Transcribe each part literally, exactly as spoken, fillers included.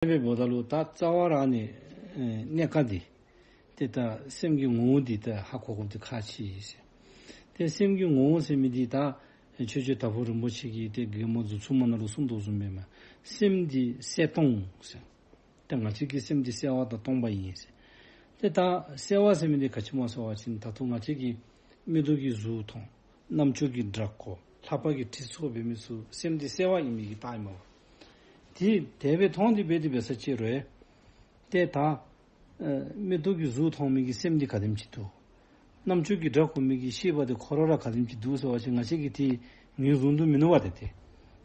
ཨ་ནི་འབདཝ་ད་ལུ་ད་རྩ་བ་ར་ཨ་ནི་ཨེ་གནས་སྐབས་འདི་ཏེ་ད་སེམས་ཀྱི་ངོ་བོ་འདི་ད་ཧ་གོ་དགོཔ་འདི་ཁག་ཆེ་ཟེར། ཏེ་སེམས་ཀྱི་ངོ་བོ་ཟེར་མི་འདི་ད་ཆོས་རྗེ་དྭགས་པོ་རིན་པོ་ཆེ་གིས་ཏེ་གེ་མོ་མཛུབ་ཚུགས་མ་ནང་ལུ་གསུངས་དོ་བཟུམ་སྦེ་མས། སེམས་འདི་གསལ་སྟོང་ཟེར། ཏེ་ང་བཅས་ཀྱི་སེམས་འདི་གསལ་བ་དང་སྟོང་པ་ཨིན་ཟེར། ཏེ་ད་གསལ་བ་ཟེར་མི་འདི་ག་ཅི་སྨོ་ཟེར་བ་ཅིན་ད་ལྟོ་ང་བཅས་ཀྱིས་མིག་ཏོ་གིས་གཟུགས་མཐོང་། རྣམ་ཅོ་གིས་སྒྲ་གོ། ལྷ་པ་གིས་དྲི་ཚོར་འབད་མི་ཚུ་སེམས་འདི་གསལ་བ་ཨིན་མི་གི་རྟགས་ཨིན་མས་པ། ཏེ་དེ་སྦེ་མཐོང་སྟེ་འབད་དེ་འབད་ས་ཅིག་རུང་ཏེ་ད་ཨེ་མིག་ཏོ་གིས་གཟུགས་མཐོང་མི་གི་སེམས་འདི་ག་དེམ་ཅིག་འདུག། རྣམ་ཅོ་གིས་སྒྲ་གོ་མི་གི་ཤེས་པ་འདི་ཁོ་ར་ར་ག་དེམ་ཅིག་འདུག་ཟེར་བ་ཅིན་ང་བཅས་ཀྱིས་ཏེ་ངོས་བཟུང་དོ་མིན་ནུག་པ། ཏེ་ཏེ་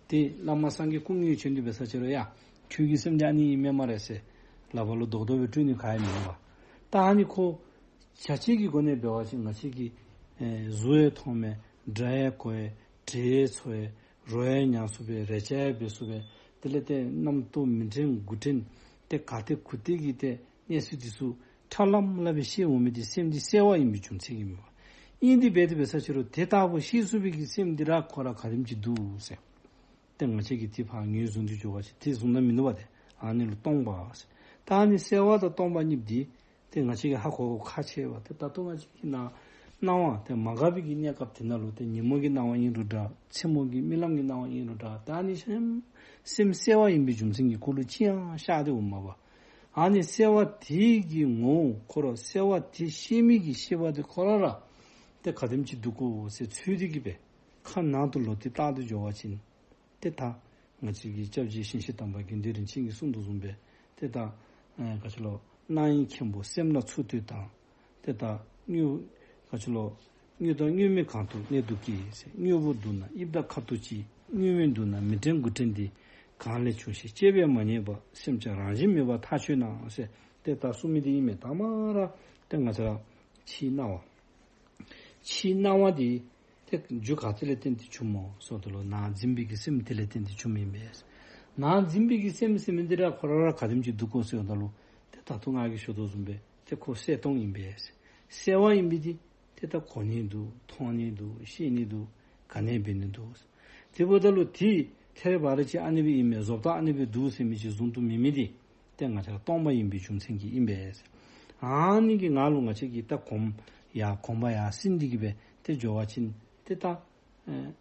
ཏེ་བླ་མ་སངས་རྒྱས་སྐུ་དངོས་བྱོན་ཏེ་འབད་ས་ཅིག་རུང་ཡ་ཁྱོད་ཀྱི་སེམས་འདི་ཨ་ནི་ཨིན་མས་སྨ་རེ་ཟེར་ལག་པ་ལུ་རྡོག་རྡོག་སྦེ་སྤྲོད་ནི་ག་ཡང་མིན་ནུག་པ། ད་ཨ་ནི་ཁོ་བྱ་བྱེད་ཀྱི་སྒོ་ནས་འབད་བ་ཅིན་ང་བཅས་ཀྱིས་ཨེ་གཟུགས་ཡང་མཐོང་མས། སྒྲ་ཡང་གོ་བས། དྲི་ཡང་ཚོར་བས། རོ་ཡང་མྱང་ཚུགས་པས། རེག་བྱ་ཡང་འབད་ཚུགས་པས། དེ་ལས་ཏེ་རྣམ་རྟོག་མི་དྲན་དགུ་དྲན་ཏེ་ག་ཏེ་གུ་ཏེ་གི་ཏེ་གནས་ཚུལ་འདི་ཚུ་ཁྲ་ལམ་ལམ་སྦེ་ཤེས་འོང་མི་འདི་སེམས་འདི་གསལ་བ་ཨིན་པའི་རྒྱུ་མཚན་གྱིས་ཨིན་མས་པ། ཨིན་ཏེ་འབད་དེ་འབད་ས་ཅིག་རུང་དེ་ལྟ་བུ་ཤེས་ཚུགས་པའི་གི་སེམས་འདི་ར་ཁོ་ར་ག་དེམ་ཅིག་འདུག་ཟེར། ཏེ་ང་བཅས་ཀྱིས་ཏེ་ཕར་ངོས་བཟུང་སྟེ་འགྱོ་བ་ཅིན་ཏེ་བཟུང་ན་མིན་ནུག་པ། ཏེ་ཨ་ནི་ལུ་སྟོང་པ་ཟེར། ད་ཨ་ནི་གསལ་བ་དང་སྟོང་པ་གཉིས་འདི་ཏེ་ང་བཅས་ཀྱིས་ཧ་གོ་དགོཔ་ཁག་ཆེ་བས། ཏེ་ད་ལྟོ་ང་བཅས་ཀྱི་ནང་སྣང་བ་ཏེ་མ་འགགས་པའི་གི་གནས་སྐབས་དེ་ནང་ལུ་ཏེ་ཉིན་མོ་གི་སྣང་བ་ཨིན་རུང་འདྲ། མཚན་མོ་གི་རྨི་ལམ་གྱི་སྣང་བ་ཨིན་རུང་འདྲ། ད་ཨ་ནི་སེམས་སེམས་གསལ་བ་ཨིན་པའི་རྒྱུ་མཚན་གྱིས་ཁོ་ལུ་ཅི་ཡང་ཤར་ཏེ་འོངམ་མས་པ། ཨ་ནི་གསལ་བ་དེ་གི་ངོ་བོ་ཁོ་ར་གསལ་བ་དེ་ཤེས་མི་གི་ཤེས་པ་དེ་ཁོ་ར་ར་ཏེ་ག་དེམ་ཅིག་འདུག་གོ་ཟེར་ཚུལ་དེ་གིས་སྦེ་ཁ་ནང་དུ་ལོག་སྟེ་བལྟ་སྟེ་འགྱོ་བ་ཅིན་ཏེ་ད་ང་བཅས་ཀྱི་སྐྱབས་རྗེ་ཞིང་གཤེགས་དམ་པ་དགེ་འདུན་རིན་ཆེན་གྱིས་གསུངས་དོ་བཟུམ་སྦེ་ཏེ་ད་ཨེ་ག་ཅི་ལོ། སྣང་བའི་མཁན་པོ་སེམས་ལ་ཚུར་ལྟོས་དང་། ཏེ་ད་དངོས་ག་ཅི་ལོ། དངོས་དང་དངོས་མེད་གང་དུ་གནས་འདུག་གེ་ཟེར། དངོས་པོ་འདུག་ན་དབྱིབས་དང་ཁ་དོག་ཅིག། དངོས་མེད་འདུག་ན་མི་དྲན་དགུ་དྲན་འདི། གང་ལས་བྱུང་ཞེས་དཔྱད་པས་མ་རྙེད་པ། སེམས་ཀྱང་རང་བཞིན་མེད་པར་ཐག་ཆོད་ན་ཟེར། ཏེ་ད་གསུངས་མི་འདི་ཨིན་མས། ད་མ་ར་ཏེ་ང་བཅས་ར་ཕྱིའི་སྣང་བ་ཕྱིའི་སྣང་བ་འདི་ཏེ་རྒྱུ་ག་ཏེ་ལས་བརྟེན་ཏེ་བྱུངམ་སྨོ་ཟེརཝ་ད་ལུ་ནང་འཛིན་པའི་གི་སེམས་དེ་ལས་བརྟེན་ཏེ་བྱུངམ་ཨིན་པས། ནང་འཛིན་པའི་གི་སེམས་ཟེར་མི་འདི་ར་ཁོ་ར་ར་ག་དེམ་ཅིག་འདུག་གོ་ཟེརཝ་ད་ལུ་ཏེ་ད་ལྟོ་ང་གིས་ཞུ་དོ་བཟུམ་སྦེ་ཏེ་ཁོ་གསལ་སྟོང་ཨིན་པས། གསལ་བ་ཨིན་པའི་འདི་ཏེ་ད་གོ་ནི་འདུག། མཐོང་ནི་འདུག། ཤེས་ནི་འདུག། ག་ནི་འབད་ནི་འདུག། དེ་འབདཝ་ད་ལུ་ཏེ་ཐད་རི་བ་རི་ཅིག་ཨ་ནི་སྦེ་ཨིན་མས། བཟོ་ལྟ་ཨ་ནི་སྦེ་འདུག་ཟེར་མི་ཅིག་བཟུང་དུ་མེད་མི་འདི་ཏེ་ང་བཅས་ར་སྟོང་པ་ཨིན་པའི་རྒྱུ་མཚན་གྱིས་ཨིན་པས། ཨ་ནི་གི་ངང་ལུ་ང་བཅས་ཀྱིས་ད་གོམས་ཡར་གོམས་པ་ཡར་སོང་སྟེ་གི་སྦེ་ཏེ་འགྱོ་བ་ཅིན་ཏེ་ད་ཨེ་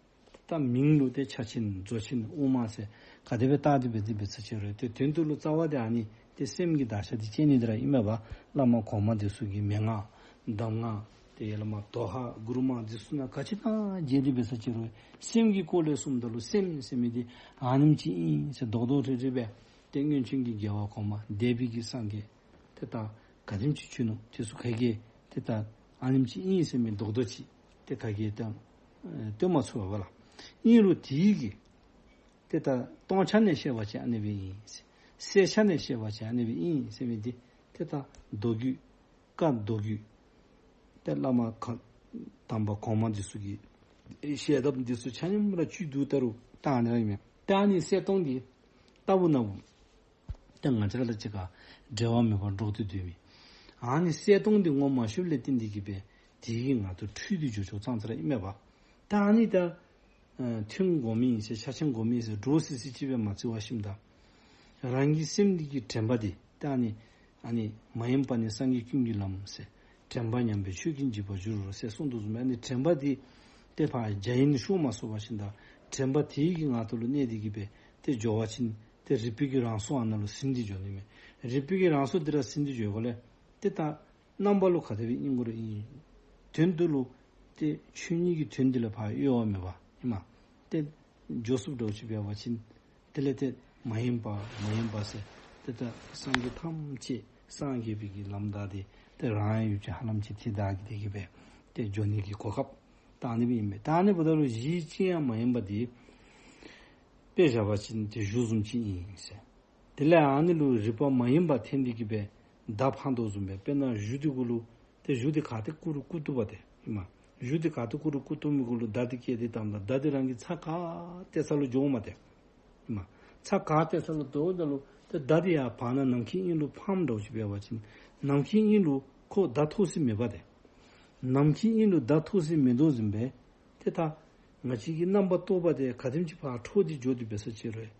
ད་མིང་ལུ་ཏེ་ཕྱག་ཆེན་རྫོགས་ཆེན་དབུ་མ་ཟེར་ག་དེ་སྦེ་བཏགས་ཏེ་འབད་དེ་འབད་ས་ཅིག་རུང་ཏེ་དོན་དུ་ལུ་རྩ་བ་འདི་ཨ་ནི་ཏེ་སེམས་ཀྱི་གདགས་ཆ་འདི་བཅད་ནི་འདི་ར་ཨིན་མས་པ། བླ་མ་གོང་མ་འདི་ཚུ་གི་མན་ངག་གདམས་ངག་ཏེ་ཡ་བླ་མ་དོ་ཧ་གུ་རུ་མ་འདི་ཚུ་ནང་ག་ཅི་ནང་མཇལ་ཏེ་འབད་ས་ཅིག་རུང་སེམས་ཀྱི་སྐོར་ལས་གསུངམ་ད་ལུ་སེམས་ཟེར་མི་འདི་ཨ་ནེམ་ཅིག་ཨིན་ཟེར་རྡོག་རྡོག་རིལ་རིལ་སྦེ་ཏེ་སྔོན་བྱོན་གྱི་རྒྱལ་བ་གོང་མ་འདས་པའི་གི་སངས་རྒྱས་ཏེ་ད་ག་དེམ་ཅིག་བྱོན་ནུག། དེ་ཚུ་ག་གིས་ཏེ་ད་ཨ་ནེམ་ཅིག་ཨིན་ཟེར་མི་རྡོག་རྡོག་ཅིག་ཏེ་ག་གིས་ད་ཨེ་སྟོན་མ་ཚུགས་པས་ལགས། ཨིན་རུང་དེ་གི་ཏེ་ད་སྟོང་ཆ་ནས་བཤད་པ་ཅིན་ཨ་ནི་སྦེ་ཨིན། གསལ་ཆ་ནས་བཤད་པ་ཅིན་ཨ་ནི་སྦེ་ཨིན་ཟེར་མི་འདི་ཏེ་ད་མདོ་རྒྱུད་བཀའ་མདོ་རྒྱུད་ཏེ་བླ་མ་ག་དམ་པ་གོང་མ་འདི་ཚུ་གི་བཤད་ཐངས་འདི་ཚུ་ཆ་མཉམ་ར་བཅུད་བསྡུ་ད་རུང་ད་ཨ་ནི་ར་ཨིན་མས། ད་ཨ་ནི་གསལ་སྟོང་འདི་ལྟ་བུ་ན་བུ་ཏེ་ང་བཅས་ར་ལུ་གཅིག་ཁར་འབྲེལ་བ་མེད་པར་འགྲོགས་ཏེ་སྡོད་མི་ཨ་ནི་གསལ་སྟོང་འདི་ངོ་མ་ཤེསཔ་ལས་བརྟེན་ཏེ་གི་སྦེ་དེ་གིས་ང་ཚུ་འཁྲུལ་ཏེ་འགྱོ་འགྱོཝ་ཙང་ཙ་ར་ཨིན་མས་པ། ད་ཨ་ནི་ད་ཨ་ཐུན་སྒོམ་ཨིན་ཟེར་ཕྱག་ཆེན་སྒོམ་ཨིན་ཟེར་འདྲོག་སི་སི་ཅིག་སྦེ་མ་བརྩི་བར་ཞིནམ་ད་རང་གི་སེམས་འདི་གི་དྲན་པ་འདི་ད་ཨ་ནི་ཨ་ནི་མ་ཡེངས་པ་ནི་སངས་རྒྱས་ཀུན་གྱི་ལམ་ཟེར། དྲན་པ་ཉམས་པས་ཆོས་ཀུན་འཇིག་པར་འགྱུར་ཟེར་གསུངས་དོ་བཟུམ་སྦེ་ཨ་ནི་དྲན་པ་འདི་ཏེ་ཕར་རྒྱ་ཡན་ཤོར་མ་སོང་བར་ཞིནམ་ད་དྲན་པ་དེ་གི་ངང་དུ་ལུ་གནས་ཏེ་གི་སྦེ་ཏེ་འགྱོ་བ་ཅིན་ཏེ་རིག་པའི་གི་རང་གཟུགས་ཨ་ནཱ་ལུ་ཟིན་ཏེ་འགྱོ་ནི་མས། རིག་པའི་གི་རང་གཟུགས་འདི་ར་ཟིན་ཏེ་འགྱོ་དགོཔ་ལས་ཏེ་ད་རྣམ་པ་ལུ་ག་དེ་སྦེ་ཨིན་དགོ་རུང་ཨིན། དོན་དུ་ལུ་ཏེ་ཆོས་ཉིད་ཀྱི་དོན་འདི་ལུ་ཕར་གཡོ་བ་མེད་པ་ཨིན་མས། ཏེ་འགྱོ་ཚུགསཔ་འདྲཝ་ཅིག་འབད་བ་ཅིན་དེ་ལས་ཏེ་མ་ཡེངས་པ་མ་ཡེངས་པ་ཟེར་ཏེ་ད་སངས་རྒྱས་ཐམས་ཅད་སངས་རྒྱས་པའི་གི་ལམ་བདའ་སྟེ་ཏེ་རང་ཡུལ་གྱི་ཧ་ལམ་ཅིག་ཏེ་བདའ་གི་སྟེ་གི་སྦེ་ཏེ་འགྱོ་ནི་གི་གོ་སྐབས་ད་ཨ་ནི་སྦེ་ཨིན་པས། ད་ཨ་ནི་འབདཝ་ད་ལུ་གཞི་ཅི་ཡང་མ་ཡིན་པ་འདི་དཔེ་བཞག་པ་ཅིན་ཏེ་གཞུ་བཟུམ་ཅིག་ཨིན་ཟེར། དེ་ལས་ཨ་ནི་ལུ་རིག་པ་མ་ཡེངས་པ་འཐེན་ཏེ་གི་སྦེ་མདའ་འཕང་དོ་བཟུམ་སྦེ། དཔེར་ན་གཞུ་འདི་གུ་ལུ་ཏེ་གཞུ་འདི་ག་ཏེ་བཀུག་རུང་བཀུག་བཏུབ་པ་ཏེ་ཨིན་མས། གཞུ་འདི་ག་ཏེ་བཀུག་རུང་བཀུག་བཏུབ་མི་གུ་ལུ་མདའ་འདི་བཀལ་ཏེ་བཏངམ་ད་མདའ་འདི་རང་གི་ཚ་ག་ཏེ་ས་ལུ་འགྱོཝ་མས་ཏེ་ཨིན་མས། ཚ་ག་ཏེ་ས་ལུ་འགྱོཝ་ད་ལུ་ཏེ་མདའ་འདི་ཡར་འཕང་ན་ནམ་མཁའི་དབྱིངས་ལུ་འཕངམ་འདྲཝ་ཅིག་འབད་བ་ཅིན་ནམ་མཁའི་དབྱིངས་ལུ་ཁོ་མདའ་ཐུག་ས་མེད་པ་ཏེ། ནམ་མཁའི་དབྱིངས་ལུ་མདའ་ཐུག་ས་མེད་དོ་བཟུམ་སྦེ་ཏེ་ད་ང་བཅས་ཀྱི་རྣམ་པར་རྟོག་པ་འདི་ག་དེམ་ཅིག་ཕར་འཕྲོ་སྟེ་འགྱོ་དེ་འབད་ས་ཅིག་རུང་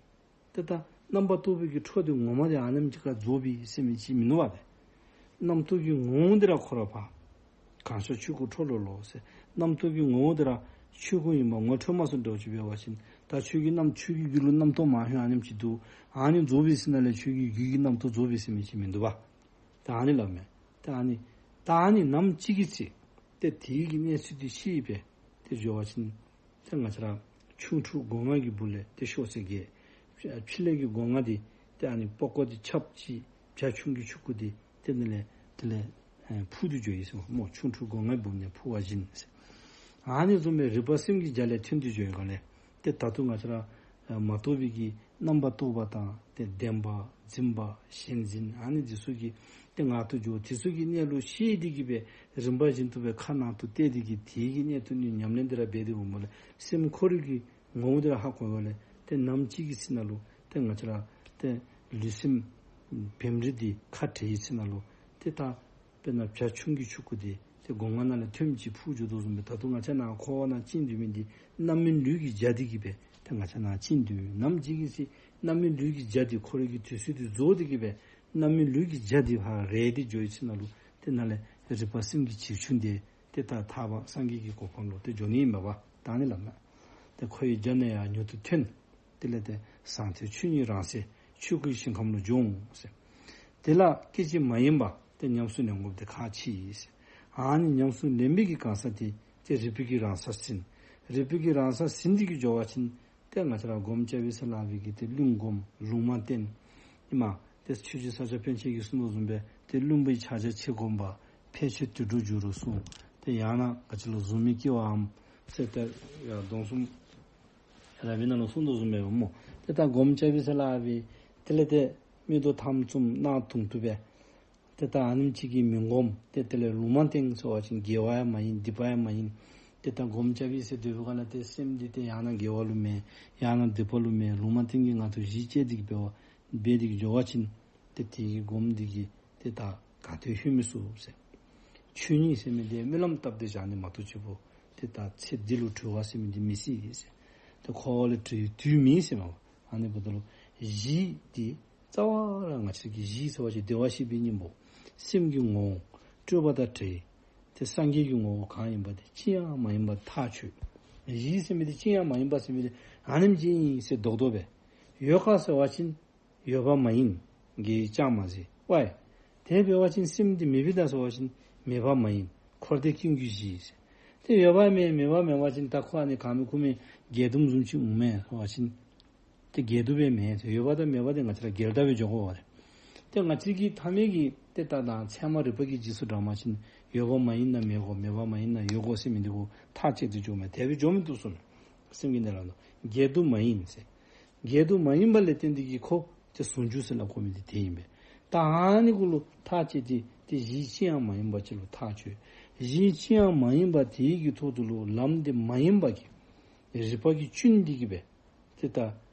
ཏེ་ད་ རྣམ་པར་རྟོག་པའི་གི་འཕྲོ་འདི་ངོ་མ་འདི་ཨ་ནེམ་ཅིག་ཁར་རྫོགས་པས་ཟེར་མི་ཅིག་མིན་འདུག་པ་ཏེ། རྣམ་རྟོག་གི་ངོ་བོ་འདི་ར་ཁོ་ར་ཕར་གང་ཤར་ཆོས་སྐུ་འཕྲོ་ལོ་ལོ་ཟེར། རྣམ་རྟོག་གི་ངོ་བོ་འདི་ར་ཆོས་སྐུ་ཨིནམ་ངོ་འཕྲོད་མ་སོང་འདྲཝ་ཅིག་འབད་བ་ཅིན་ད་ཁྱོད་ཀྱི་རྣམ་ཁྱོད་ཀྱི་རྒྱུད་ལུ་རྣམ་རྟོག་མ་ཧོན་ཨ་ནེམ་ཅིག་འདུག། ཨ་ནི་རྫོགས་པས་ཟེར་ན་ལས་ཁྱོད་ཀྱི་རྒྱུད་ཀྱི་རྣམ་རྟོག་རྫོགས་པས་ཟེར་མི་ཅིག་མིན་འདུག་པ། ད་ཨ་ནི་སླབ་མས། ད་ཨ་ནི་ད་ཨ་ནི་ནམ་ཅིག་གི་ཚེ་ཏེ་དེའི་གི་གནས་ཚུལ་འདི་ཤེས་པས། ཏེ་འགྱོ་བ་ཅིན་ཏེ་ང་བཅས་ར་ཆུང་འཁྲུགས་སྒོ་ལྔ་གི་སྦུག་ལས་ཏེ་ཤོག་ཟེར་གེ། ཕྱི་ལས་ཀྱི་སྒོ་ལྔ་འདི་ཏེ་ཨ་ནི་པགས་ཀོ་འདི་ཁྱབ་ཅི། བྱ་ཁྱུང་གི་ཆུང་ཀུ་འདི་ཏེ་ནི་ལས་དེ་ལས་ཨེ་འཕུར་ཏེ་འགྱོ་ཡི་ཟེར་སྨོ། ཆུང་འཁྲུགས་སྒོ་ལྔའི་སྦུག་ནས་འཕུར་བ་བཞིན་ཟེར། ཨ་ནི་བཟུམ་སྦེ་རིག་པ་སེམས་ཀྱི་རྒྱ་ལས་ཐོན་ཏེ་འགྱོ་ཡི་ག་ལས། ཏེ་ད་ལྟོ་ང་བཅས་ར་ཨ་མ་རྟོགས་པའི་གི་རྣམ་པར་རྟོག་པ་དང་ཏེ་བདེན་པ་འཛིན་པ་ཞེན་འཛིན་ཨ་ནི་འདི་ཚུ་གི་ཏེ་ངང་དུ་འགྱོ། དེ་ཚུ་གི་གནས་ལུགས་ཤེས་ཏེ་གི་སྦེ་རིམ་པ་བཞིན་དུ་སྦེ་ཁ་ནང་དུ་གཏད་དེ་གི་དེའི་གི་གནད་དུ་ནི་ཉམས་ལེན་འདི་ར་འབད་དེ་འོངམ་ལས་སེམས་ཁོ་རའི་གི་ངོ་བོ་འདི་ར་ཧ་གོ་བ་ལས་ཏེ་ནམ་ཅིག་གི་ཚེ་ན་ལུ་ཏེ་ང་བཅས་ར་ཏེ་ལུས་སེམས་བེམ་རིག་འདི་ཁ་བྲལ་བའི་ཚེ་ན་ལུ་ཏེ་ད་དཔེར་ན་བྱ་ཁྱུང་གི་ཆུང་ཀུ་འདི་ཏེ་སྒོ་ལྔ་ནང་ལས་ཐོནམ་ཅིག་འཕུར་འགྱོ་དོ་བཟུམ་སྦེ་ད་ལྟོ་ང་བཅས་ནཱ་འཁོར་བ་ནང་བཅིངས་སྡོད་མི་འདི་རྣམ་སྨིན་ལུས་ཀྱི་རྒྱ་འདི་གིས་སྦེ་ཏེ་ང་བཅས་ནཱ་བཅིངས་སྡོད། ནམ་ཅིག་གི་ཚེ་རྣམ་སྨིན་ལུས་ཀྱི་རྒྱ་འདི་ཁོ་རའི་གི་དུས་ཚོད་འདི་རྫོགས་ཏེ་གི་སྦེ་རྣམ་སྨིན་ལུས་ཀྱི་རྒྱ་འདི་ཕར་རལ་ཏེ་འགྱོ་བའི་ཚེ་ན་ལུ་ཏེ་ནཱ་ལས་རིག་པ་སེམས་ཀྱི་འཇིགས་ཆུང་འདི་ཏེ་ད་ཐར་པ་སངས་རྒྱས་ཀྱི་གོ་འཕང་ལུ་ཏེ་འགྱོ་ནི་ཨིན་པས། ད་ཨ་ནི་སླབ་མས། ཏེ་ཁོ་ཡི་རྒྱ་ནས་ཡང་མྱུར་དུ་ཐོན། དེ་ལས་ཏེ་ཟང་ཐལ་ཆོས་ཉིད་རང་གསལ་ཆོས་སྐུའི་ཞིང་ཁམས་ལུ་འབྱོངས་ཟེར། དེ་ལ་སྐད་ཅིག་མ་ཡེངས་པར་ཏེ་ཉམས་སུ་ལེན་དགོཔ་དེ་ཁག་ཆེ་ཟེར། ཨ་ནི་ཉམས་སུ་ལེན་པའི་གི་གང་ཟག་དེ་ཏེ་རིག་པའི་གི་རང་ས་ཟིན། རིག་པའི་གི་རང་ས་ཟིན་ཏེ་གི་འགྱོ་བ་ཅིན་ཏེ་ང་བཅས་ར་སྒོམ་རྐྱབ་པས་ཟེར་སླབ་པའི་གི་ཏེ་བླུན་སྒོམ་ལུང་མ་བསྟན། ཨིན་མས། ཏེ་ཆོས་རྗེ་ས་སྐྱ་པཎ་ཆེན་གྱིས་གསུངས་དོ་བཟུམ་སྦེ་ཏེ་བླུན་པོའི་ཕྱག་རྒྱ་ཆེ་བསྒོམ་པ། ཕལ་ཆེར་དུད་འགྲོར་འགྱུར་རོ་གསུངས། ཏེ་ཡང་ན་ག་ཅི་ལོ་གཟུགས་མེད་སྐྱེ་བའམ་ཟེར་ཏེ་ཡང་སྡོམ་གསུམ་རབ་འབྱམས་ནང་ལུ་གསུངས་དོ་བཟུམ་སྦེ་སྨོ། ཏེ་ད་སྒོམ་རྐྱབ་པས་ཟེར་སླབ་པའི་དེ་ལས་ཏེ་མིག་ཏོ་ཐམ་བཙུམ་རྣ་དུང་དུ་སྦེ་ཏེ་ད་ཨ་ནེམ་ཅིག་གིས་མི་སྒོམ། ཏེ་དེ་ལས་ལུང་མ་བསྟན་ཟེར་བ་ཅིན་དགེ་བ་ཡང་མ་ཡིན་སྡིག་པ་ཡང་མ་ཡིན། ཏེ་ད་སྒོམ་རྐྱབ་པས་ཟེར་སྡོད་པའི་སྒང་ལས་ཏེ་སེམས་འདི་ཏེ་ཡང་ན་དགེ་བ་ལུ་མེན་ཡང་ན་སྡིག་པ་ལུ་མེན། ལུང་མ་བསྟན་གྱི་ངང་དུ་གཞི་བཅད་དེ་གི་འབད་བ་འབད་དེ་གི་འགྱོ་བ་ཅིན་ཏེ་དེ་གི་སྒོམ་འདི་གིས་ཏེ་ད་ག་ཏེ་ལྷོད་མི་ཚུགས་ཟེར། ཆོས་ཉིད་ཟེར་མི་འདི་སྨོན་ལམ་བཏབ་སྟེ་བཞག་ནི་མ་གཏོགས་ཅིག་པོ་ཏེ་ད་ཚེ་འདི་ལུ་གྲོལ་བ་ཟེར་མི་འདི་མི་སྲིད་ཟེར། ཏེ་འཁོར་བ་ལས་གྲོལ་བའི་དུས་མེད་ཟེར་མས། ཨ་ནི་འབདཝ་ད་ལུ་གཞི་འདི་རྩ་བ་ར་ང་བཅས་ཀྱི་གཞི་ཟེར་བ་ཅིན་བདེ་བར་གཤེགས་པའི་སྙིང་པོ། སེམས་ཀྱི་ངོ་བོ། སྤྲོས་པ་དང་བྲལ། ཏེ་སངས་རྒྱས་ཀྱི་ངོ་བོ་གང་ཡིན་པ་དེ་ཅི་ཡང་མ་ཡིན་པ་ཐག་ཆོད། གཞི་ཟེར་མི་དེ་ཅི་ཡང་མ་ཡིན་པ་ཟེར་མི་དེ་ཨ་ནེམ་ཅིག་ཨིན་ཟེར་རྡོག་རྡོག་སྦེ། ཡོད་ག་ཟེར་བ་ཅིན་ཡོད་པ་མ་ཡིན། གེ་ཡིས་ཅང་མ་གཟིགས་པས། དེ་འབད་བ་ཅིན་སེམས་འདི་མེད་པའི་ད་ཟེར་བ་ཅིན་མེད་པ་མ་ཡིན། འཁོར་འདས་ཀུན་གྱི་གཞི་ཟེར། ཏེ་ཡོད་པ་མེད་མེད་པ་མེད་པ་ཅིན་ད་ཁོ་ཨ་ནི་གང་མི་ཁོམ་མི་འགལ་འདུ་བཟུམ་ཅིག་འོང་མས་ཟེར་བ་ཅིན། ཏེ་འགལ་འདུ་སྦེ་མེན་ཟེར། ཡོད་པ་དང་མེད་པ་དེ་ང་བཅས་ར་འགལ་ཟླ་སྦེ་འཇོག་དགོ་པ་རེ། ཏེ་ང་བཅས་ཀྱི་ཐ་མལ་གྱི་ཏེ་ད་དང་ཚད་མ་རིག་པ་གི་རྗེས་སུ་འབྲང་བ་ཅིན་ཡོད་པ་མ་ཡིན་ན་མེད་དགོ། མེད་པ་མ་ཡིན་ན་ཡོད་དགོ་ཟེར་མི་འདི་གུ་ཐག་བཅད་དེ་འཇོག་མས། དེ་སྦེ་འཇོག་མི་བཏུབ་གསུངས་མས། སེམས་ཀྱི་གནས་ལ་འདུག། འགལ་འདུ་མ་ཡིན་ཟེར། འགལ་འདུ་མ་ཡིན་པ་ལས་བརྟེན་ཏེ་གི་ཁོ་ཏེ་ཟུང་འཇུག་ཟེར་སླབ་དགོ་མི་འདི་དེ་ཨིན་པས། ད་ཨ་ནི་གུ་ལུ་ཐག་བཅད་དེ་ཏེ་གཞི་ཅི་ཡང་མ་ཡིན་པ་ཅིག་ལུ་ཐག་ཆོད། གཞི་ཅི་ཡང་མ་ཡིན་པ་དེའི་གི་ཐོག་ཏུ་ལུ་ལམ་འདི་མ་ཡིན་པ་གི་རིག་པ་གིས་བཅུན་ཏེ་གི་སྦེ་ཏེ་ད་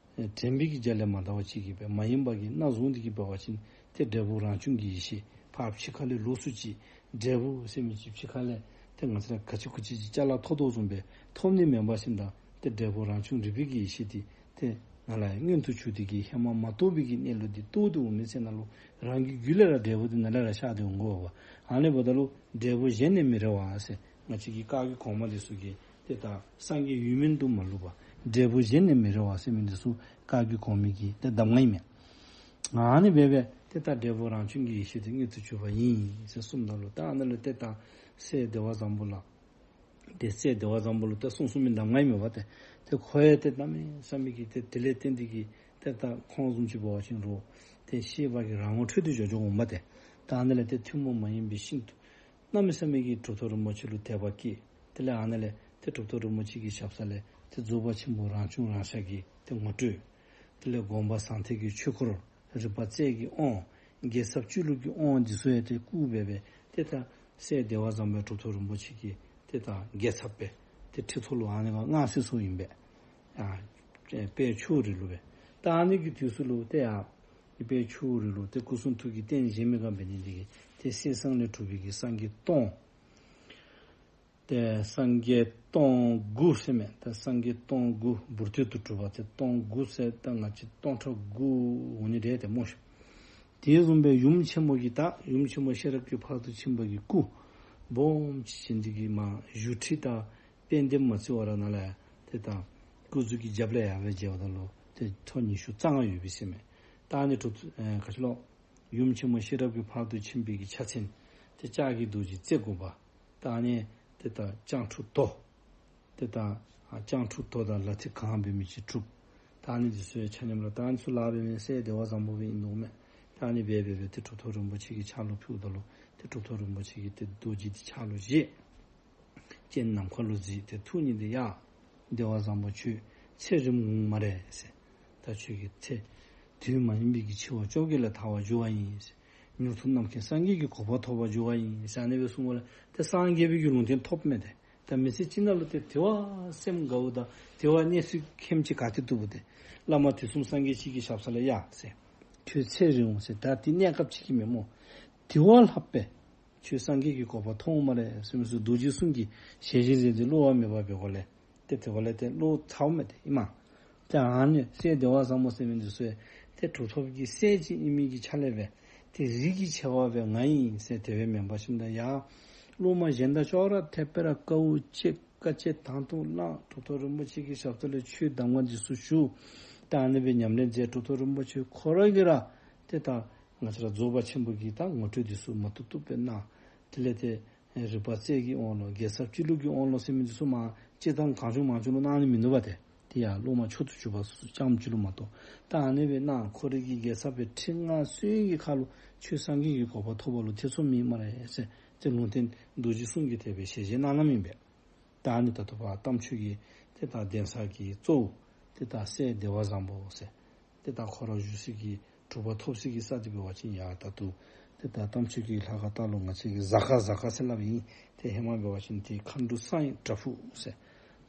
དྲན་པའི་གི་རྒྱ་ལས་མ་འདའ་བ་ཅིག་གི་སྦེ་མ་ཡིན་པ་གི་སྣ་བཟུང་སྟེ་གི་འབད་བ་ཅིན་ཏེ་འབྲས་བུ་རང་བྱུང་གི་ཡེ་ཤེས་ཕར་ཕྱི་ཁ་ལས་ལོགས་སུ་ཅིག། འབྲས་བུ་ཟེར་མི་ཅིག་ཕྱི་ཁ་ལས་ཏེ་ང་བཅས་ར་ག་ཅི་གུ་ཅི་ཅིག་ཅ་ལ་ཐོབ་དོ་བཟུམ་སྦེ་ཐོབ་ནི་མེན་པ་ཅིན་ད་ཏེ་འབྲས་བུ་རང་བྱུང་རིག་པའི་གི་ཡེ་ཤེས་འདི་ཏེ་ནཱ་ལས་མངོན་དུ་གྱུར་ཏེ་གི་ཧེ་མ་མ་རྟོགས་པའི་གི་གནས་ལུགས་འདི་རྟོགས་ཏེ་འོང་མི་ཚེ་ན་ལུ་རང་གི་རྒྱུད་ལས་ར་འབྲས་བུ་འདི་ནཱ་ལས་ར་ཤར་ཏེ་འོང་དགོ་པ། ཨ་ནི་འབདཝ་ད་ལུ་འབྲས་བུ་གཞན་ནས་མི་རེ་བ་ཟེར་ང་བཅས་ཀྱི་བཀའ་བརྒྱུད་གོང་མ་འདི་ཚུ་གི་ཏེ་ད་སངས་རྒྱས་ཡོད་མིན་དུ་མ་ལུས་པ། འབྲས་བུ་གཞན་ནས་མི་རེ་བ་ཟེར་མི་འདི་ཚུ་བཀའ་བརྒྱུད་གོང་མའི་གི་ཏེ་གདམས་ངག་ཨིན་མས། ཨ་ནི་སྦེ་སྦེ་ཏེ་ད་འབྲས་བུ་རང་བྱུང་གི་ཡེ་ཤེས་དེ་མངོན་དུ་གྱུར་པ་ཡིན་ཟེར་གསུངམ་ད་ལུ་ད་ཨ་ནཱ་ལུ་ཏེ་ད་སྲས་བདེ་བ་བཟང་པོ་ལ་ཏེ་སྲས་བདེ་བ་བཟང་པོ་ལུ་ཏེ་གསུང་གསུང་མི་གདམས་ངག་ཨིན་མས་པ་ཏེ། ཏེ་ཁོ་ཡང་ཏེ་གནམ་མེད་ས་མེད་ཀྱི་ཏེ་དེ་ལས་བརྟེན་ཏེ་གི་ཏེ་ད་ཁོང་བཟུམ་ཅིག་འབད་བ་ཅིན་རུང་ཏེ་ཤེས་པ་གི་རང་ངོ་འཕྲོད་དེ་འགྱོ་འགྱོཝ་འོང་པ་ཏེ། ད་ཨ་ནཱ་ལས་ཏེ་ཐུན་མོང་མ་ཡིན་པའི་ཤིན་ཏུ་གནམ་མེད་ས་མེད་ཀྱི་གྲུབ་ཐོབ་རིན་པོ་ཆེ་ལུ་དད་པ་སྐྱེས། དེ་ལས་ཨ་ནཱ་ལས་ཏེ་གྲུབ་ཐོབ་རིན་པོ་ཆེ་གི་ཞབས་ས་ལས་ཏེ་རྫོགས་པ་ཆེན་པོ་རང་བྱུང་རང་ཤར་གྱི་ཏེ་ངོ་སྤྲོད། དེ་ལས་སྒོམ་པ་ཟང་ཐལ་གྱི་ཆོས་སྐོར། རིག་པ་རྩལ་གྱི་དབང་། དགེ་ཚབ་སྤྱོད་ལུགས་ཀྱི་དབང་འདི་ཚུ་ཡང་ཏེ་བསྐུར་སྦེ་སྦེ་ཏེ་ད་སྲས་བདེ་བ་བཟང་པོ་གྲུབ་ཐོབ་རིན་པོ་ཆེ་གི་ཏེ་ད་དགེ་ཚབ་སྦེ་ཏེ་ཁྲི་ཐོག་ལུ་ཨ་ནི་ག་མངའ་གསོལ་གསོལཝ་ཨིན་པས། ཨ་དཔལ་ཆོས་རི་ལུ་སྦེ། ད་ཨ་ནི་གི་དུས་སུ་ལུ་ཏེ་ཡ་དཔལ་ཆོས་རི་ལུ་ཏེ་སྐུ་གསུང་ཐུགས་ཀྱི་རྟེན་བཞེངས་མི་ག་འབད་ནི་འདི་གིས་ཏེ་གསེར་ཟངས་ལས་གྲུབ་པའི་གི་སངས་རྒྱས་སྟོང་། ཏེ་སངས་རྒྱས་སྟོང་དགུ་ཟེར་མས། ད་སངས་རྒྱས་སྟོང་དགུ་འབུར་དོད་དུ་གྲུབ་པ་ཏེ་སྟོང་དགུ་ཟེར། ད་ང་བཅས་སྟོང་ཕྲག་དགུ་འོང་ནི་རེད་ཏེ་སྨོ་ཤིག། དེ་བཟུམ་སྦེ་ཡུམ་ཆེན་མོ་གི་ད་ཡུམ་ཆེན་མོ་ཤེས་རབ་ཀྱི་ཕ་རོལ་ཏུ་ཕྱིན་པ་གི་སྐུ་སྦོམ་ཅིག་བྱིན་འདི་གིས་མ་བཞུགས་ཁྲི་དང་དཔལ་ལྡན་མ་བརྩི་བར་ནཱ་ལས་ཏེ་ད་སྐུ་གཟུགས་ཀྱི་རྒྱབ་ལས་ཡར་སྦེ་མཇལཝ་ད་ལུ་ཏེ་ཐོག་ཉི་ཤུ་རྩ་ལྔ་ཡོད་པས་ཟེར་མས། ད་ཨ་ནི་དྲུག་ཨེ་ག་ཅི་ལོ། ཡུམ་ཆེན་མོ་ཤེས་རབ་ཀྱི་ཕ་རོལ་ཏུ་ཕྱིན་པའི་གི་ཕྱག་མཚན་ཏེ་ལྕགས་ཀྱི་རྡོ་རྗེ་རྩེ་དགུ་པ། ད་ཨ་ནི་ཏེ་ད་སྤྱང་ཕྲུག་དོ། ཏེ་ད་ཨ་སྤྱང་ཕྲུག་དོ་དང་ལ་ཐི་གང་འབད་མི་ཅིག་གྲུབ། ད་ཨ་ནི་འདི་ཚུ་ཡང་ཆ་མཉམ་ར་ད་ཨ་ནི་ཚུ་ལཱ་འབད་མི་སྲས་བདེ་བ་བཟང་པོ་སྦེ་ཨིན་འདུག་མས། ད་ཨ་ནི་སྦེ་འབད་སྦེ་ཏེ་གྲུབ་ཐོབ་རིན་པོ་ཆེ་གི་ཕྱག་ལུ་ཕུལཝ་ད་ལུ་ཏེ་གྲུབ་ཐོབ་རིན་པོ་ཆེ་གིས་ཏེ་རྡོ་རྗེ་འདི་ཕྱག་ལུ་བཞེས། སྤྱན་ནམ་མཁའ་ལུ་གཟིགས་ཏེ་ཐུགས་མཉེས་ཏེ་ཡ། བདེ་བ་བཟང་པོ་ཁྱོད་ཚེ་རིངམོ་འོང་སྨ་རེ་ཟེར། ད་ཁྱོད་ཀྱི་ཚེ་དུས་མ་ཡིན་པའི་གི་འཆི་བ་བཅོ་བརྒྱད་ལས་ཐར་བར་འགྱུར་བ་ཡིན་ཟེར། མྱུར་དུ་རྣམ་མཁྱེན་སངས་རྒྱས་ཀྱི་གོ་འཕང་ཐོབ་པར་འགྱུར་བ་ཡིན་ཟེར་ཨ་ནི་སྦེ་གསུངས་པ་ལས་ཏེ་སངས་རྒྱས་པའི་གི་ལུང་བསྟན་ཐོབ་མས་ཏེ། ད་མི་ཚེ་གཅིག་ནང་ལུ་ཏེ་དེ་བ་སེམས་དགའཝ་དང་དེ་བ་གནས་ཚུལ་མཁན་ཅིག་ག་ཏེ་བཏུབ་པོ་ཏེ། བླ་མ་དུས་གསུམ་སངས་རྒྱས་ཁྱེད་ཀྱི་ཞབས་ས་ལས་ཡ་ཟེར། ཁྱོད་ཚེ་རིང་འོང་ཟེར། ད་དེ་གནས་སྐབས་ཅིག་གི་མེན་སྨོ། དེ་བ་ལྷག་པའི་ཁྱོད་སངས་རྒྱས་ཀྱི་གོ་འཕང་ཐོབ་འོང་སྨ་རེ་ཟེར་མི་ཚུ་རྡོ་རྗེ་གསུམ་གྱི་ཞལ་བཞེས་མཛད་དེ་གློ་བ་མེད་པར་འབད་དགོ་ལས། ཏེ་དེ་བ་ལས་ཏེ་གློ་ཚ་བ་མས་ཏེ་ཨིན་མས། ཏེ་ཨ་ནི་སྲས་བདེ་བ་བཟང་པོ་ཟེར་མི་འདི་ཚུ་ཡང་ཏེ་གྲུབ་ཐོབ་ཀྱི་སྲས་ཅིག་ཨིན་མི་གི་ཆ་ལས་སྦེ་ཏེ་རིགས་ཀྱི་ཆེ་བ་སྦེ་ང་ཨིན་ཟེར་དེ་སྦེ་མེན་པར་ཞིནམ་ད་ཡ་སློབ་མ་གཞན་དང་ཅོག་ར་འཐདཔ་སྦེ་ར་དཀའཝ་སྤྱད་དཀའ་སྤྱད་དང་དུ་བླངས་གྲུབ་ཐོབ་རིན་པོ་ཆེ་གི་ཞབས་ས་ལས་ཆོས་གདམས་ངག་འདི་ཚུ་ཞུ། ད་ཨ་ནི་སྦེ་ཉམས་ལེན་མཛད། གྲུབ་ཐོབ་རིན་པོ་ཆེ་ཁོ་ར་གིས་ར་ཏེ་ད་ང་བཅས་ར་རྫོགས་པ་ཆེན་པོ་གི་ད་ངོ་སྤྲོད་འདི་ཚུ་མ་ཐུབ་ཐུབ་སྦེ་གནང་། དེ་ལས་ཏེ་རིག་པ་རྩལ་གྱི་དབང་ལུ་རྒྱལ་ཚབ་སྤྱི་བླུགས་ཀྱི་དབང་ལུ་ཟེར་མི་འདི་ཚུ་མ་སྤྱིར་བཏང་གང་བྱུང་མང་བྱུང་ལུ་གནང་ནི་མིན་འདུག་པ་ཏེ། དེ་ཡང་སློབ་མ་མཆོག་ཏུ་གྱུར་པ་ཙམ་ཅིག་ལུ་མ་གཏོགས། ད་ཨ་ནི་སྦེ་གནང་། ཁོ་རའི་གི་རྒྱལ་ཚབ་སྦེ་ཁྲི་མངའ་གསོལ་གྱི་ཁར་ལུ་ཁྱོད་སངས་རྒྱས་ཀྱི་གོ་འཕང་ཐོབ་པ་ལུ་ཐེ་ཚོམ་མེད་སྨ་རེ་ཟེར་ཏེ་ལུང་བསྟན་རྡོ་རྗེ་གསུམ་གྱིས་དེ་སྦེ་ཞལ་བཞེས་གནང་གནངམ་ཨིན་པས། ད་ཨ་ནི་ད་ལྟོ་ཕར་རྟ་མཆོག་གི་ཏེ་ད་གདན་ས་གི་གཙོ་བོ་ཏེ་ད་སྲས་བདེ་བ་བཟང་པོ་ཟེར་ཏེ་ད་ཁོ་ར་བཞུགས་སའི་གི་གྲུབ་པ་ཐོབ་སའི་གི་ས་འདི་འབད་བ་ཅིན་ཡར་ད་ལྟོ་ཏེ་ད་རྟ་མཆོག་གི་ལྷ་ཁང་ལྟག་ལུ་ང་བཅས་ཀྱིས་གཟའ་སྐར་གཟའ་སྐར་ཟེར་སླབ་ཨིན། ཏེ་ཧེ་མ་འབད་བ་ཅིན་ཏེ་མཁའ་འགྲོ་གསང་བའི་བྲག་ཕུག་ཟེར་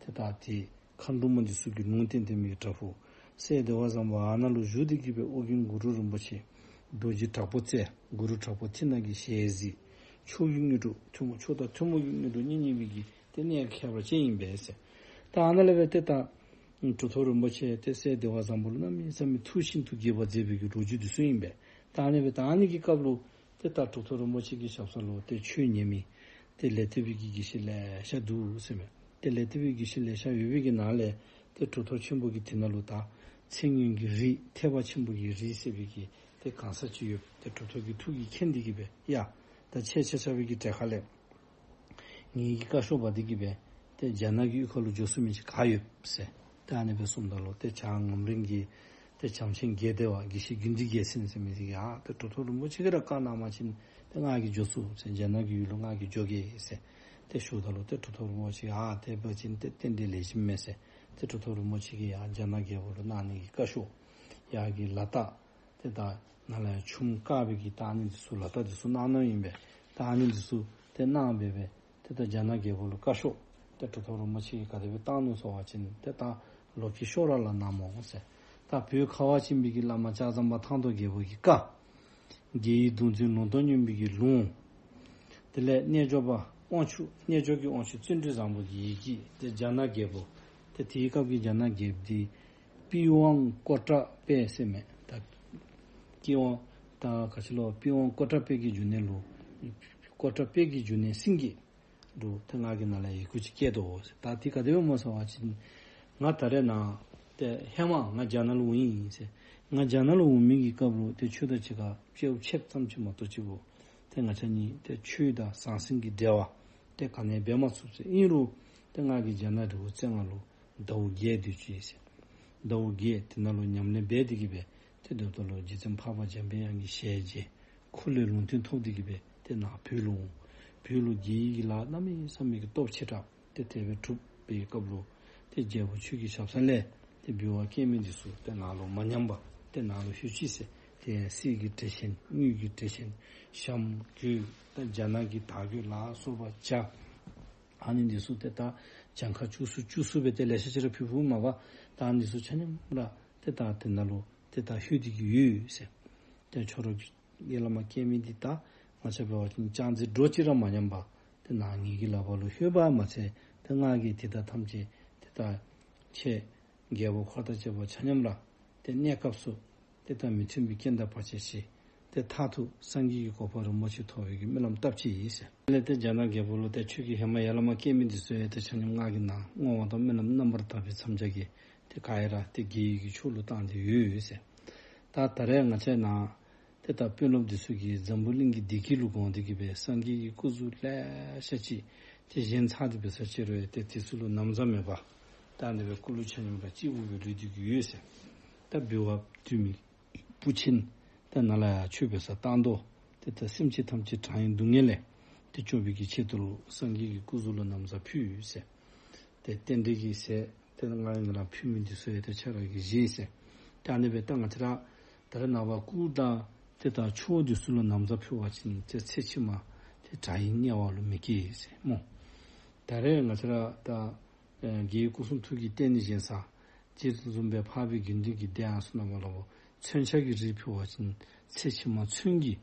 ཏེ་ད་ཏེ་མཁའ་འགྲོ་མ་འདི་ཚུ་གིས་ལུང་བསྟན་བསྟན་མི་གི་བྲག་ཕུག། སྲས་བདེ་བ་བཟང་པོ་ཨ་ནཱ་ལུ་བཞུགས་ཏེ་གི་སྦེ་ཨོ་རྒྱན་གུ་རུ་རིན་པོ་ཆེ་རྡོ་རྗེ་དྲག་པོ་རྩལ་གུ་རུ་དྲག་པོ་ཐིག་ནག་གི་ཞལ་གཟིགས། མཆོག་གི་དངོས་གྲུབ་ཐུན་མོང་མཆོག་དང་ཐུན་མོང་གི་དངོས་གྲུབ་བརྙེས་བརྙེས་པའི་གི་ཏེ་གནས་ཁྱད་པར་ཅན་ཨིན་པས་ཟེར། ད་ཨ་ནཱ་ལས་སྦེ་ཏེ་ད་གྲུབ་ཐོབ་རིན་པོ་ཆེ་ཏེ་སྲས་བདེ་བ་བཟང་པོ་ལུ་གནམ་མེད་ས་མེད་ཐུགས་ཤིན་ཏུ་དགྱེས་པ་མཛད་པའི་གི་ལོ་རྒྱུས་འདི་ཚུ་ཨིན་པས། ད་ཨ་ནི་སྦེ་ད་ཨ་ནི་གི་སྐབས་ལུ་ཏེ་ད་གྲུབ་ཐོབ་རིན་པོ་ཆེ་གི་ཞབས་ས་ལུ་ཏེ་ཆོས་ཉན་མི་ཏེ་ལས་ཐེབས་པའི་གི་དགེ་བཤེས་ལེ་ཤ་འདུག་ཟེར་མས། ཏེ་ལས་ཐེབས་པའི་དགེ་བཤེས་ལེ་ཤ་ཡོད་པའི་གི་ནང་ལས་ཏེ་གྲུབ་ཐོབ་ཆེན་པོ་གིས་དེ་ནང་ལུ་ད་ཚེ་སྔོན་གྱི་རིགས་ཐེག་པ་ཆེན་པོ་གི་རིགས་ཟེར་བའི་གི་ཏེ་གང་ཟག་ཅིག་ཡོད། ཏེ་གྲུབ་ཐོབ་ཀྱི་ཐུགས་ཀྱིས་མཁྱེན་ཏེ་གི་སྦེ་ཡ་ད་ཁྱེད་ཆ་ཁྱབ་ཀྱི་གྲལ་ཁ་ལས་ངེའི་གི་བཀའ་ཤོག་འབག་སྟེ་གི་སྦེ་ཏེ་རྒྱ་ནག་གི་གཡུས་ཁ་ལུ་འགྱོ་ཚུགས་མི་ཅིག་ག་ཡོད་ཟེར། ཏེ་ཨ་ནི་སྦེ་གསུངམ་ད་ལུ་ཏེ་བྱང་ངམ་རིང་གི་ཏེ་བྱམས་ཆེན་དགེ་བདེ་བ་དགེ་བཤེས་དགེ་འདུན་རྒྱལ་མཚན་ཟེར་མི་ཅིག་གིས་ཨ་ཏེ་གྲུབ་ཐོབ་རིན་པོ་ཆེ་གིས་ར་བཀའ་གནང་བ་ཅིན་ཏེ་ང་གིས་འགྱོ་ཚུགས་ཟེར། རྒྱ་ནག་གི་ཡུལ་ལུ་ང་གིས་འགྱོ་གེ་ཟེར་ཏེ་ཞུཝ་ད་ལུ་ཏེ་གྲུབ་ཐོབ་རིན་པོ་ཆེ་ཨ་དེ་འབད་བ་ཅིན་ཏེ་རྟེན་འབྲེལ་ལེགས་ཤོམ་མས་ཟེར། ཏེ་གྲུབ་ཐོབ་རིན་པོ་ཆེ་གིས་ཡར་རྒྱ་ནག་རྒྱལ་པོ་ལུ་གནང་ནི་གི་བཀའ་ཤོག་ཡར་གྱི་ལ་དྭགས་ཏེ་ད་ནཱ་ལས་ཡར་ཆུམ་བཀག་པའི་གི་ད་ཨ་ནི་འདི་ཚུ་ལ་དྭགས་འདི་ཚུ་གནང་གནངམ་ཨིན་པས། ད་ཨ་ནི་འདི་ཚུ་ཏེ་གནང་སྦེ་སྦེ་ཏེ་ད་རྒྱ་ནག་རྒྱལ་པོ་ལུ་བཀའ་ཤོག་ཏེ་གྲུབ་ཐོབ་རིན་པོ་ཆེ་གིས་ག་དེ་སྦེ་བཏང་ནུག་ཟེར་བ་ཅིན་ཏེ་ད་ལོ་ཀེ་ཤོ་ར་ལ་གནངམ་འོང་ཟེར། ད་བོད་ཁ་བ་ཅན་པའི་གི་བླ་མ་ལྕགས་ཟམ་པ་ཐང་སྟོང་རྒྱལ་པོ་གི་བཀའ། རྒྱལ་བའི་གདུང་འཛིན་ལུང་རྟོགས་སྙིང་པོ་གི་ལུང་། དེ་ལས་རྣལ་འབྱོར་པ་དབང་ཕྱུག་རྣལ་འབྱོར་གྱི་དབང་ཕྱུག་བརྩོན་འགྲུས་བཟང་པོ་གི་ཡི་གེ། ཏེ་རྒྱ་ནག་རྒྱལ་པོ། ཏེ་དེའི་སྐབས་ཀྱི་རྒྱ་ནག་རྒྱལཔོ་འདི་པི་ཝང་ཀོ་ཏྲ་པེ་ཟེར་མས། ད་པི་ཝང་ད་ག་ཅི་ལོ་པི་ཝང་ཀོ་ཏྲ་པེ་གི་འབྱུང་གནས་ལུ་ཀོ་ཏྲ་པེ་གི་འབྱུང་གནས་སེང་གེ་ལུ་ཏེ་ང་གིས་ནཱ་ལས་ཡི་གུ་ཅིག་བསྐྱལ་དོ་ཟེར། ད་དེ་ག་དེ་སྦེ་སྨོ་ཟེར་བ་ཅིན་ང་ད་རེས་ནཱ་ཏེ་ཧེ་མ་ང་རྒྱ་ནག་ལུ་འོང་ཡི་ཟེར། ང་རྒྱ་ནག་ལུ་འོང་མི་གི་སྐབས་ལུ་ཏེ་ཁྱོད་དང་གཅིག་ཁར་དཔྱལཝ་ཆདཔ་ཙམ་ཅིག་མ་གཏོགས་ཅིག་པོ་ཏེ་ང་བཅས་གཉིས་ཏེ་ཆོས་དང་ཟང་ཟིང་གི་འབྲེལ་བ་ཏེ་ག་ནི་འབད་མ་ཚུགས་ཟེར། ཨིན་རུང་ཏེ་ང་གིས་རྒྱ་ནག་རི་བོ་རྩེ་ལྔ་ལུ་ཟླཝ་བརྒྱད་སྡོད་ཅི་ཟེར། ཟླཝ་བརྒྱད་དེ་ནང་ལུ་ཉམས་ལེན་འབད་དེ་གི་སྦེ་ཏེ་སྡོདཔ་ད་ལུ་རྗེ་བཙུན་འཕགས་པ་འཇམ་པའི་དབྱངས་ཀྱི་ཞལ་མཇལ། ཁོ་ལས་ལུང་བསྟན་ཐོབ་སྟེ་གི་སྦེ་ཏེ་ནཱ་བོད་ལུ་འོང་། བོད་ལུ་རྒྱལ་བའི་གི་ལཱ་གནམ་མེད་ས་མེད་ཀྱི་སྟོབས་ཆེ་དྲགས་ཏེ་དེ་སྦེ་གྲུབ་པའི་སྐབས་ལུ་ཏེ་རྒྱལ་པོ་ཁྱོད་ཀྱི་ཞབས་ས་ལས་ཏེ་འབུལ་བ་བསྐྱལ་མི་འདི་ཚུ་ཏེ་ནཱ་ལུ་མ་ཉམས་པར་ཏེ་ནཱ་ལུ་ལྷོད་ཅི་ཟེར། ཏེ་གསེར་གྱི་གྲེ་ཆེན་དངུལ་གྱི་གྲེ་ཆེན་ཞྭམོ་གོས་ཏེ་རྒྱ་ནག་གི་དར་གོས་ལ་སོགས་པ་བྱ། ཨ་ནི་འདི་ཚུ་ཏེ་ད་གྱངས་ཁ་བཅུ་གསུམ་བཅུ་གསུམ་སྦེ་ཏེ་ལེ་ཤ་ཅིག་ར་ཕུལ་ཕུལཝ་མས་པ། ད་ཨ་ནི་འདི་ཚུ་ཆ་མཉམ་ར་ཏེ་ད་དེ་ནང་ལུ་ཏེ་ད་ལྷོད་དེ་གི་ཡོད་ཟེར། ཏེ་ཁྱོད་ར་གི་ཡ་བླ་མ་སྐྱེ་མི་འདི་ད་ང་བཅས་འབད་བ་ཅིན་ཅང་ཙེ་འགྲོ་ཅིག་ར་མ་ཉམས་པར་ ཏེ་ནཱ་ངེ་གི་ལག་པ་ལུ་ལྷོད་པ་མ་ཚད་ཏེ་ང་གིས་དེ་དག་ཐམས་ཅད་ཏེ་ད་ཁྱེད་རྒྱལ་པོ་འཁོར་དང་བཅས་པ་ཆ་མཉམ་ར་ཏེ་གནས་སྐབས་སུ་ཏེ་ད་མི་མཐུན་པའི་རྐྱེན་དང་བར་ཆད་ཞི། ཏེ་མཐར་ཐུག་སངས་རྒྱས་ཀྱི་གོ་འཕང་རིན་པོ་ཆེ་ཐོབ་པའི་གི་སྨོན་ལམ་བཏབ་ཅི་ཟེར། དེ་ལས་ཏེ་རྒྱ་ནག་རྒྱལ་པོ་ལུ་ཏེ་ཁྱོད་ཀྱིས་ཧེ་མ་ཡར་ལས་མར་བསྐྱལ་མི་འདི་ཚུ་ཡང་ཏེ་ཆ་མཉམ་ང་གིས་ནཱ་བསྔོ་བ་དང་སྨོན་ལམ་རྣམ་པར་དག་པའི་མཚམས་སྦྱར་གྱིས་ཏེ་ག་ར་ཏེ་དགེ་བའི་གི་ཕྱོགས་ལུ་བཏང་སྟེ་ཡོད་ཟེར། ད་ད་རེས་ང་བཅས་ནཱ་ཏེ་ད་དཔོན་སློབ་འདི་ཚུ་གིས་འཛམ་བུ་གླིང་གི་བདེ་སྐྱིད་ལུ་དགོངས་ཏེ་གི་སྦེ་སངས་རྒྱས་ཀྱི་སྐུ་གཟུགས་ལེ་ཤ་ཅིག་ཏེ་བཞེངས་ཚར་ཏེ་འབད་ས་ཅིག་རུང་ཏེ་དེ་ཚུ་ལུ་ན་བཟའ་མེད་པར་ད་ཨ་ནི་སྦེ་སྐུ་ལུས་ཆ་མཉམ་ར་སྐྱིད་པོ་སྦེ་ལུས་ཏེ་གི་ཡོད་ཟེར། ད་འབུལ་བ་བཏུལ་མི་བུ་ཆེན་ད་ནཱ་ལས་ཡར་ཆོས་འབད་སར་བཏང་དོ། ཏེ་ད་སེམས་ཅན་ཐམས་ཅད་གྲང་ངེས་སྡུག་བསྔལ་ལས་ཏེ་སྐྱོབ་པའི་གི་ཆེད་དུ་ལུ་སངས་རྒྱས་ཀྱི་སྐུ་གཟུགས་ལུ་ན་བཟའ་ཕུལ་ཟེར། ཏེ་རྟེན་འབྲེལ་གྱི་ཟས་ཏེ་ང་གིས་ནཱ་ལུ་ཕུལ་མི་འདི་ཚུ་ཡང་ཏེ་ཁྱེད་ར་གིས་བཞེས་ཟེར། ཏེ་ཨ་ནི་སྦེ་ད་ང་བཅས་ར་ད་རེས་ནངས་པ་སྐུ་དང་ཏེ་ད་ཆོས་འདི་ཚུ་ལུ་ན་བཟའ་ཕུལ་བ་ཅིན་ཏེ་ཚེ་ཕྱི་མ་ཏེ་དགྲ་ཡི་དམྱལ་བ་ལུ་མི་སྐྱེ་ཟེར་སྨོ། ད་རེས་ང་བཅས་ར་ད་ཨེ་རྒྱལ་བའི་སྐུ་གསུང་ཐུགས་ཀྱི་རྟེན་ནི་བཞེངས་ས་རྗེ་བཙུན་འཛོམས་པའི་འཕགས་པའི་དགེ་འདུན་གྱི་སྡེ་ཡང་སོ་ནམ་ལུ་མཚོན་ཆ་གི་རིགས་ཕུལ་བ་ཅིན་ཚེ་ཕྱི་མ་མཚོན་གྱི་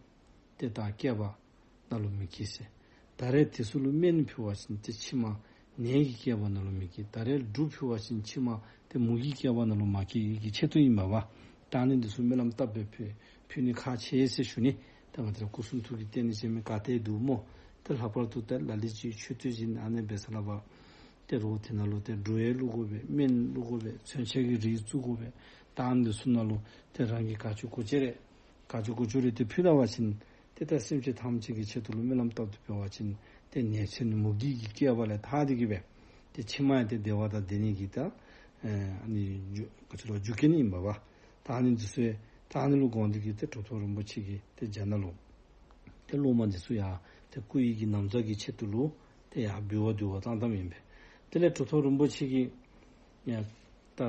ཏེ་ད་བསྐལ་པ་ནང་ལུ་མི་སྐྱེ་ཟེར། ད་རེས་དེ་ཚུ་ལུ་སྨན་ཕུལ་བ་ཅིན་ཏེ་ཕྱི་མ་ནད་ཀྱི་བསྐལ་པ་ནང་ལུ་མི་སྐྱེ། ད་རེས་འབྲུ་ཕུལ་བ་ཅིན་ཕྱི་མ་ཏེ་མུ་གེའི་བསྐལ་པ་ནང་ལུ་མ་སྐྱེ་བའི་གི་ཆེད་དུ་ཨིན་པས། ད་ཨ་ནི་འདི་ཚུ་སྨོན་ལམ་བཏབ་སྦེ་ཕུལ་ཕུལ་ནི་ཁག་ཆེ་ཟེར་ཞུ་ནི། ད་ང་བཅས་ར་སྐུ་གསུང་ཐུགས་ཀྱི་རྟེན་ནི་བཞེངས་མི་ག་ཏེ་འདུག་སྨོ། ཏེ་ལྷག་པར་དུ་ཏེ་ལ་ལུ་ཅིག་མཆོད་རྟེན་བཞེངས་ཨ་ནི་འབད་ས་ལུ་འབད་ཏེ་རོགས་དེ་ནང་ལུ་ཏེ་འབྲུ་ཡང་བླུག་དགོ་པས། སྨན་བླུག་དགོ་པས། མཚོན་ཆ་གི་རིགས་བཙུགས་དགོ་པས། ད་ཨ་ནི་འདི་ཚུ་ནང་ལུ་ཏེ་རང་གིས་ག་ཅི་དགོ་ཅི་རེ་ག་ཅི་དགོ་ཅི་རེ་ཏེ་ཕུལ་ད་པ་ཅིན་ཏེ་ད་སེམས་ཅན་ཐམས་ཅད་ཀྱི་ཆེད་དུ་ལུ་སྨོན་ལམ་བཏབ་སྟེ་འབད་བ་ཅིན་ཏེ་ནད་མཚོན་མུ་གེ་གི་བསྐལ་པ་ལས་ཐར་ཏེ་གི་སྦེ་ཏེ་ཕྱི་མ་ཡང་ཏེ་བདེ་བ་དང་ལྡན་ནི་གི་ད་ཨ་ནི་རྒྱུ་ག་ཅི་ལོ་རྒྱུ་རྐྱེན་ཨིན་པས། ད་ཨ་ནི་འདི་ཚུ་ད་ཨ་ནི་ལུ་དགོངས་ཏེ་གི་ཏེ་གྲུབ་ཐོབ་རིན་པོ་ཆེ་གིས་ཏེ་རྒྱ་ནག་ལུ་ཏེ་སློབ་མ་འདི་ཚུ་ཡང་ཏེ་སྐུ་ཡི་གི་ན་བཟའ་གི་ཆེད་དུ་ལུ་ཏེ་ཡར་འབུལ་བ་བཏུལ་བར་བཏང་བཏངམ་ཨིན་པས། དེ་ལས་གྲུབ་ཐོབ་རིན་པོ་ཆེ་གིས་ཡང་ད་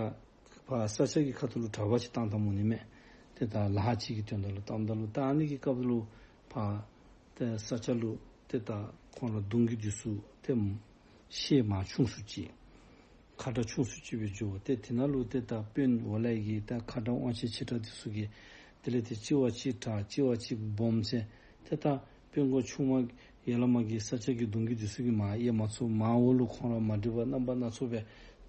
ཕར་ས་སྐྱ་གི་ཁ་ཐུག་ལུ་གྲྭ་པ་ཅིག་བཏང་བཏངམ་འོང་ནི་མས། ཏེ་ད་ལཱ་ཅིག་གི་དོན་དག་ལུ་བཏངམ་ད་ལུ་ད་ཨ་ནི་གི་སྐབས་ལུ་ཕར་ཏེ་ས་སྐྱ་ལུ་ཏེ་ད་ཁོང་ར་གདུང་བརྒྱུད་འདི་ཚུ་ཏེ་ཤེལ་མར་ཆུང་སུ་ཅིག་ཁ་དྲག་ཆུང་སུ་ཅིག་སྦེ་འགྱོ། ཏེ་དེ་ནང་ལུ་ཏེ་ད་དཔོན་འོག་ལས་ཀྱི་ད་ཁ་དྲག་དབང་ཆེ་ཆེ་དྲགས་འདི་ཚུ་གིས་དེ་ལས་ཏེ་གཅིག་བ་གཅིག་དྲག་གཅིག་བ་གཅིག་སྦོམ་ཟེར་ཏེ་ད་དཔོན་གོང་ཆུང་མ་ཡར་ལས་མར་གྱི་ས་སྐྱ་གི་གདུང་བརྒྱུད་འདི་ཚུ་གིས་མར་དབྱེ་མ་ཚུགས། མར་འོག་ལུ་ཁོང་ར་མ་འགྲིག་པ་རྣམ་པ་སྣ་ཚོགས་སྦེ་